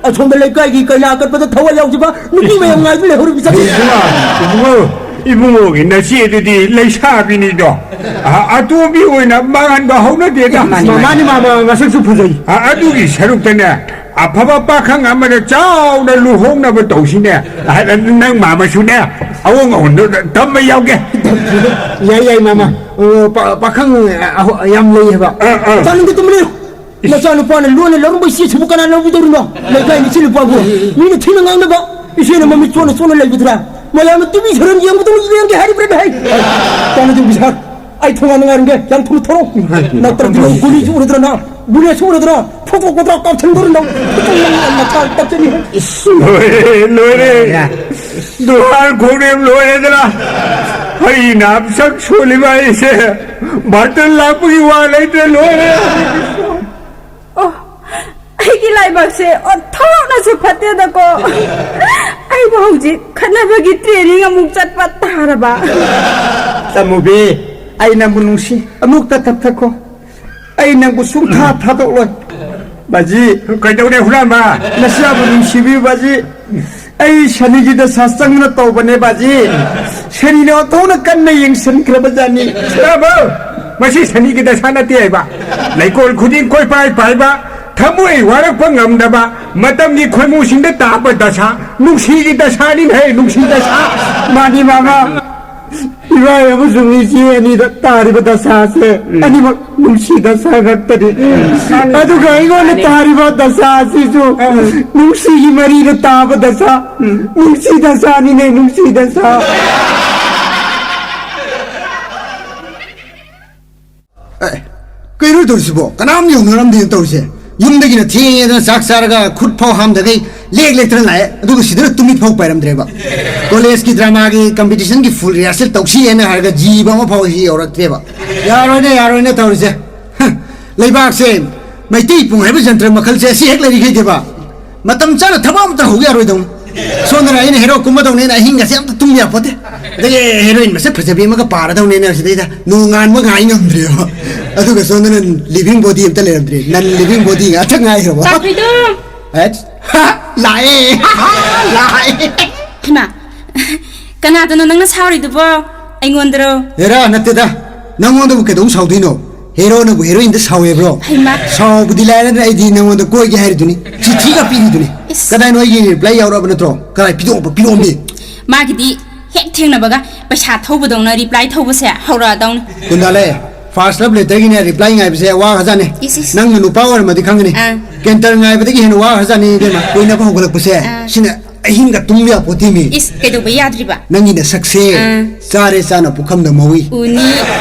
ꯑꯁꯣꯝꯗ ꯂꯩꯀꯥꯏꯒꯤ ꯀꯩꯅꯥ ꯀꯠꯄꯗ ꯊꯋꯥꯏ ꯌꯥꯎꯖꯕ ꯅꯨꯄꯤ ꯃꯌꯥꯝ ꯉꯥꯏꯗꯨꯅ ꯂꯩꯍꯧꯔꯤꯕ ꯆꯠꯁꯤ꯫ ꯏꯕꯨꯡꯉꯣ, ꯏꯕꯨꯡꯉꯣ, ꯏꯕꯨꯡꯉꯣꯒꯤ ꯅꯆꯦꯗꯨꯗꯤ ꯂꯩꯁꯥꯕꯤꯅꯤꯗꯣ꯫ ꯑ-, ꯑꯇꯣꯝꯕꯤ ꯑꯣꯏꯅ ꯃꯥꯡꯍꯟꯕ ꯍꯧꯅꯗꯦꯗ꯫ ꯃꯥꯅꯤ, ꯃꯥꯅꯤ꯫ ꯃꯥꯅꯤ, ꯃꯥꯃ, ꯃꯁꯛꯁꯨ ꯐꯖꯩ꯫ ꯑ-, ꯑꯗꯨꯒꯤ ꯁꯔꯨꯛꯇꯅꯦ, ꯑꯐꯕ ꯄꯥꯈꯪ ꯑꯃꯗ ꯆꯥꯎꯅ ꯂꯨꯍꯣꯡꯅꯕ ꯇꯧꯁꯤꯅꯦ꯫ ꯑ, ꯅꯪ ꯃꯥꯃꯁꯨꯅꯦ, ꯑꯑꯣꯟ ꯑꯑꯣꯟꯗꯨ ꯇꯝꯕ ꯌꯥꯎꯒꯦ꯫ ꯌꯥꯏ, ꯌꯥꯏ, ꯃꯥꯃ꯫ ꯑꯣ, ꯄꯥ-, ꯄꯥꯈꯪ, ꯑ, ꯑꯍꯣ-, ꯌꯥꯝ ꯂꯩꯌꯦꯕ꯫ ꯑ, ꯑ꯫ ꯆꯥꯅꯤꯡꯗꯦ, ꯇꯨꯝꯕ ꯂꯩꯌꯨ꯫ ꯅꯆꯥꯅꯨꯄꯥꯅ ꯂꯣꯟꯅ ꯂꯧꯔꯝꯕ ꯏꯆꯦꯁꯤꯕꯨ ꯀꯅꯥꯅ ꯂꯧꯕꯤꯗꯧꯔꯤꯅꯣ? ꯂꯩꯀꯥꯏꯒꯤ ꯏꯆꯦ ꯅꯨꯄꯥꯕꯨ ꯃꯤꯅ ꯊꯤꯅ ꯉꯥꯡꯅꯕ, ꯏꯆꯦꯅ ꯃꯃꯤꯠ ꯆꯣꯟꯅ ꯆꯣꯟꯅ ꯂꯩꯕꯗꯨꯔꯥ? ꯃꯌꯥꯝꯅ ꯇꯤꯚꯤ ꯁꯔꯝ ꯌꯦꯡꯕꯗꯧꯅ ꯌꯦꯡꯒꯦ ꯍꯥꯏꯔꯤꯕ꯭ꯔꯥ ꯚꯥꯏ? ꯀꯥꯟꯅꯗꯦ ꯕꯤꯁꯥꯜ, ꯑꯩ ꯊꯣꯡꯒꯥꯟꯗ ꯉꯥꯏꯔꯝꯒꯦ, ꯌꯥꯝ ꯊꯨꯅ ꯊꯣꯔꯛꯑꯣ꯫ ꯅꯠꯇ꯭ꯔꯗꯤ ꯅꯪ ꯒꯨꯂꯤꯁꯨ ꯎꯔꯗ꯭ꯔꯥ ꯅꯪ? ꯕꯨꯂꯦꯠꯁꯨ ꯎꯔꯗ꯭ꯔꯥ? ꯐꯣꯇꯣ ꯀꯣꯗ꯭ꯔꯥ ꯀꯥꯞꯁꯟꯗꯧꯔꯤ ꯅꯪ꯫ ꯅꯁꯥ ꯇꯛꯆꯅꯤ꯫ ꯏꯁ, ꯂꯣꯏꯔꯦ, ꯂꯣꯏꯔꯦ꯫ ꯌꯥ꯫ ꯗꯨꯍꯥꯔ ꯈꯣꯡꯅꯦꯝ ꯂꯣꯏꯔꯦꯗꯅ꯫ ꯑꯩ ꯅꯥꯞ ꯁꯛ ꯁꯣꯜꯂꯤꯕ ꯑꯩꯁꯦ ꯕꯥꯔꯇꯟ ꯂꯥꯛꯄꯒꯤ ꯋꯥ ꯂꯩꯇ꯭ꯔꯦ, ꯂꯣꯏꯔꯦ꯫ ꯑꯣ, ꯑꯩꯒꯤ ꯂꯥꯏꯕꯛꯁꯦ ꯑꯣꯟꯊꯣꯛꯅꯁꯨ ꯐꯠꯇꯦꯗꯀꯣ꯫ ꯑꯩꯕꯨ ꯍꯧꯖꯤꯛ ꯈꯠꯅꯕꯒꯤ ꯇ꯭ꯔꯦꯅꯤꯡ ꯑꯃꯨꯛ ꯆꯠꯄ ꯇꯥꯔꯕ? ꯇꯃꯨꯕꯤ, ꯑꯩ ꯅꯪꯕꯨ ꯅꯨꯡꯁꯤ꯫ ꯑꯃꯨꯛꯇ ꯇꯞꯊꯈꯣ꯫ ꯑꯩ ꯅꯪꯕꯨ ꯁꯨꯡꯊꯥ ꯊꯥꯗꯣꯛꯂꯣꯏ꯫ ꯕꯥꯖꯤ꯫ ꯀꯩꯗꯧꯔꯦ, ꯍꯨꯔꯥꯟꯕ? ꯅꯆꯥꯕꯨ ꯅꯨꯡꯁꯤꯕꯤꯌꯨ, ꯕꯥꯖꯤ꯫ ꯑꯩ ꯁꯅꯤꯒꯤ ꯗꯁꯥ ꯆꯪꯅ ꯇꯧꯕꯅꯦ ꯕꯥꯖꯤ꯫ ꯁꯅꯤꯅ ꯑꯣꯟꯊꯣꯛꯅ ꯀꯟꯅ ꯌꯦꯡꯁꯤꯟꯈ꯭ꯔꯕ ꯖꯥꯠꯅꯤ꯫ ꯇꯥꯕ꯭ꯔꯣ? ꯃꯁꯤ ꯁꯅꯤꯒꯤ ꯗꯁꯥ ꯅꯠꯇꯦ ꯍꯥꯏꯕ꯫ ꯂꯩꯀꯣꯜ ꯈꯨꯗꯤꯡ ꯀꯣꯏꯄꯥꯏ ꯄꯥꯏꯕ, ꯊꯃꯣꯏ ꯋꯥꯔꯛꯄ ꯉꯝꯗꯕ, ꯃꯇꯝꯒꯤ ꯈꯣꯏꯃꯨꯁꯤꯡꯗ ꯇꯥꯕ ꯗꯁꯥ, ꯅꯨꯡꯁꯤꯒꯤ ꯗꯁꯥꯅꯤꯅꯦ, ꯅꯨꯡꯁꯤ ꯗꯁꯥ꯫ ꯃꯥꯅꯤ ꯃꯥꯃ꯫ ꯏꯕꯥ ꯑꯃꯁꯨꯡ ꯏꯆꯦ ꯑꯅꯤꯗ ꯇꯥꯔꯤꯕ ꯗꯁꯥꯁꯦ ꯑꯅꯤꯃꯛ ꯅꯨꯡꯁꯤ ꯗꯁꯥ ꯉꯥꯛꯇꯅꯤ꯫ ꯑꯗꯨꯒ ꯑꯩꯉꯣꯟꯗ ꯇꯥꯔꯤꯕ ꯗꯁꯥ ꯑꯁꯤꯁꯨ ꯅꯨꯡꯁꯤꯒꯤ ꯃꯔꯤꯗ ꯇꯥꯕ ꯗꯁꯥ, ꯅꯨꯡꯁꯤ ꯗꯁꯥꯅꯤꯅꯦ, ꯅꯨꯡꯁꯤ ꯗꯁꯥ꯫ ꯑꯦ, ꯀꯩꯅꯣ ꯇꯧꯔꯤꯁꯤꯕꯣ? ꯀꯅꯥꯝ ꯌꯧꯅꯔꯝꯗꯦꯅ ꯇꯧꯔꯤꯁꯦ꯫ ꯌꯨꯝꯗꯒꯤꯅ ꯊꯦꯡꯉꯦꯗꯅ ꯆꯥꯛ ꯆꯥꯔꯒ ꯈꯨꯠ ꯐꯥꯎ ꯍꯥꯝꯗꯈꯩ ꯂꯦꯛ ꯂꯦꯛꯇꯅ ꯂꯥꯛꯑꯦ, ꯑꯗꯨꯒ ꯁꯤꯗꯅ ꯇꯨꯃꯤꯠ ꯐꯥꯎ ꯄꯥꯏꯔꯝꯗ꯭ꯔꯦꯕ꯫ ꯀꯣꯂꯦꯖꯀꯤ ꯗ꯭ꯔꯃꯥꯒꯤ ꯀꯝꯄꯤꯇꯤꯁꯟꯒꯤ ꯐꯨꯜ ꯔꯤꯍꯔꯁꯦꯜ ꯇꯧꯁꯤꯌꯦꯅ ꯍꯥꯏꯔꯒ ꯖꯤꯕ ꯑꯃ ꯐꯥꯎ ꯁꯤ ꯌꯧꯔꯛꯇ꯭ꯔꯦꯕ꯫ ꯌꯥꯔꯣꯏꯅꯦ, ꯌꯥꯔꯣꯏꯅꯦ ꯇꯧꯔꯤꯁꯦ꯫ ꯍ, ꯂꯩꯕꯥꯛꯁꯦ ꯃꯩꯇꯩ ꯄꯨꯡ ꯍꯥꯏꯕ ꯖꯟꯇ꯭ꯔ ꯃꯈꯜꯁꯦ ꯑꯁꯤ ꯍꯦꯛ ꯂꯩꯔꯤꯈꯩꯗꯤꯕ ꯃꯇꯝ ꯆꯥꯅ ꯊꯕꯛ ꯑꯃꯇ ꯍꯧꯕ ꯌꯥꯔꯣꯏꯗꯧꯅꯤ꯫ ꯁꯣꯝꯗꯅ ꯑꯩꯅ ꯍꯦꯔꯣ ꯀꯨꯝꯕꯗꯧꯅꯦꯅ ꯑꯍꯤꯡꯒꯁꯦ ꯑꯝꯇ ꯇꯨꯝ ꯌꯥꯄꯣꯠꯇꯦ꯫ ꯑꯗꯒꯤ ꯍꯦꯔꯣꯏꯟ ꯃꯁꯛ ꯐꯖꯕꯤ ꯑꯃꯒ ꯄꯥꯔꯗꯧꯅꯦꯅ ꯁꯤꯗꯩꯗ ꯅꯣꯡꯉꯥꯟꯕ ꯉꯥꯏ ꯉꯝꯗ꯭ꯔꯦꯕ꯫ ꯑꯗꯨꯒ ꯁꯣꯝꯗꯅ ꯂꯤꯚꯤꯡ ꯕꯣꯗꯤ ꯑꯝꯇ ꯂꯩꯔꯝꯗ꯭ꯔꯦ, ꯅꯟ ꯂꯤꯚꯤꯡ ꯕꯣꯗꯤ ꯉꯥꯛꯇ ꯉꯥꯏꯈ꯭ꯔꯕ꯫ ꯇꯥꯈꯨꯏꯗꯨꯝ! ꯑꯦꯠ! ꯍꯥ! ꯂꯥꯛꯑꯦ! ꯂꯥꯛꯑꯦ! ꯍꯩꯃꯥ! ꯀꯅꯥꯗꯅꯣ ꯅꯪꯅ ꯁꯥꯎꯔꯤꯗꯨꯕꯣ? ꯑꯩꯉꯣꯟꯗꯔꯣ? ꯍꯦꯔꯥ, ꯅꯠꯇꯦꯗ꯫ ꯅꯪꯉꯣꯟꯗꯕꯨ ꯀꯩꯗꯧ ꯁꯥꯎꯗꯣꯏꯅꯣ? ꯍꯦꯔꯣꯅꯕꯨ ꯍꯦꯔꯣꯏꯟꯗ ꯁꯥꯎꯋꯦꯕ꯭ꯔꯣ? ꯍꯩꯃꯥ! ꯁꯥꯎꯕꯗꯤ ꯂꯥꯏꯔꯗꯅ ꯑꯩꯗꯤ ꯅꯪꯉꯣꯟꯗ ꯀꯣꯏꯒꯦ ꯍꯥꯏꯔꯤꯗꯨꯅꯤ꯫ ꯆꯤꯊꯤꯒ ꯄꯤꯔꯤꯗꯨꯅꯤ꯫ ꯏꯁ! ꯀꯗꯥꯏꯅꯣ ꯑꯩꯒꯤ ꯔꯤꯄ꯭ꯂꯥꯏ ꯌꯥꯎꯔꯛꯑꯕ ꯅꯠꯇ꯭ꯔꯣ? ꯀꯗꯥꯏ ꯄꯤꯊꯣꯛꯑꯣ, ꯄꯤꯔꯛꯑꯣꯅꯦ꯫ ꯃꯥꯒꯤꯗꯤ ꯍꯦꯛ ꯊꯦꯡꯅꯕꯒ ꯄꯩꯁꯥ ꯊꯧꯕꯗꯧꯅ ꯔꯤꯄ꯭ꯂꯥꯏ ꯊꯧꯕꯁꯦ ꯍꯧꯔꯛꯑꯗꯧꯅꯤ꯫ ꯀꯨꯟꯗꯥꯂꯦ, ꯐꯥꯔꯁ ꯂꯞ ꯂꯦꯇꯔꯒꯤꯅꯦ ꯔꯤꯄ꯭ꯂꯥꯏ ꯉꯥꯏꯕꯁꯦ ꯋꯥꯈ꯭ꯔꯖꯥꯠꯅꯦ꯫ ꯏꯁ, ꯏꯁ꯫ ꯅꯪꯅ ꯅꯨꯄꯥ ꯑꯣꯏꯔꯝꯃꯗꯤ ꯈꯪꯒꯅꯤ꯫ ꯑꯥ꯫ ꯀꯦꯟꯇꯔ ꯉꯥꯏꯕꯗꯒꯤ ꯍꯦꯟꯅ ꯋꯥꯈ꯭ꯔꯖꯥꯠꯅꯤ ꯏꯕꯦꯝꯃ꯫ ꯀꯣꯏꯅꯕ ꯍꯧꯒꯠꯂꯛꯄꯁꯦ꯫ ꯑꯥ꯫ ꯁꯤꯅ ꯑꯍꯤꯡꯒ ꯇꯨꯝꯕ ꯌꯥꯄꯣꯠꯇꯦꯃꯤ꯫ ꯏꯁ, ꯀꯩꯗꯧꯕ ꯌꯥꯗ꯭ꯔꯤꯕ? ꯅꯪꯒꯤ ꯅꯁꯛꯁꯦ ꯑꯥ꯫ ꯆꯥꯔꯦ ꯆꯥꯅ ꯄꯨꯈꯝꯗ ꯃꯧꯏ꯫ ꯎꯅꯤ꯫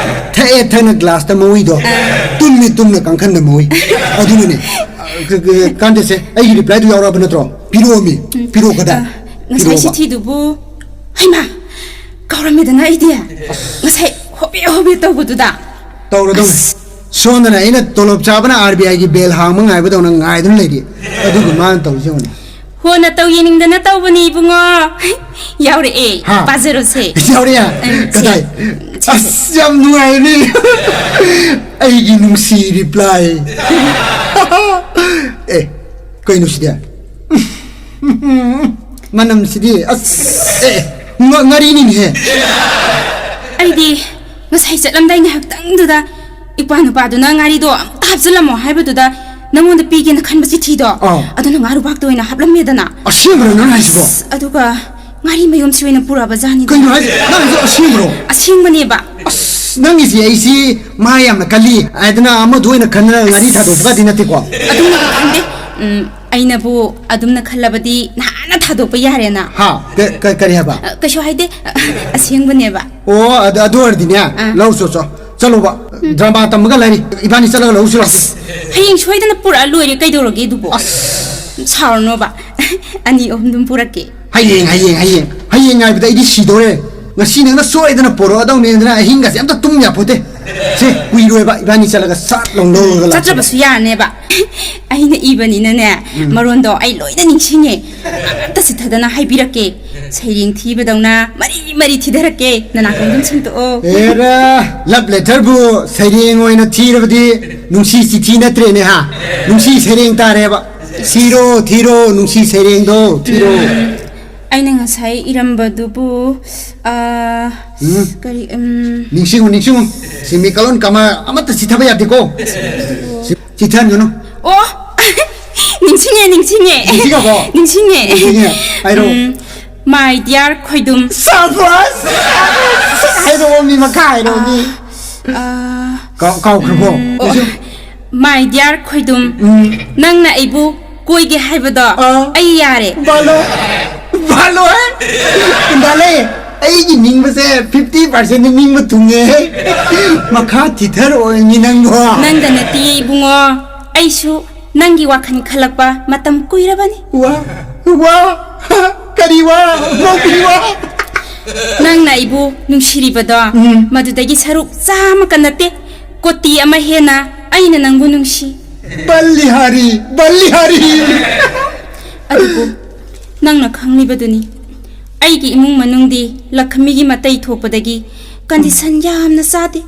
ꯊꯛꯑꯦ ꯊꯛꯅ ꯒ꯭ꯂꯥꯁꯇ ꯃꯧꯏꯗꯣ꯫ ꯑꯥ꯫ ꯇꯨꯝꯃꯦ ꯇꯨꯝꯅ ꯀꯥꯡꯈꯟꯗ ꯃꯧꯏ꯫ ꯑꯗꯨꯅꯅꯦ꯫ ꯑ, ꯀ-, ꯀ-, ꯀꯥꯟꯗꯦꯁꯦ, ꯑꯩꯒꯤ ꯔꯤꯄ꯭ꯂꯥꯏꯗꯨ ꯌꯥꯎꯔꯛꯑꯕ ꯅꯠꯇ꯭ꯔꯣ? ꯄꯤꯔꯛꯑꯣꯃꯤ꯫ ꯎꯝ꯫ ꯄꯤꯔꯛꯑꯣ ꯀꯗꯥꯏ? ꯑ, ꯉꯁꯥꯏ ꯄꯤꯔꯛꯑꯣꯕ꯫ ꯆꯤꯊꯤꯗꯨꯕꯨ? ꯍꯩꯃꯥ! ꯀꯥꯎꯔꯝꯃꯦꯗꯅ ꯑꯩꯗꯤ꯫ ꯉꯁꯥꯏ ꯍꯣꯕꯦ ꯍꯣꯕꯦ ꯇꯧꯕꯗꯨꯗ꯫ ꯇꯧꯔꯗꯧꯅꯤ꯫ ꯑꯁ! ꯁꯣꯝꯗꯅ ꯑꯩꯅ ꯇꯣꯂꯣꯞ ꯆꯥꯕꯅ ꯑꯥꯔ ꯕꯤ ꯑꯥꯏꯒꯤ ꯕꯦꯜ ꯍꯥꯡꯕ ꯉꯥꯏꯕꯗꯧꯅ ꯉꯥꯏꯗꯨꯅ ꯂꯩꯔꯤ꯫ ꯑꯗꯨꯒ ꯃꯥꯅ ꯇꯧꯔꯤꯁꯦ ꯌꯦꯡꯉꯨꯅꯦ꯫ ꯍꯣ, ꯅꯇꯧ ꯌꯦꯡꯅꯤꯡꯗꯅ ꯇꯧꯕꯅꯤ, ꯏꯕꯨꯡꯉꯣ꯫ ꯌꯥꯎꯔꯛꯑꯦ꯫ ꯍꯥ? ꯄꯥꯖꯔꯣꯁꯦ꯫ ꯌꯥꯎꯔꯛꯑꯦ? ꯎꯝ, ꯁꯦ꯫ ꯀꯗꯥꯏ? ꯁꯦ, ꯁꯦ꯫ ꯑꯁ, ꯌꯥꯝ ꯅꯨꯡꯉꯥꯏꯔꯦ꯫ ꯑꯩꯒꯤ ꯅꯨꯡꯁꯤ ꯔꯤꯄ꯭ꯂꯥꯏ꯫ ꯑꯦ, ꯀꯩꯅꯣ ꯁꯤꯗꯤ? ꯃꯅꯝꯁꯤꯗꯤ ꯑꯁ, ꯑꯦ, ꯉ-, ꯉꯥꯔꯤꯅꯤꯅꯦꯍꯦ꯫ ꯑꯩꯗꯤ ꯉꯁꯥꯏ ꯆꯠꯂꯝꯗꯥꯏ ꯉꯥꯏꯍꯥꯛꯇꯪꯗꯨꯗ ꯏꯄ꯭ꯋꯥ ꯅꯨꯄꯥꯗꯨꯅ ꯉꯥꯔꯤꯗꯣ ꯑꯃꯨꯛꯇ ꯍꯥꯞꯆꯤꯜꯂꯝꯃꯣ ꯍꯥꯏꯕꯗꯨꯗ ꯅꯪꯉꯣꯟꯗ ꯄꯤꯒꯦꯅ ꯈꯟꯕ ꯆꯤꯊꯤꯗꯣ, ꯑꯥ꯫ ꯑꯗꯨꯅ ꯉꯥꯔꯨꯕꯥꯛꯇ ꯑꯣꯏꯅ ꯍꯥꯞꯂꯝꯃꯦꯗꯅ꯫ ꯑꯁꯦꯡꯕꯔꯣ ꯅꯪ ꯍꯥꯏꯁꯤꯕꯣ? ꯑꯁ, ꯑꯗꯨꯒ ꯉꯥꯔꯤ ꯃꯌꯨꯝꯁꯤ ꯑꯣꯏꯅ ꯄꯨꯔꯛꯑꯕ ꯖꯥꯠꯅꯤꯗ꯫ ꯀꯩꯅꯣ ꯍꯥꯏꯁꯦ? ꯅꯪ ꯍꯥꯏꯁꯦ ꯑꯁꯦꯡꯕꯔꯣ? ꯑꯁꯦꯡꯕꯅꯦꯕ꯫ ꯑꯁ, ꯅꯪꯒꯤꯁꯤ ꯑꯩꯁꯤ ꯃꯥ ꯌꯥꯝꯅ ꯀꯜꯂꯤ ꯍꯥꯏꯗꯅ ꯑꯃꯗꯨ ꯑꯣꯏꯅ ꯈꯟꯗꯅ ꯉꯥꯔꯤ ꯊꯥꯗꯣꯛꯄꯒꯗꯤ ꯅꯠꯇꯦꯀꯣ? ꯑꯗꯨꯝꯅ ꯈꯟꯗꯦ꯫ ꯎꯝ, ꯑꯩꯅꯕꯨ ꯑꯗꯨꯝꯅ ꯈꯜꯂꯕꯗꯤ ꯅꯍꯥꯟꯅ ꯊꯥꯗꯣꯛꯄ ꯌꯥꯔꯦꯅ꯫ ꯍꯥ? ꯀ-, ꯀ-, ꯀꯔꯤ ꯍꯥꯏꯕ? ꯑ, ꯀꯩꯁꯨ ꯍꯥꯏꯗꯦ꯫ ꯑ, ꯑꯁꯦꯡꯕꯅꯦꯕ꯫ ꯑꯣ, ꯑꯗꯨ, ꯑꯗꯨ ꯑꯣꯏꯔꯗꯤꯅꯦ, ꯑꯥ꯫ ꯂꯧ ꯆꯣ, ꯆꯣ꯫ ꯆꯠꯂꯣꯕ꯫ ꯎꯝ꯫ ꯗ꯭ꯔꯃꯥ ꯇꯝꯕꯒ ꯂꯩꯔꯤ꯫ ꯏꯕꯥꯅꯤ ꯆꯠꯂꯒ ꯂꯧ ꯁꯨꯔꯛꯀꯦ꯫ ꯑꯁ, ꯍꯌꯦꯡ ꯁꯣꯏꯗꯅ ꯄꯨꯔꯛꯑ ꯂꯣꯏꯔꯦ, ꯀꯩꯗꯧꯔꯒꯦ ꯑꯗꯨꯕꯨ? ꯑꯁ꯫ ꯁꯥꯎꯔꯅꯣꯕ꯫ ꯑꯅꯤ ꯑꯍꯨꯝ ꯑꯗꯨꯝ ꯄꯨꯔꯛꯀꯦ꯫ ꯍꯌꯦꯡ, ꯍꯌꯦꯡ, ꯍꯌꯦꯡ꯫ ꯍꯌꯦꯡ ꯉꯥꯏꯕꯗ ꯑꯩꯗꯤ ꯁꯤꯗꯣꯔꯦ꯫ ꯉꯁꯤ ꯅꯪꯅ ꯁꯣꯏꯗꯅ ꯄꯨꯔꯛꯑꯗꯧꯅꯦ, ꯑꯗꯨꯅ ꯑꯍꯤꯡꯒꯁꯦ ꯑꯝꯇ ꯇꯨꯝ ꯌꯥꯄꯣꯠꯇꯦ꯫ ꯁꯦ, ꯀꯨꯏꯔꯣꯏꯕ, ꯏꯕꯥꯅꯤ ꯆꯠꯂꯒ ꯁꯠ ꯂꯧꯅ ꯂꯧꯔꯒ ꯂꯥꯛꯄ꯫ ꯆꯠꯇ꯭ꯔꯕꯁꯨ ꯌꯥꯔꯅꯦꯕ꯫ ꯑꯩꯅ ꯏꯕꯅꯤꯅꯅꯦ, ꯎꯝ꯫ ꯃꯔꯣꯟꯗꯣ ꯑꯩ ꯂꯣꯏꯅ ꯅꯤꯡꯁꯤꯡꯉꯦ꯫ ꯑꯃꯠꯇ ꯆꯤꯠꯊꯗꯅ ꯍꯥꯏꯕꯤꯔꯛꯀꯦ꯫ ꯁꯩꯔꯦꯡ ꯊꯤꯕꯗꯧꯅ ꯃꯔꯤ ꯃꯔꯤ ꯊꯤꯊꯔꯛꯀꯦ꯫ ꯅꯅꯥꯀꯣꯡ ꯑꯗꯨꯝ ꯁꯤꯡꯇꯣꯛꯑꯣ꯫ ꯑꯦꯔꯥ, love letter ꯕꯨ ꯁꯩꯔꯦꯡ ꯑꯣꯏꯅ ꯊꯤꯔꯕꯗꯤ ꯅꯨꯡꯁꯤ ꯆꯤꯊꯤ ꯅꯠꯇ꯭ꯔꯦꯅꯦ ꯍꯥ? ꯅꯨꯡꯁꯤ ꯁꯩꯔꯦꯡ ꯇꯥꯔꯦꯕ꯫ ꯊꯤꯔꯣ, ꯊꯤꯔꯣ, ꯅꯨꯡꯁꯤ ꯁꯩꯔꯦꯡꯗꯣ ꯊꯤꯔꯣ꯫ ꯎꯝ, ꯑꯩꯅ ꯉꯁꯥꯏ ꯏꯔꯝꯕꯗꯨꯕꯨ, ꯑ, ꯎꯝ꯫ ꯀꯔꯤ, ꯎꯝ꯫ ꯅꯤꯡꯁꯤꯡꯉꯨ, ꯅꯤꯡꯁꯤꯡꯉꯨ꯫ ꯁꯦꯃꯤꯀꯣꯂꯟ ꯀꯃꯥ ꯑꯃꯠꯇ ꯆꯤꯊꯕ ꯌꯥꯗꯦꯀꯣ꯫ ꯆꯤꯊꯍꯟꯒꯅꯨ꯫ ꯑꯣ! ꯅꯤꯡꯁꯤꯡꯉꯦ, ꯅꯤꯡꯁꯤꯡꯉꯦ꯫ ꯅꯤꯡꯁꯤꯡꯉꯕꯣ? ꯅꯤꯡꯁꯤꯡꯉꯦ꯫ ꯅꯤꯡꯁꯤꯡꯉꯦ꯫ ꯍꯥꯏꯔꯛꯑꯣ꯫ ꯎꯝ, My dear ꯈꯣꯏꯗꯨꯝ꯫ ꯁꯥꯕꯥꯁ! ꯍꯥꯏꯔꯛꯑꯣ, ꯃꯤ ꯃꯈꯥ ꯍꯥꯏꯔꯛꯑꯣ, ꯃꯤ꯫ ꯑ, ꯀꯥꯎ-, ꯀꯥꯎꯈ꯭ꯔꯕꯣ? ꯎꯝ, ꯑꯣ, ꯅꯤꯡꯁꯤꯡ- My dear ꯈꯣꯏꯗꯨꯝ, ꯎꯝ꯫ ꯅꯪꯅ ꯑꯩꯕꯨ ꯀꯣꯏꯒꯦ ꯍꯥꯏꯕꯗꯣ ꯑꯥ꯫ ꯑꯩ ꯌꯥꯔꯦ꯫ ꯕꯥꯂꯣ, ꯕꯥꯂꯣ, ꯍꯦ? ꯕꯥꯂꯦ, ꯑꯩꯒꯤ ꯅꯤꯡꯕꯁꯦ fifty percent ꯅꯤꯡꯕ ꯊꯨꯡꯉꯦ꯫ ꯃꯈꯥ ꯊꯤꯊꯔꯛꯑꯣ ꯃꯤ ꯅꯪꯕꯣ꯫ ꯅꯪꯗ ꯅꯠꯇꯦ ꯏꯕꯨꯡꯉꯣ, ꯑꯩꯁꯨ ꯅꯪꯒꯤ ꯋꯥꯈꯜ ꯈꯜꯂꯛꯄ ꯃꯇꯝ ꯀꯨꯏꯔꯕꯅꯤ꯫ ꯋꯥ, ꯋꯥ, ꯀꯔꯤ ꯋꯥ? ꯃꯧꯒꯤ ꯋꯥ? ꯅꯪꯅ ꯑꯩꯕꯨ ꯅꯨꯡꯁꯤꯔꯤꯕꯗꯣ, ꯎꯝ꯫ ꯃꯗꯨꯗꯒꯤ ꯁꯔꯨꯛ ꯆꯥꯝꯃꯀ ꯅꯠꯇꯦ, ꯀꯣꯇꯤ ꯑꯃ ꯍꯦꯟꯅ ꯑꯩꯅ ꯅꯪꯕꯨ ꯅꯨꯡꯁꯤ꯫ ꯕꯜꯂꯤꯍꯥꯔꯤ, ꯕꯜꯂꯤꯍꯥꯔꯤ꯫ ꯑꯗꯨꯕꯨ ꯅꯪꯅ ꯈꯪꯂꯤꯕꯗꯨꯅꯤ, ꯑꯩꯒꯤ ꯏꯃꯨꯡ ꯃꯅꯨꯡꯗꯤ ꯂꯛꯈꯃꯤꯒꯤ ꯃꯇꯩ ꯊꯣꯛꯄꯗꯒꯤ ꯀꯟꯗꯤꯁꯟ ꯌꯥꯝꯅ ꯆꯥꯗꯦ꯫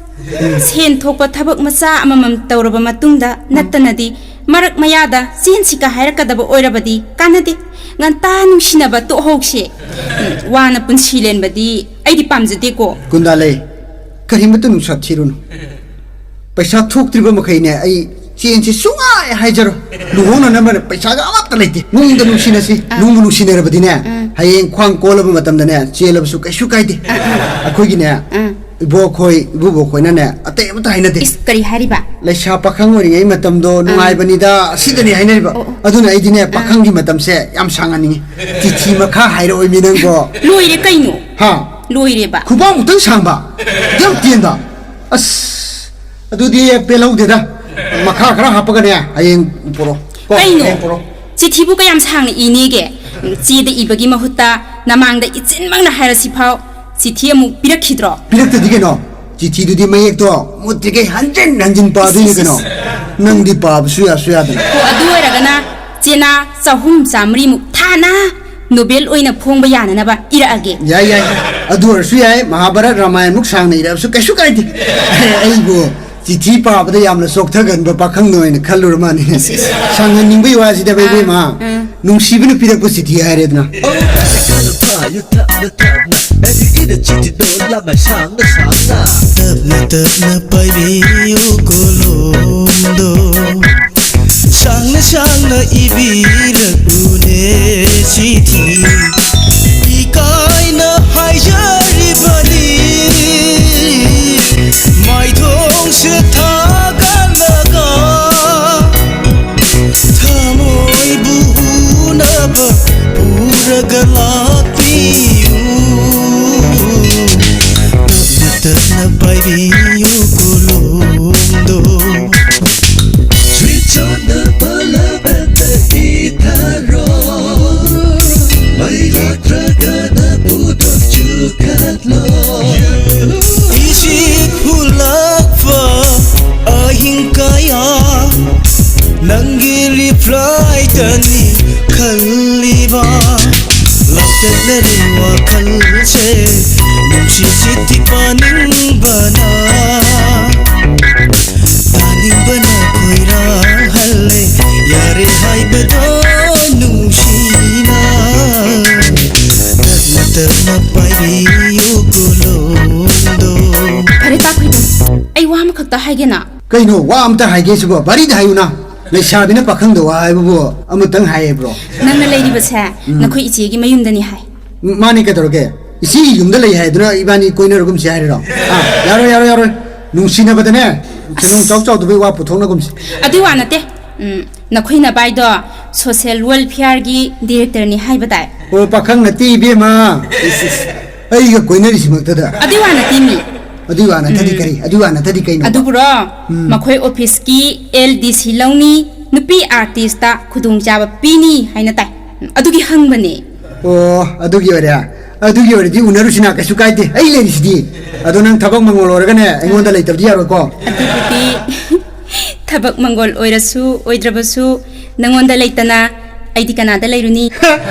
ꯁꯦꯟ ꯊꯣꯛꯄ ꯊꯕꯛ ꯃꯆꯥ ꯑꯃꯃꯝ ꯇꯧꯔꯕ ꯃꯇꯨꯡꯗ ꯅꯠꯇꯅꯗꯤ ꯃꯔꯛ ꯃꯌꯥꯗ ꯆꯦꯟꯁꯤꯀ ꯍꯥꯏꯔꯛꯀꯗꯕ ꯑꯣꯏꯔꯕꯗꯤ ꯀꯥꯟꯅꯗꯦ꯫ ꯉꯟꯇꯥ ꯅꯨꯡꯁꯤꯅꯕ ꯇꯣꯛꯍꯧꯁꯦ꯫ ꯎꯝ, ꯋꯥꯅ ꯄꯨꯟꯁꯤ ꯂꯦꯟꯕꯗꯤ ꯑꯩꯗꯤ ꯄꯥꯝꯖꯗꯦꯀꯣ꯫ ꯀꯨꯟꯗꯥ ꯂꯩ, ꯀꯔꯤꯃꯠꯇ ꯅꯨꯡꯁꯥ ꯊꯤꯔꯨꯅꯨ꯫ ꯄꯩꯁꯥ ꯊꯣꯛꯇ꯭ꯔꯤꯕ ꯃꯈꯩꯅꯦ ꯑꯩ ꯆꯦꯟꯁꯤ ꯁꯨꯡꯍꯥꯏ ꯍꯥꯏꯖꯔꯣꯏ꯫ ꯂꯨꯍꯣꯡꯅꯅꯕꯅ ꯄꯩꯁꯥꯒ ꯑꯃꯠꯇ ꯂꯩꯇꯦ꯫ ꯅꯨꯡꯗ ꯅꯨꯡꯁꯤꯅꯁꯤ꯫ ꯑꯥ꯫ ꯅꯨꯡꯕꯨ ꯅꯨꯡꯁꯤꯅꯔꯕꯗꯤꯅꯦ, ꯑꯥ꯫ ꯍꯌꯦꯡ ꯈ꯭ꯋꯥꯡ ꯀꯣꯜꯂꯕ ꯃꯇꯝꯗꯅꯦ ꯆꯦꯜꯂꯕꯁꯨ ꯀꯩꯁꯨ ꯀꯥꯏꯗꯦ꯫ ꯑꯥ, ꯑꯥ꯫ ꯑꯩꯈꯣꯏꯒꯤꯅꯦ, ꯑꯥ꯫ ꯏꯕꯣꯛ ꯈꯣꯏ, ꯏꯕꯨꯕꯣꯛ ꯈꯣꯏꯅꯅꯦ ꯑꯇꯩ ꯑꯃꯠꯇ ꯍꯥꯏꯅꯗꯦ꯫ ꯏꯁ, ꯀꯔꯤ ꯍꯥꯏꯔꯤꯕ? ꯂꯩꯁꯥ ꯄꯥꯈꯪ ꯑꯣꯏꯔꯤꯉꯩ ꯃꯇꯝꯗꯣ, ꯑꯥ꯫ ꯅꯨꯡꯉꯥꯏꯕꯅꯤꯗ, ꯑꯁꯤꯗꯅꯤ ꯍꯥꯏꯅꯔꯤꯕ꯫ ꯑꯣ, ꯑꯣ꯫ ꯑꯗꯨꯅ ꯑꯩꯗꯤꯅꯦ, ꯑꯥ꯫ ꯄꯥꯈꯪꯒꯤ ꯃꯇꯝꯁꯦ ꯌꯥꯝ ꯁꯥꯡꯍꯟꯅꯤꯡꯉꯤ꯫ ꯆꯤꯊꯤ ꯃꯈꯥ ꯍꯥꯏꯔꯛꯑꯣꯏꯃꯤ ꯅꯪꯕꯣ꯫ ꯂꯣꯏꯔꯦ ꯀꯩꯅꯣ? ꯍꯥ? ꯂꯣꯏꯔꯦꯕ꯫ ꯈꯨꯕꯥꯛꯃꯨꯛꯇꯪ ꯁꯥꯡꯕ, ꯌꯥꯝ ꯇꯦꯟꯕ꯫ ꯑꯁ, ꯑꯗꯨꯗꯤ ꯄꯦꯜꯍꯧꯗꯦꯗ꯫ ꯃꯈꯥ ꯈꯔ ꯍꯥꯞꯄꯒꯅꯦ, ꯍꯌꯦꯡ ꯄꯨꯔꯛꯑꯣ꯫ ꯀꯣ, ꯀꯩꯅꯣ? ꯍꯌꯦꯡ ꯄꯨꯔꯛꯑꯣ꯫ ꯆꯤꯊꯤꯕꯨ ꯀꯌꯥꯝ ꯁꯥꯡꯅ ꯏꯅꯦꯒꯦ? ꯆꯦꯗ ꯏꯕꯒꯤ ꯃꯍꯨꯠꯇ ꯅꯃꯥꯡꯗ ꯏꯆꯤꯟꯃꯛꯅ ꯍꯥꯏꯔꯁꯤ ꯐꯥꯎ ꯆꯤꯊꯤ ꯑꯃꯨꯛ ꯄꯤꯔꯛꯈꯤꯗ꯭ꯔꯣ? ꯄꯤꯔꯛꯇꯗꯤ ꯀꯩꯅꯣ? ꯆꯤꯊꯤꯗꯨꯗꯤ ꯃꯌꯦꯛꯇꯣ ꯃꯨꯠꯇ꯭ꯔꯤꯈꯩ ꯍꯟꯖꯤꯟ ꯍꯟꯖꯤꯟ ꯄꯥꯗꯣꯏꯅꯤ ꯏꯁ, ꯏꯁ, ꯀꯩꯅꯣ꯫ ꯏꯁ꯫ ꯅꯪꯗꯤ ꯄꯥꯕꯁꯨ ꯌꯥꯁꯨ ꯌꯥꯗꯅ꯫ ꯑꯣ, ꯑꯗꯨ ꯑꯣꯏꯔꯒꯅ ꯆꯦꯅꯥ ꯆꯍꯨꯝ ꯆꯥꯃꯔꯤꯃꯨꯛ ꯊꯥꯅ ꯅꯣꯕꯦꯜ ꯑꯣꯏꯅ ꯐꯣꯡꯕ ꯌꯥꯅꯅꯕ ꯏꯔꯛꯑꯒꯦ꯫ ꯌꯥꯏ, ꯌꯥꯏ꯫ ꯑꯗꯨ ꯑꯣꯏꯔꯁꯨ ꯌꯥꯏ꯫ ꯃꯍꯥꯚꯥꯔꯠ ꯔꯥꯃꯥꯌꯟꯃꯨꯛ ꯁꯥꯡꯅ ꯏꯔꯛꯑꯁꯨ ꯀꯩꯁꯨ ꯀꯥꯏꯗꯦ꯫ ꯑꯩꯕꯨ ꯆꯤꯊꯤ ꯄꯥꯕꯗ ꯌꯥꯝꯅ ꯆꯣꯛꯊꯒꯟꯕ ꯄꯥꯈꯪꯅ ꯑꯣꯏꯅ ꯈꯜꯂꯨꯔ ꯃꯥꯅꯤ꯫ ꯏꯁ, ꯏꯁ꯫ ꯁꯥꯡꯍꯟꯅꯤꯡꯕꯩ ꯋꯥꯁꯤꯗ, ꯑꯥ, ꯏꯕꯦꯝꯃ꯫ ꯑꯥ꯫ ꯅꯨꯡꯁꯤꯕꯅ ꯄꯤꯔꯛꯄ ꯆꯤꯊꯤ ꯍꯥꯏꯔꯦꯗꯅ꯫ ꯇꯞꯅ ꯄꯥꯏꯌꯨ, ꯇꯞꯅ, ꯇꯞꯅ꯫ ꯑꯩꯒꯤ ꯏꯅ ꯆꯤꯊꯤꯗꯣ ꯂꯥꯃꯩ ꯁꯥꯡꯅ ꯁꯥꯡꯅ꯫ ꯇꯞꯅ ꯇꯞꯅ ꯄꯥꯏꯕꯤꯌꯨ ꯀꯣꯂꯣꯝꯗꯣ꯫ ꯁꯥꯡꯅ ꯁꯥꯡꯅ ꯏꯕꯤꯔꯛꯎꯅꯦ ꯆꯤꯊꯤ꯫ ꯏꯀꯥꯏꯅ ꯍꯥꯏꯖꯔꯤꯕꯅꯤ꯫ ꯃꯥꯏꯊꯣꯡꯁꯦ ꯊꯥꯒꯠꯂꯒ ꯊꯃꯣꯏꯕꯨ ꯍꯨꯅꯕ ꯄꯨꯔꯒ ꯂꯥꯛꯄꯤꯌꯨ꯫ ꯇꯞꯅ ꯇꯞꯅ ꯄꯥꯏꯕꯤꯌꯨ ꯀꯣꯂꯣꯝꯗꯣ꯫ ꯆꯨꯏꯆꯣꯟꯅ ꯄꯜꯂꯕꯗ ꯏꯊꯔꯣ꯫ ꯃꯩ ꯂꯥꯛꯇ꯭ꯔꯒꯅ ꯄꯨꯗꯣꯛ ꯆꯨꯈꯠꯂꯣ꯫ ꯏꯁꯤꯛ ꯍꯨꯜꯂꯛꯄ ꯑꯍꯤꯡ ꯀꯌꯥ ꯅꯪꯒꯤ ꯔꯤꯄ꯭ꯂꯥꯏꯗꯅꯤ ꯈꯜꯂꯤꯕ꯫ ꯂꯥꯡꯇꯛꯅꯔꯦ ꯋꯥꯈꯜꯁꯦ, ꯅꯨꯡꯁꯤꯠ ꯁꯤꯠꯇꯤ ꯄꯥꯅꯤꯡꯕꯅ, ꯇꯥꯅꯤꯡꯕꯅ ꯈꯣꯏꯔꯥꯡꯍꯜꯂꯦ꯫ ꯌꯥꯔꯦ ꯍꯥꯏꯕꯗꯣ ꯅꯨꯡꯁꯤꯅ꯫ ꯇꯞꯅ ꯄꯥꯏꯕꯤꯌꯨ ꯀꯣꯂꯣꯝꯗꯣ꯫ ꯐꯔꯦ, ꯇꯥꯈ꯭ꯔꯤꯗꯣ꯫ ꯑꯩ ꯋꯥ ꯑꯃꯈꯛꯇ ꯍꯥꯏꯒꯦꯅ꯫ ꯀꯩꯅꯣ ꯋꯥ ꯑꯝꯇ ꯍꯥꯏꯒꯦ ꯁꯤꯕꯣ? ꯚꯥꯔꯤꯗ ꯍꯥꯏꯌꯨꯅ꯫ ꯂꯩꯁꯥꯕꯤꯅ ꯄꯥꯈꯪꯗ ꯋꯥ ꯍꯥꯏꯕꯕꯨ ꯑꯃꯇꯪ ꯍꯥꯏꯌꯦꯕ꯭ꯔꯣ? ꯅꯪꯅ ꯂꯩꯔꯤꯕꯁꯦ ꯎꯝ꯫ ꯅꯈꯣꯏ ꯏꯆꯦꯒꯤ ꯃꯌꯨꯝꯗꯅꯤ ꯍꯥꯏ꯫ ꯎꯝ, ꯃꯥꯅꯤ, ꯀꯩꯗꯧꯔꯒꯦ? ꯏꯆꯦꯒꯤ ꯌꯨꯝꯗ ꯂꯩ ꯍꯥꯏꯗꯨꯅ ꯏꯕꯥꯅꯤ ꯀꯣꯏꯅꯔꯒꯨꯝꯁꯤ ꯍꯥꯏꯔꯤꯔꯣ? ꯑꯥ, ꯌꯥꯔꯣꯏ, ꯌꯥꯔꯣꯏ, ꯌꯥꯔꯣꯏ꯫ ꯅꯨꯡꯁꯤꯅꯕꯗꯅꯦ, ꯁꯦꯟꯗꯣꯡ ꯑꯁ꯫ ꯆꯥꯎ ꯆꯥꯎꯗꯕꯩ ꯋꯥ ꯄꯨꯊꯣꯛꯅꯒꯨꯝꯁꯤ꯫ ꯑꯗꯨꯏ ꯋꯥ ꯅꯠꯇꯦ꯫ ꯎꯝ, ꯅꯈꯣꯏ ꯅꯕꯥꯏꯗꯣ social welfare ꯒꯤ director ꯅꯤ ꯍꯥꯏꯕ ꯇꯥꯏ꯫ ꯑꯣ, ꯄꯥꯈꯪ ꯅꯠꯇꯦ ꯏꯕꯦꯝꯃ꯫ ꯏꯁ, ꯏꯁ꯫ ꯑꯩꯒ ꯀꯣꯏꯅꯔꯤꯁꯤꯃꯛꯇꯗ꯫ ꯑꯗꯨꯏ ꯋꯥ ꯅꯠꯇꯦ ꯃꯤ꯫ ꯑꯗꯨꯏ ꯋꯥ ꯅꯠꯇꯗꯤ ꯎꯝ꯫ ꯀꯔꯤ? ꯑꯗꯨꯏ ꯋꯥ ꯅꯠꯇꯗꯤ ꯀꯩꯅꯣ? ꯑꯗꯨꯕꯨꯔꯣ, ꯎꯝ꯫ ꯃꯈꯣꯏ office ꯀꯤ L D C ꯂꯧꯅꯤ, ꯅꯨꯄꯤ artist ꯇ ꯈꯨꯗꯣꯡꯆꯥꯕ ꯄꯤꯅꯤ ꯍꯥꯏꯅ ꯇꯥꯏ꯫ ꯎꯝ, ꯑꯗꯨꯒꯤ ꯍꯪꯕꯅꯦ꯫ ꯑꯣ, ꯑꯗꯨꯒꯤ ꯑꯣꯏꯔꯦ꯫ ꯑꯗꯨꯒꯤ ꯑꯣꯏꯔꯗꯤ ꯎꯅꯔꯨꯁꯤꯅ, ꯀꯩꯁꯨ ꯀꯥꯏꯗꯦ꯫ ꯑꯩ ꯂꯩꯔꯤꯁꯤꯗꯤ꯫ ꯑꯗꯣ ꯅꯪ ꯊꯕꯛ ꯃꯪꯒꯣꯜ ꯑꯣꯏꯔꯒꯅꯦ, ꯑꯩꯉꯣꯟꯗ ꯂꯩꯇꯕꯗꯤ ꯌꯥꯔꯣꯏꯀꯣ꯫ ꯑꯗꯨꯕꯨꯗꯤ ꯊꯕꯛ ꯃꯪꯒꯣꯜ ꯑꯣꯏꯔꯁꯨ ꯑꯣꯏꯗ꯭ꯔꯕꯁꯨ ꯅꯪꯉꯣꯟꯗ ꯂꯩꯇꯅ ꯑꯩꯗꯤ ꯀꯅꯥꯗ ꯂꯩꯔꯨꯅꯤ?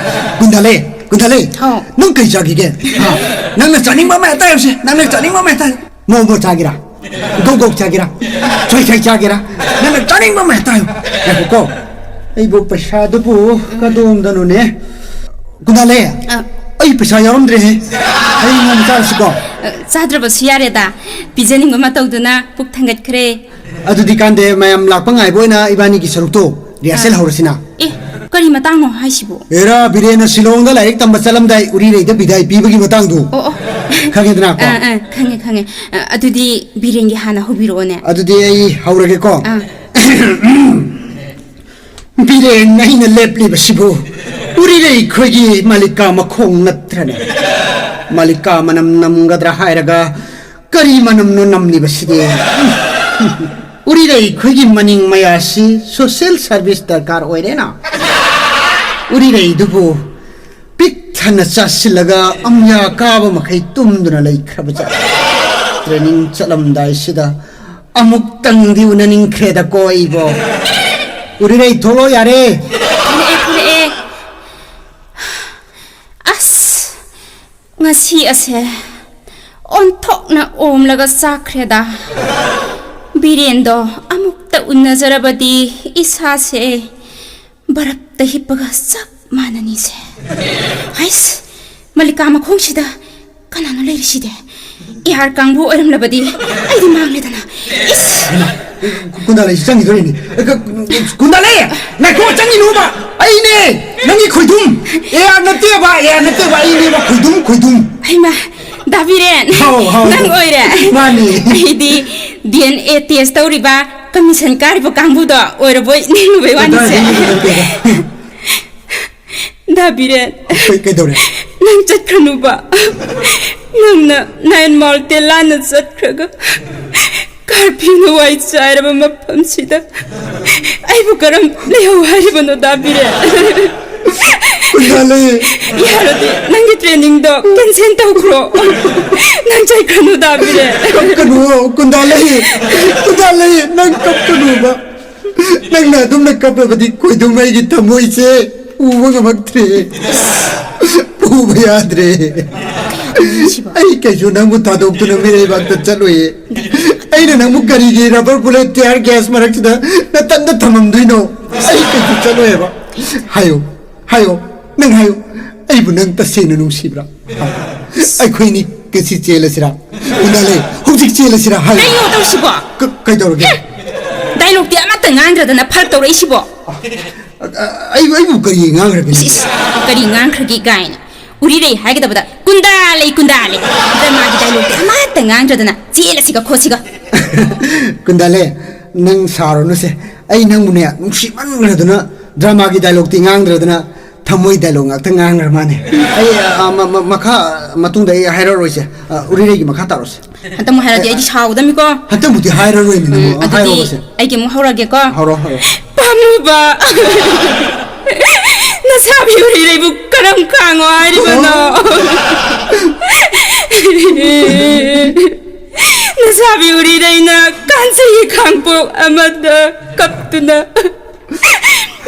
ꯒꯨꯟꯗꯥꯂꯦ, ꯒꯨꯟꯗꯥꯂꯦ꯫ ꯍꯥꯎ꯫ ꯅꯪ ꯀꯩ ꯆꯥꯈꯤꯒꯦ? ꯍꯥ? ꯅꯪꯅ ꯆꯥꯅꯤꯡꯕ ꯑꯃ ꯍꯦꯛꯇ ꯍꯥꯏꯌꯨꯁꯦ, ꯅꯪꯅ ꯆꯥꯅꯤꯡꯕ ꯑꯃ ꯍꯦꯛꯇ ꯍꯥꯏꯌꯨ꯫ ꯃꯣꯃꯣ ꯆꯥꯒꯦꯔꯥ? ꯒꯧ ꯒꯧ ꯆꯥꯒꯦꯔꯥ? ꯁꯣꯏ ꯁꯣꯏ ꯆꯥꯒꯦꯔꯥ? ꯅꯪꯅ ꯆꯥꯅꯤꯡꯕ ꯑꯃ ꯍꯦꯛꯇ ꯍꯥꯏꯌꯨ꯫ ꯉꯥꯏꯈꯣꯀꯣ꯫ ꯑꯩꯕꯨ ꯄꯩꯁꯥꯗꯨꯕꯨ ꯀꯗꯣꯝꯗꯅꯣꯅꯦ? ꯒꯨꯟꯗꯥꯂꯦ, ꯑ꯫ ꯑꯩ ꯄꯩꯁꯥ ꯌꯥꯎꯔꯝꯗ꯭ꯔꯦꯍꯦ꯫ ꯍꯌꯦꯡ ꯉꯟꯅ ꯆꯥꯔꯁꯤꯀꯣ꯫ ꯑ, ꯆꯥꯗ꯭ꯔꯕꯁꯨ ꯌꯥꯔꯦꯗ꯫ ꯄꯤꯖꯅꯤꯡꯕ ꯃꯇꯧꯗꯨꯅ ꯄꯨꯛ ꯊꯟꯒꯠꯈ꯭ꯔꯦ꯫ ꯑꯗꯨꯗꯤ ꯀꯥꯟꯗꯦ, ꯃꯌꯥꯝ ꯂꯥꯛꯄ ꯉꯥꯏꯕ ꯑꯣꯏꯅ ꯏꯕꯥꯅꯤꯒꯤ ꯁꯔꯨꯛꯇꯣ rehearsal ꯑ꯫ ꯍꯧꯔꯁꯤꯅ꯫ ꯑꯦ, ꯀꯔꯤ ꯃꯇꯥꯡꯅꯣ ꯍꯥꯏꯁꯤꯕꯣ? ꯑꯦꯔꯥ, ꯕꯤꯔꯦꯟꯅ ꯁꯤꯂꯣꯡꯗ ꯂꯥꯏꯔꯤꯛ ꯇꯝꯕ ꯆꯠꯂꯝꯗꯥꯏ ꯎꯔꯤꯔꯩꯗ ꯕꯤꯗꯥꯏ ꯄꯤꯕꯒꯤ ꯃꯇꯥꯡꯗꯣ꯫ ꯑꯣ, ꯑꯣ꯫ ꯈꯪꯉꯦꯗꯅꯀꯣ? ꯑꯥ, ꯑꯥ, ꯈꯪꯉꯦ, ꯈꯪꯉꯦ꯫ ꯑ, ꯑꯗꯨꯗꯤ ꯕꯤꯔꯦꯟꯒꯤ ꯍꯥꯟꯅ ꯍꯧꯕꯤꯔꯛꯑꯣꯅꯦ꯫ ꯑꯗꯨꯗꯤ ꯑꯩ ꯍꯧꯔꯒꯦꯀꯣ꯫ ꯑꯥ꯫ ꯕꯤꯔꯦꯟ, ꯑꯩꯅ ꯂꯦꯞꯂꯤꯕꯁꯤꯕꯨ ꯎꯔꯤꯔꯩ ꯑꯩꯈꯣꯏꯒꯤ ꯃꯥꯂꯤꯀꯥ ꯃꯈꯣꯡ ꯅꯠꯇ꯭ꯔꯅꯦ? ꯃꯥꯂꯤꯀꯥ ꯃꯅꯝ ꯅꯝꯒꯗ꯭ꯔꯥ ꯍꯥꯏꯔꯒ ꯀꯔꯤ ꯃꯅꯝꯅꯣ ꯅꯝꯂꯤꯕꯁꯤꯗꯤ? ꯎꯔꯤꯔꯩ ꯑꯩꯈꯣꯏꯒꯤ ꯃꯅꯤꯡ ꯃꯌꯥꯁꯤ social service ꯗꯔꯀꯥꯔ ꯑꯣꯏꯔꯦꯅ꯫ ꯎꯔꯤꯔꯩꯗꯨꯕꯨ ꯄꯤꯛ ꯊꯟꯅ ꯆꯥꯁꯤꯜꯂꯒ ꯑꯝꯌꯥ ꯀꯥꯕ ꯃꯈꯩ ꯇꯨꯝꯗꯨꯅ ꯂꯩꯈ꯭ꯔꯕ ꯖꯥꯠ꯫ Training ꯆꯠꯂꯝꯗꯥꯏꯁꯤꯗ ꯑꯃꯨꯛꯇꯪꯗꯤ ꯎꯅꯅꯤꯡꯈ꯭ꯔꯦꯗꯀꯣ ꯑꯩꯕꯣ꯫ ꯎꯔꯤꯔꯩ ꯊꯣꯛꯂꯛꯑꯣ ꯌꯥꯔꯦ꯫ ꯊꯣꯛꯂꯛꯑꯦ, ꯊꯣꯛꯂꯛꯑꯦ꯫ ꯑꯁ, ꯉꯁꯤ ꯑꯁꯦ ꯑꯣꯟꯊꯣꯛꯅ ꯑꯣꯝꯂꯒ ꯆꯥꯛꯈ꯭ꯔꯦꯗ꯫ ꯕꯤꯔꯦꯟꯗꯣ ꯑꯃꯨꯛꯇ ꯎꯅꯖꯔꯕꯗꯤ ꯏꯁꯥꯁꯦ ꯕꯔꯞꯇ ꯍꯤꯞꯄꯒ ꯆꯞ ꯃꯥꯟꯅꯅꯤꯁꯦ꯫ ꯍꯩꯁ, ꯃꯜꯂꯤꯀꯥ ꯃꯈꯣꯡꯁꯤꯗ ꯀꯅꯥꯅꯣ ꯂꯩꯔꯤꯁꯤꯗꯤ? ꯑꯦ ꯑꯥꯔ ꯀꯥꯡꯕꯨ ꯑꯣꯏꯔꯝꯂꯕꯗꯤ ꯑꯩꯗꯤ ꯃꯥꯡꯂꯦꯗꯅ꯫ ꯏꯁ! ꯀꯨꯟꯗꯥꯂꯩꯁꯤ ꯆꯪꯈꯤꯗꯣꯔꯤꯅꯤ꯫ ꯀ-, ꯀꯨꯟꯗꯥꯂꯩ! ꯉꯥꯏꯈꯣ, ꯆꯪꯈꯤꯅꯨꯕ! ꯑꯩꯅꯦ! ꯅꯪꯒꯤ ꯈꯣꯏꯗꯨꯝ! ꯑꯦ ꯑꯥꯔ ꯅꯠꯇꯦꯕ, ꯑꯦ ꯑꯥꯔ ꯅꯠꯇꯦꯕ, ꯑꯩꯅꯦꯕ ꯈꯣꯏꯗꯨꯝ, ꯈꯣꯏꯗꯨꯝ! ꯍꯩꯃꯥ, ꯗꯥ ꯕꯤꯔꯦꯟ! ꯍꯥꯎ, ꯍꯥꯎ꯫ ꯅꯪ ꯑꯣꯏꯔꯦ? ꯃꯥꯅꯤ꯫ ꯑꯩꯗꯤ ꯗꯤ ꯑꯦꯟ ꯑꯦ ꯇꯦꯁ ꯇꯧꯔꯤꯕ, ꯀꯃꯤꯁꯟ ꯀꯥꯔꯤꯕ ꯀꯥꯡꯕꯨꯗꯣ ꯑꯣꯏꯔꯕꯣꯏ ꯅꯤꯡꯂꯨꯕꯩ ꯋꯥꯅꯤꯁꯦ꯫ ꯀꯗꯥꯏꯗꯒꯤ ꯅꯠꯇꯦꯗ? ꯗꯥ ꯕꯤꯔꯦꯟ, ꯀꯩ-, ꯀꯩꯗꯧꯔꯦ? ꯅꯪ ꯆꯠꯈ꯭ꯔꯅꯨꯕ꯫ ꯅꯪꯅ ꯅꯥꯏꯟ ꯃꯥꯜꯇꯦ ꯂꯥꯟꯅ ꯆꯠꯈ꯭ꯔꯒ, ꯀꯥꯔꯐ꯭ꯌꯨꯅ ꯋꯥꯏ ꯆꯥꯏꯔꯕ ꯃꯐꯝꯁꯤꯗ ꯑꯩꯕꯨ ꯀꯔꯝ ꯂꯩꯍꯧ ꯍꯥꯏꯔꯤꯕꯅꯣ, ꯗꯥ ꯕꯤꯔꯦꯟ? ꯀꯨꯟꯗꯥꯂꯩ꯫ ꯌꯥꯔꯗꯤ ꯅꯪꯒꯤ ꯇ꯭ꯔꯦꯅꯤꯡꯗꯣ ꯀꯦꯟꯁꯦꯜ ꯇꯧꯈ꯭ꯔꯣ꯫ ꯅꯪ ꯆꯠꯈ꯭ꯔꯅꯨ, ꯗꯥ ꯕꯤꯔꯦꯟ꯫ ꯀꯞꯀꯅꯨ, ꯀꯨꯟꯗꯥꯂꯩ꯫ ꯀꯨꯟꯗꯥꯂꯩ, ꯅꯪ ꯀꯞꯀꯅꯨꯕ꯫ ꯅꯪꯅ ꯑꯗꯨꯝꯅ ꯀꯞꯂꯕꯗꯤ ꯈꯣꯏꯗꯨꯝ ꯑꯩꯒꯤ ꯊꯃꯣꯏꯁꯦ ꯄꯨꯕ ꯉꯝꯃꯛꯇ꯭ꯔꯦ꯫ ꯄꯨꯕ ꯌꯥꯗ꯭ꯔꯦ꯫ ꯑꯩ ꯀꯩꯁꯨ ꯅꯪꯕꯨ ꯊꯥꯗꯣꯛꯇꯨꯅ ꯃꯤꯔꯩꯕꯥꯛꯇ ꯆꯠꯂꯣꯏꯌꯦ꯫ ꯑꯩꯅ ꯅꯪꯕꯨ ꯀꯔꯤꯒꯤ rubber bullet tear gas ꯃꯔꯛꯁꯤꯗ ꯅꯇꯟꯗ ꯊꯝꯃꯝꯗꯣꯏꯅꯣ? ꯑꯩ ꯀꯩꯁꯨ ꯆꯠꯂꯣꯏ ꯍꯥꯏꯕ꯫ ꯍꯥꯏꯌꯨ, ꯍꯥꯏꯌꯨ, ꯅꯪ ꯍꯥꯏꯌꯨ꯫ ꯑꯩꯕꯨ ꯅꯪ ꯇꯁꯦꯡꯅ ꯅꯨꯡꯁꯤꯕ꯭ꯔꯥ? ꯑꯩꯈꯣꯏꯅꯤ ꯉꯁꯤ ꯆꯦꯜꯂꯁꯤꯔꯥ? ꯀꯨꯟꯗꯥꯂꯩ, ꯍꯧꯖꯤꯛ ꯆꯦꯜꯂꯁꯤꯔꯥ? ꯍꯥꯏꯌꯨ꯫ ꯀꯩꯅꯣ ꯇꯧꯔꯤꯁꯤꯕꯣ? ꯀ-, ꯀꯩꯗꯧꯔꯒꯦ? ꯗꯥꯏꯂꯣꯛꯇꯤ ꯑꯃꯠꯇ ꯉꯥꯡꯗ꯭ꯔꯗꯅ ꯐꯔꯛ ꯇꯧꯔꯛꯏꯁꯤꯕꯣ? ꯑ-, ꯑ-, ꯑꯩꯕꯨ, ꯑꯩꯕꯨ ꯀꯔꯤ ꯉꯥꯡꯈ꯭ꯔꯒꯦ? ꯏꯁ, ꯏꯁ, ꯀꯔꯤ ꯉꯥꯡꯈ꯭ꯔꯒꯦ ꯀꯥꯏꯅ꯫ ꯎꯔꯤꯔꯩ ꯍꯥꯏꯒꯗꯕꯗ ꯀꯨꯟꯗꯥ ꯂꯩ, ꯀꯨꯟꯗꯥ ꯂꯩ꯫ ꯗ꯭ꯔꯃꯥꯒꯤ ꯗꯥꯏꯂꯣꯛꯇꯤ ꯑꯃꯠꯇ ꯉꯥꯡꯗ꯭ꯔꯗꯅ ꯆꯦꯜꯂꯁꯤꯒ ꯈꯣꯠꯁꯤꯒ꯫ ꯀꯨꯟꯗꯥꯂꯦ, ꯅꯪ ꯁꯥꯎꯔꯅꯨꯁꯦ꯫ ꯑꯩ ꯅꯪꯕꯨꯅꯦ ꯅꯨꯡꯁꯤꯃꯟꯈ꯭ꯔꯗꯨꯅ ꯗ꯭ꯔꯃꯥꯒꯤ ꯗꯥꯏꯂꯣꯛꯇꯤ ꯉꯥꯡꯗ꯭ꯔꯗꯅ ꯊꯃꯣꯏ ꯗꯥꯏꯂꯣꯛ ꯉꯥꯛꯇ ꯉꯥꯡꯈ꯭ꯔ ꯃꯥꯅꯦ꯫ ꯑꯩ, ꯑ, ꯃ-, ꯃ-, ꯃꯈꯥ, ꯃꯇꯨꯡꯗ ꯑꯩ ꯍꯥꯏꯔꯛꯑꯔꯣꯏꯁꯦ꯫ ꯑ, ꯎꯔꯤꯔꯩꯒꯤ ꯃꯈꯥ ꯇꯥꯔꯣꯁꯦ꯫ ꯍꯟꯗꯛ ꯑꯃꯨꯛ ꯍꯥꯏꯔꯗꯤ ꯑꯩꯗꯤ ꯁꯥꯎꯒꯗꯕꯅꯤꯀꯣ꯫ ꯍꯟꯗꯛꯃꯨꯛꯇꯤ ꯍꯥꯏꯔꯔꯣꯏꯅꯦ ꯅꯪꯕꯨ꯫ ꯎꯝ, ꯑꯗꯨꯗꯤ ꯍꯥꯏꯔꯣꯕꯁꯦ꯫ ꯑꯩꯒꯤ ꯑꯃꯨꯛ ꯍꯧꯔꯒꯦꯀꯣ꯫ ꯍꯧꯔꯣ, ꯍꯧꯔꯣ꯫ ꯄꯥꯝꯃꯨꯕ! ꯅꯁꯥꯕꯤ ꯎꯔꯤꯔꯩꯕꯨ ꯀꯔꯝ ꯈꯥꯡꯉꯣ ꯍꯥꯏꯔꯤꯕꯅꯣ? ꯅꯁꯥꯕꯤ ꯎꯔꯤꯔꯩꯅ ꯀꯥꯟꯆꯤꯒꯤ ꯈꯥꯡꯄꯣꯛ ꯑꯃꯗ ꯀꯞꯇꯨꯅ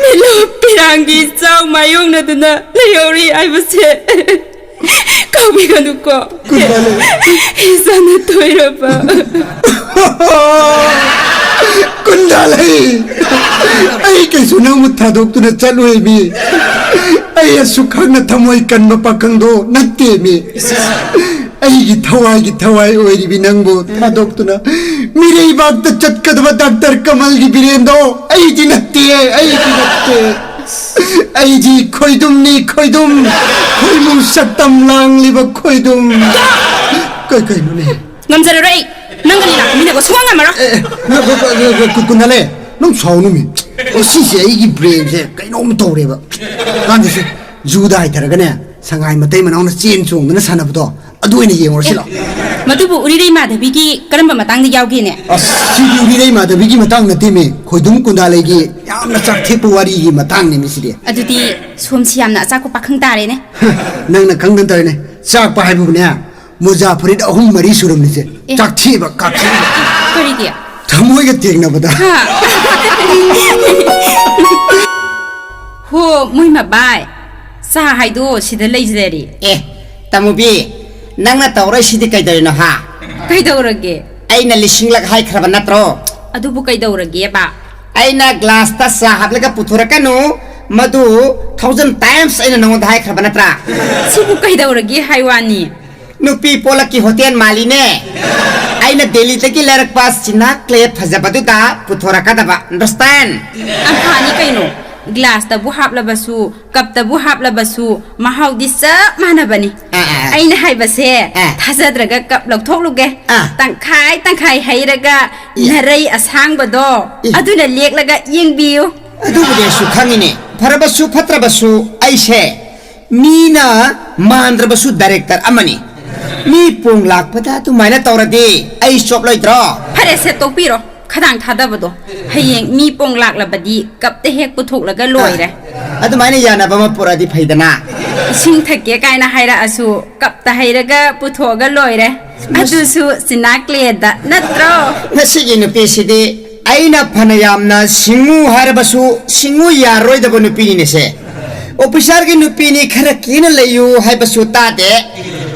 ꯃꯤꯂꯣ ꯄꯤꯔꯥꯡꯒꯤ ꯏꯆꯥꯎ ꯃꯥꯌꯣꯛꯅꯗꯨꯅ ꯂꯩꯍꯧꯔꯤ ꯍꯥꯏꯕꯁꯦ ꯀꯥꯎꯕꯤꯒꯅꯨꯀꯣ꯫ ꯀꯨꯟꯗꯥꯂꯩ꯫ ꯏꯆꯥꯅ ꯇꯣꯏꯔꯕ꯫ ꯀꯨꯟꯗꯥꯂꯩ! ꯑꯩ ꯀꯩꯁꯨ ꯅꯪꯕꯨ ꯊꯥꯗꯣꯛꯇꯨꯅ ꯆꯠꯂꯣꯏ ꯃꯤ꯫ ꯑꯩ ꯑꯁꯨꯛ ꯈꯪꯅ ꯊꯃꯣꯏ ꯀꯟꯕ ꯄꯥꯈꯪꯗꯣ ꯅꯠꯇꯦꯃꯤ꯫ ꯑꯩꯒꯤ ꯊꯋꯥꯏꯒꯤ ꯊꯋꯥꯏ ꯑꯣꯏꯔꯤꯕꯤ ꯅꯪꯕꯨ ꯊꯥꯗꯣꯛꯇꯨꯅ ꯃꯤꯔꯩꯕꯥꯛꯇ ꯆꯠꯀꯗꯕ ꯗꯥꯛꯇꯔ ꯀꯃꯜꯒꯤ ꯕꯤꯔꯦꯟꯗꯣ ꯑꯩꯗꯤ ꯅꯠꯇꯦ, ꯑꯩꯗꯤ ꯅꯠꯇꯦ꯫ ꯑꯩꯗꯤ ꯈꯣꯏꯗꯨꯝꯅꯤ, ꯈꯣꯏꯗꯨꯝ꯫ ꯈꯣꯏꯃꯨ ꯁꯛꯇꯝ ꯂꯥꯡꯂꯤꯕ ꯈꯣꯏꯗꯨꯝ꯫ ꯀꯩ, ꯀꯩꯅꯣꯅꯦ? ꯉꯝꯖꯔꯔꯣꯏ ꯑꯩ꯫ ꯅꯪꯒ ꯂꯤꯂꯥ ꯀꯨꯝꯃꯤꯟꯅꯕ ꯁꯨꯡꯉꯝ ꯉꯝꯃꯔꯣꯏ꯫ ꯑꯦ, ꯑꯦ, ꯉ-, ꯉ-, ꯉ-, ꯉ-, ꯀꯨ-, ꯀꯨꯅꯥꯂꯦ, ꯅꯪ ꯁꯥꯎꯅꯨꯃꯤ꯫ ꯉꯁꯤꯁꯦ ꯑꯩꯒꯤ ꯕ꯭ꯔꯦꯟꯁꯦ ꯀꯩꯅꯣꯝ ꯇꯧꯔꯦꯕ꯫ ꯀꯥꯟꯗꯦꯁꯦ, ꯖꯨꯗ ꯍꯥꯏꯊꯔꯒꯅꯦ, ꯁꯉꯥꯏ ꯃꯇꯩ ꯃꯅꯥꯎꯅ ꯆꯦꯟ ꯆꯣꯡꯗꯅ ꯁꯥꯟꯅꯕꯗꯣ, ꯑꯗꯨ ꯑꯣꯏꯅ ꯌꯦꯡꯉꯨꯔꯁꯤ ꯂꯥꯛꯑꯣ꯫ ꯃꯗꯨꯕꯨ ꯎꯔꯤꯔꯩ ꯃꯥꯙꯕꯤꯒꯤ ꯀꯔꯝꯕ ꯃꯇꯥꯡꯗ ꯌꯥꯎꯒꯦꯅꯦ? ꯑꯁ, ꯁꯤꯗꯤ ꯎꯔꯤꯔꯩ ꯃꯥꯙꯕꯤꯒꯤ ꯃꯇꯥꯡ ꯅꯠꯇꯦꯃꯤ, ꯈꯣꯏꯗꯨꯝ ꯀꯨꯟꯗꯥꯂꯩꯒꯤ ꯌꯥꯝꯅ ꯆꯥꯛꯊꯦꯛꯄ ꯋꯥꯔꯤꯒꯤ ꯃꯇꯥꯡꯅꯦꯃꯤ ꯁꯤꯗꯤ꯫ ꯑꯗꯨꯗꯤ ꯁꯣꯝꯁꯤ ꯌꯥꯝꯅ ꯑꯆꯥꯛꯄ ꯄꯥꯈꯪ ꯇꯥꯔꯦꯅꯦ꯫ ꯅꯪꯅ ꯈꯪꯗꯅ ꯇꯧꯔꯤꯅꯦ꯫ ꯆꯥꯛꯄ ꯍꯥꯏꯕꯕꯨꯅꯦ, ꯃꯣꯖꯥ ꯐꯨꯔꯤꯠ ꯑꯍꯨꯝ ꯃꯔꯤ ꯁꯨꯔꯝꯃꯤꯁꯦ꯫ ꯑꯦ꯫ ꯆꯥꯛꯊꯦꯛꯑꯕ, ꯀꯥꯛꯊꯦꯛꯑꯕ꯫ ꯀꯔꯤꯒꯤ? ꯊꯃꯣꯏꯒ ꯇꯦꯡꯅꯕꯗ꯫ ꯍꯥ? ꯍꯣ, ꯃꯣꯏ ꯃꯕꯥꯏ꯫ ꯆꯥ ꯍꯥꯏꯗꯣ ꯁꯤꯗ ꯂꯩꯖꯔꯦ꯫ ꯑꯦ, ꯇꯥꯃꯣꯕꯤ, ꯅꯪꯅ ꯇꯧꯔꯛꯏꯁꯤꯗꯤ ꯀꯩꯗꯧꯔꯤꯅꯣ, ꯍꯥ? ꯀꯩꯗꯧꯔꯒꯦ? ꯑꯩꯅ ꯂꯤꯁꯤꯡꯂꯛ ꯍꯥꯏꯈ꯭ꯔꯕ ꯅꯠꯇ꯭ꯔꯣ? ꯑꯗꯨꯕꯨ ꯀꯩꯗꯧꯔꯒꯦꯕ? ꯑꯩꯅ ꯒ꯭ꯂꯥꯁꯇ ꯆꯥ ꯍꯥꯞꯂꯒ ꯄꯨꯊꯣꯔꯛꯀꯅꯨ, ꯃꯗꯨ thousand times ꯑꯩꯅ ꯅꯉꯣꯟꯗ ꯍꯥꯏꯈ꯭ꯔꯕ ꯅꯠꯇ꯭ꯔꯥ? ꯁꯤꯕꯨ ꯀꯩꯗꯧꯔꯒꯦ ꯍꯥꯏ ꯋꯥꯅꯤ? ꯅꯨꯄꯤ ꯄꯣꯂꯛꯀꯤ ꯍꯣꯇꯦꯜ ꯃꯥꯜꯂꯤꯅꯦ꯫ ꯑꯩꯅ ꯗꯦꯜꯂꯤꯗꯒꯤ ꯂꯩꯔꯛꯄ ꯆꯤꯅꯥ ꯀ꯭ꯂꯦ ꯐꯖꯕꯗꯨꯗ ꯄꯨꯊꯣꯔꯛꯀꯗꯕ, understand? ꯑꯝꯍꯥꯅꯤ ꯀꯩꯅꯣ, ꯒ꯭ꯂꯥꯁꯇꯕꯨ ꯍꯥꯞꯂꯕꯁꯨ, ꯀꯞꯇꯕꯨ ꯍꯥꯞꯂꯕꯁꯨ, ꯃꯍꯥꯎꯗꯤ ꯆꯞ ꯃꯥꯟꯅꯕꯅꯤ꯫ ꯑꯥ, ꯑꯥ, ꯑꯥ꯫ ꯑꯩꯅ ꯍꯥꯏꯕꯁꯦ ꯑꯥ꯫ ꯊꯥꯖꯗ꯭ꯔꯒ ꯀꯞ ꯂꯧꯊꯣꯛꯂꯨꯒꯦ꯫ ꯑꯥ꯫ ꯇꯪꯈꯥꯏ ꯇꯪꯈꯥꯏ ꯍꯩꯔꯒ ꯏ꯫ ꯅꯔꯩ ꯑꯁꯥꯡꯕꯗꯣ ꯏ꯫ ꯑꯗꯨꯅ ꯂꯦꯛꯂꯒ ꯌꯦꯡꯕꯤꯌꯨ꯫ ꯑꯗꯨꯕꯨꯗꯤ ꯑꯩꯁꯨ ꯈꯪꯉꯤꯅꯦ꯫ ꯐꯔꯕꯁꯨ ꯐꯠꯇ꯭ꯔꯕꯁꯨ ꯑꯩꯁꯦ ꯃꯤꯅ ꯃꯥꯟꯗ꯭ꯔꯕꯁꯨ ꯗꯥꯏꯔꯦꯛꯇꯔ ꯑꯃꯅꯤ꯫ ꯃꯤ ꯄꯣꯡ ꯂꯥꯛꯄꯗ ꯑꯗꯨꯃꯥꯏꯅ ꯇꯧꯔꯗꯤ ꯑꯩ ꯆꯣꯞꯂꯣꯏꯗ꯭ꯔꯣ? ꯐꯔꯦꯁꯦ, ꯇꯣꯛꯄꯤꯔꯣ꯫ ꯈꯗꯥꯡ ꯊꯥꯗꯕꯗꯣ꯫ ꯍꯌꯦꯡ ꯃꯤ ꯄꯣꯡ ꯂꯥꯛꯂꯕꯗꯤ ꯀꯞꯇ ꯍꯦꯛ ꯄꯨꯊꯣꯛꯂꯒ ꯂꯣꯏꯔꯦ꯫ ꯑꯗꯨꯃꯥꯏꯅ ꯌꯥꯅꯕ ꯑꯃ ꯄꯨꯔꯛꯑꯗꯤ ꯐꯩꯗꯅ꯫ ꯏꯁꯤꯡ ꯊꯛꯀꯦ ꯀꯥꯏꯅ ꯍꯥꯏꯔꯛꯑꯁꯨ ꯀꯞꯇ ꯍꯩꯔꯒ ꯄꯨꯊꯣꯛꯑꯒ ꯂꯣꯏꯔꯦ꯫ ꯃꯁ- ꯑꯗꯨꯁꯨ ꯆꯤꯅꯥ ꯀ꯭ꯂꯦꯗ, ꯅꯠꯇ꯭ꯔꯣ? ꯃꯁꯤꯒꯤ ꯅꯨꯄꯤꯁꯤꯗꯤ ꯑꯩꯅ ꯐꯅ ꯌꯥꯝꯅ ꯁꯤꯡꯉꯨ ꯍꯥꯏꯔꯕꯁꯨ ꯁꯤꯡꯉꯨ ꯌꯥꯔꯣꯏꯗꯕ ꯅꯨꯄꯤꯅꯤꯅꯦꯁꯦ꯫ ꯑꯣꯐꯤꯁꯥꯔꯒꯤ ꯅꯨꯄꯤꯅꯤ, ꯈꯔ ꯀꯦꯅ ꯂꯩꯌꯨ ꯍꯥꯏꯕꯁꯨ ꯇꯥꯗꯦ꯫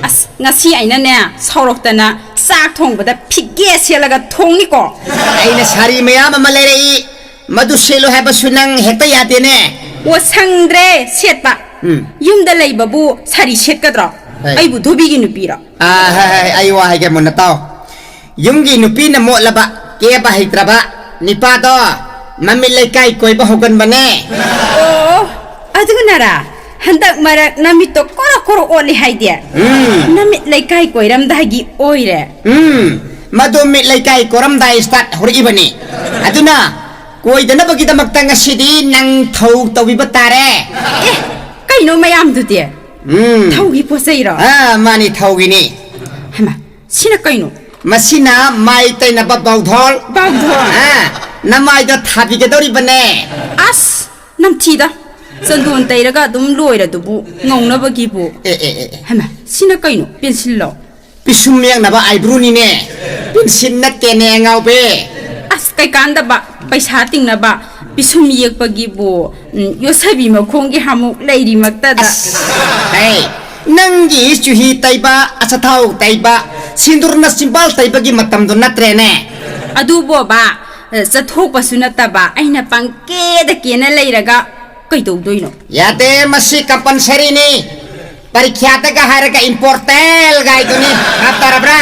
ꯑꯁ, ꯉꯁꯤ ꯑꯩꯅꯅꯦ, ꯁꯥꯎꯔꯛꯇꯅ ꯆꯥꯛ ꯊꯣꯡꯕꯗ ꯐꯤꯒꯦ ꯁꯦꯠꯂꯒ ꯊꯣꯡꯅꯤꯀꯣ꯫ ꯑꯩꯅ ꯁꯥꯔꯤ ꯃꯌꯥꯝ ꯑꯃ ꯂꯩꯔꯛꯏ, ꯃꯗꯨ ꯁꯦꯠꯂꯨ ꯍꯥꯏꯕꯁꯨ ꯅꯪ ꯍꯦꯛꯇ ꯌꯥꯗꯦꯅꯦ꯫ ꯑꯣ, ꯁꯪꯗ꯭ꯔꯦ ꯁꯦꯠꯄ꯫ ꯎꯝ꯫ ꯌꯨꯝꯗ ꯂꯩꯕꯕꯨ ꯁꯥꯔꯤ ꯁꯦꯠꯀꯗ꯭ꯔꯣ? ꯍꯩ꯫ ꯑꯩꯕꯨ ꯙꯣꯕꯤꯒꯤ ꯅꯨꯄꯤꯔꯣ? ꯑꯥ, ꯍꯩ, ꯍꯩ, ꯑꯩ ꯋꯥ ꯍꯥꯏꯒꯦ ꯃꯨꯟꯅ ꯇꯥꯎ꯫ ꯌꯨꯝꯒꯤ ꯅꯨꯄꯤꯅ ꯃꯣꯠꯂꯕ, ꯀꯦꯕ ꯍꯩꯇ꯭ꯔꯕ ꯅꯤꯄꯥꯗꯣ ꯃꯃꯤꯠ ꯂꯩꯀꯥꯏ ꯀꯣꯏꯕ ꯍꯧꯒꯟꯕꯅꯦ꯫ ꯑꯣ, ꯑꯗꯨꯅꯔꯥ? ꯍꯟꯗꯛ ꯃꯔꯛ ꯅꯃꯤꯠꯇꯣ ꯀꯣꯔꯣ ꯀꯣꯔꯣ ꯑꯣꯠꯂꯤ ꯍꯥꯏꯗꯤ? ꯎꯝ꯫ ꯅꯃꯤꯠ ꯂꯩꯀꯥꯏ ꯀꯣꯏꯔꯝꯗꯥꯏꯒꯤ ꯑꯣꯏꯔꯦ꯫ ꯎꯝ, ꯃꯗꯨ ꯃꯤꯠ ꯂꯩꯀꯥꯏ ꯀꯣꯔꯝꯗꯥꯏ start ꯍꯧꯔꯛꯏꯕꯅꯤ꯫ ꯑꯗꯨꯅ ꯀꯣꯏꯗꯅꯕꯒꯤꯗꯃꯛꯇ ꯉꯁꯤꯗꯤ ꯅꯪ ꯊꯧ ꯇꯧꯕꯤꯕ ꯇꯥꯔꯦ꯫ ꯑꯦ, ꯀꯩꯅꯣ ꯃꯌꯥꯝꯗꯨꯗꯤ? ꯎꯝ꯫ ꯊꯧꯒꯤ ꯄꯣꯠ ꯆꯩꯔꯣ? ꯑꯥ, ꯃꯥꯅꯤ, ꯊꯧꯒꯤꯅꯤ꯫ ꯍꯩꯃꯥ, ꯁꯤꯅ ꯀꯩꯅꯣ? ꯃꯁꯤꯅ ꯃꯥꯏ ꯇꯩꯅꯕ ꯕꯥꯎꯙꯣꯜ꯫ ꯕꯥꯎꯙꯣꯜ? ꯑꯥ, ꯅꯃꯥꯏꯗ ꯊꯥꯕꯤꯒꯗꯧꯔꯤꯕꯅꯦ꯫ ꯑꯁ, ꯅꯝꯊꯤꯗ꯫ ꯆꯟꯗꯣꯟ ꯇꯩꯔꯒ ꯑꯗꯨꯝ ꯂꯣꯏꯔꯗꯨꯕꯨ ꯉꯧꯅꯕꯒꯤꯕꯨ꯫ ꯑꯦ, ꯑꯦ, ꯑꯦ, ꯑꯦ꯫ ꯍꯩꯃꯥ, ꯁꯤꯅ ꯀꯩꯅꯣ? ꯄꯦꯟꯁꯤꯜꯂꯣ? ꯄꯤꯁꯨꯝ ꯌꯦꯛꯅꯕ ꯑꯥꯏꯕ꯭ꯔꯨꯅꯤꯅꯦ꯫ ꯄꯦꯟꯁꯤꯜ ꯅꯠꯇꯦꯅꯦ, ꯑꯉꯥꯎꯕꯤ꯫ ꯑꯁ, ꯀꯩꯀꯥꯟꯗꯕ, ꯄꯩꯁꯥ ꯇꯤꯡꯅꯕ, ꯄꯤꯁꯨꯝ ꯌꯦꯛꯄꯒꯤꯕꯨ, ꯎꯝ, ꯌꯣꯠꯁꯕꯤ ꯃꯈꯣꯡꯒꯤ ꯍꯥꯃꯨꯛ ꯂꯩꯔꯤꯃꯛꯇꯗ꯫ ꯑꯁ, ꯍꯦ, ꯅꯪꯒꯤ ꯆꯨꯍꯤ ꯇꯩꯕ, ꯑꯆꯥꯊꯥꯎ ꯇꯩꯕ, ꯁꯤꯟꯗꯨꯔꯅ ꯆꯤꯝꯕꯥꯜ ꯇꯩꯕꯒꯤ ꯃꯇꯝꯗꯣ ꯅꯠꯇ꯭ꯔꯦꯅꯦ꯫ ꯑꯗꯨꯕꯣꯕ, ꯆꯠꯊꯣꯛꯄꯁꯨ ꯅꯠꯇꯕ, ꯑꯩꯅ ꯄꯪꯀꯦꯗ ꯀꯦꯅ ꯂꯩꯔꯒ ꯀꯩꯗꯧꯗꯣꯏꯅꯣ? ꯌꯥꯗꯦ, ꯃꯁꯤ compulsoryꯅꯤ꯫ ꯄꯔꯤꯈ꯭ꯌꯥꯗꯒ ꯍꯥꯏꯔꯒ important ꯒꯥꯏꯗꯨꯅꯤ꯫ ꯚꯥꯞ ꯇꯥꯔꯕ꯭ꯔꯥ?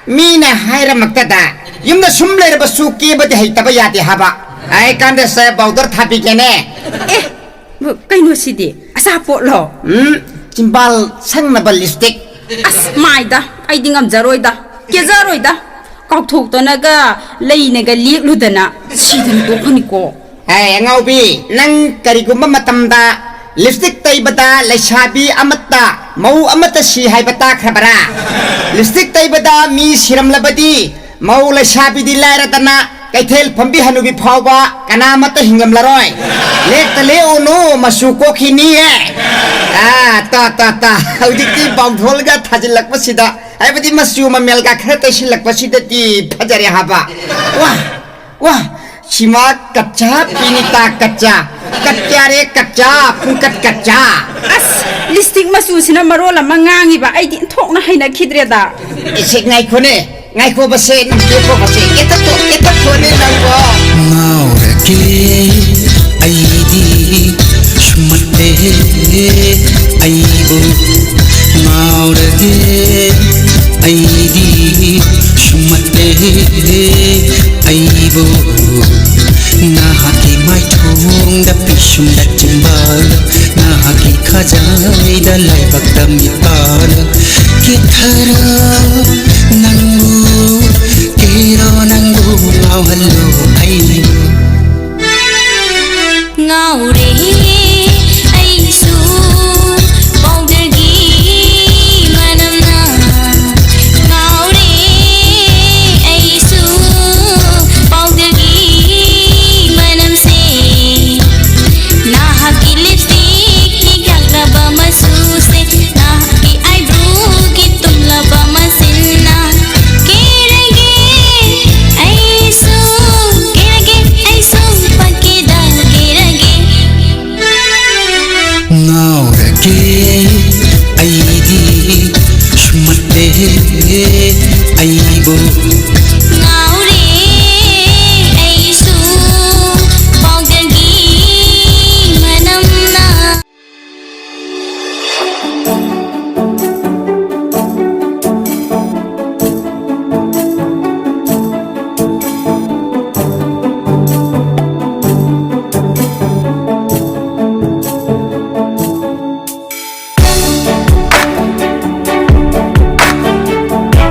ꯃꯤꯅ ꯍꯥꯏꯔꯃꯛꯇꯗ ꯌꯨꯝꯗ ꯁꯨꯝ ꯂꯩꯔꯕꯁꯨ ꯀꯦꯕꯗꯤ ꯍꯩꯇꯕ ꯌꯥꯗꯦ ꯍꯥꯏꯕ꯫ ꯑꯩ ꯀꯥꯟꯗꯦꯁꯦ ꯕꯥꯎꯗꯔ ꯊꯥꯕꯤꯒꯦꯅꯦ꯫ ꯑꯦ, ꯀꯩꯅꯣꯁꯤꯗꯤ? ꯑꯆꯥꯄꯣꯠꯂꯣ? ꯎꯝ, ꯆꯤꯝꯕꯥꯜ ꯁꯪꯅꯕ lipstick꯫ ꯑꯁ, ꯃꯥꯏꯗ, ꯑꯩꯗꯤ ꯉꯝꯖꯔꯣꯏꯗ, ꯀꯦꯖꯔꯣꯏꯗ꯫ ꯀꯥꯎꯊꯣꯛꯇꯅꯒ ꯂꯩꯅꯒ ꯂꯦꯛꯂꯨꯗꯅ ꯁꯤꯗꯅ ꯇꯣꯛꯀꯅꯤꯀꯣ꯫ ꯍꯦ, ꯑꯉꯥꯎꯕꯤ, ꯅꯪ ꯀꯔꯤꯒꯨꯝꯕ ꯃꯇꯝꯗ lipstick ꯇꯩꯕꯗ ꯂꯩꯁꯥꯕꯤ ꯑꯃꯠꯇ, ꯃꯧ ꯑꯃꯠꯇ ꯁꯤ ꯍꯥꯏꯕ ꯇꯥꯈ꯭ꯔꯕꯔꯥ? Lipstick ꯇꯩꯕꯗ ꯃꯤ ꯁꯤꯔꯝꯂꯕꯗꯤ ꯃꯧ ꯂꯩꯁꯥꯕꯤꯗꯤ ꯂꯥꯏꯔꯗꯅ ꯀꯩꯊꯦꯜ ꯐꯝꯕꯤ ꯍꯅꯨꯕꯤ ꯐꯥꯎꯕ ꯀꯅꯥꯃꯠꯇ ꯍꯤꯡꯂꯝꯂꯔꯣꯏ꯫ ꯂꯦꯛꯇ ꯂꯦꯛꯎꯅꯨ, ꯃꯆꯨ ꯀꯣꯛꯈꯤꯅꯤꯌꯦ꯫ ꯑꯥ, ꯇꯥ, ꯇꯥ, ꯇꯥ꯫ ꯍꯧꯖꯤꯛꯇꯤ ꯕꯥꯎꯙꯣꯜꯒ ꯊꯥꯖꯤꯜꯂꯛꯄꯁꯤꯗ, ꯍꯥꯏꯕꯗꯤ ꯃꯆꯨ ꯃꯃꯦꯜꯒ ꯈꯔ ꯇꯩꯁꯤꯜꯂꯛꯄꯁꯤꯗꯗꯤ ꯐꯖꯔꯦ ꯍꯥꯏꯕ꯫ ꯋꯥ, ꯋꯥ, ꯁꯤꯃꯥ ꯀꯠꯆꯥ, ꯄꯤꯅꯤꯇꯥ ꯀꯠꯆꯥ, ꯀꯠ ꯀꯌꯥꯔꯦ ꯀꯠꯆꯥ, ꯄꯨꯡꯀꯠ ꯀꯠꯆꯥ꯫ ꯑꯁ, lipstick ꯃꯆꯨꯁꯤꯅ ꯃꯔꯣꯜ ꯑꯃ ꯉꯥꯡꯉꯤꯕ, ꯑꯩꯗꯤ ꯊꯣꯛꯅ ꯍꯩꯅꯈꯤꯗ꯭ꯔꯦꯗ꯫ ꯏꯁꯩ ꯉꯥꯏꯈꯣꯅꯦ, ꯉꯥꯏꯈꯣꯕꯁꯦ, ꯅꯪ ꯀꯦꯊꯣꯛꯄꯁꯦ, ꯀꯦꯊꯣꯛ-, ꯀꯦꯊꯣꯛꯈꯣꯅꯦ ꯅꯪꯕꯣ꯫ ꯉꯥꯎꯔꯒꯦ ꯑꯩꯗꯤ ꯁꯨꯝꯃꯠꯇꯦ꯫ ꯑꯩꯕꯨ ꯉꯥꯎꯔꯒꯦ ꯑꯩꯗꯤ ꯁꯨꯝꯃꯠꯂꯦ ꯑꯩꯕꯨ ꯅꯍꯥꯛꯀꯤ ꯃꯥꯏꯊꯣꯡꯗ ꯄꯤꯁꯨꯝꯗ ꯆꯤꯝꯕꯥꯜ ꯅꯍꯥꯛꯀꯤ ꯈꯖꯥꯏꯗ ꯂꯥꯏꯕꯛꯇ ꯃꯤꯄꯥꯜ ꯀꯦꯊꯔ ꯅꯪꯕꯨ ꯀꯦꯔꯣ ꯅꯪꯕꯨ ꯉꯥꯎꯍꯜꯂꯣ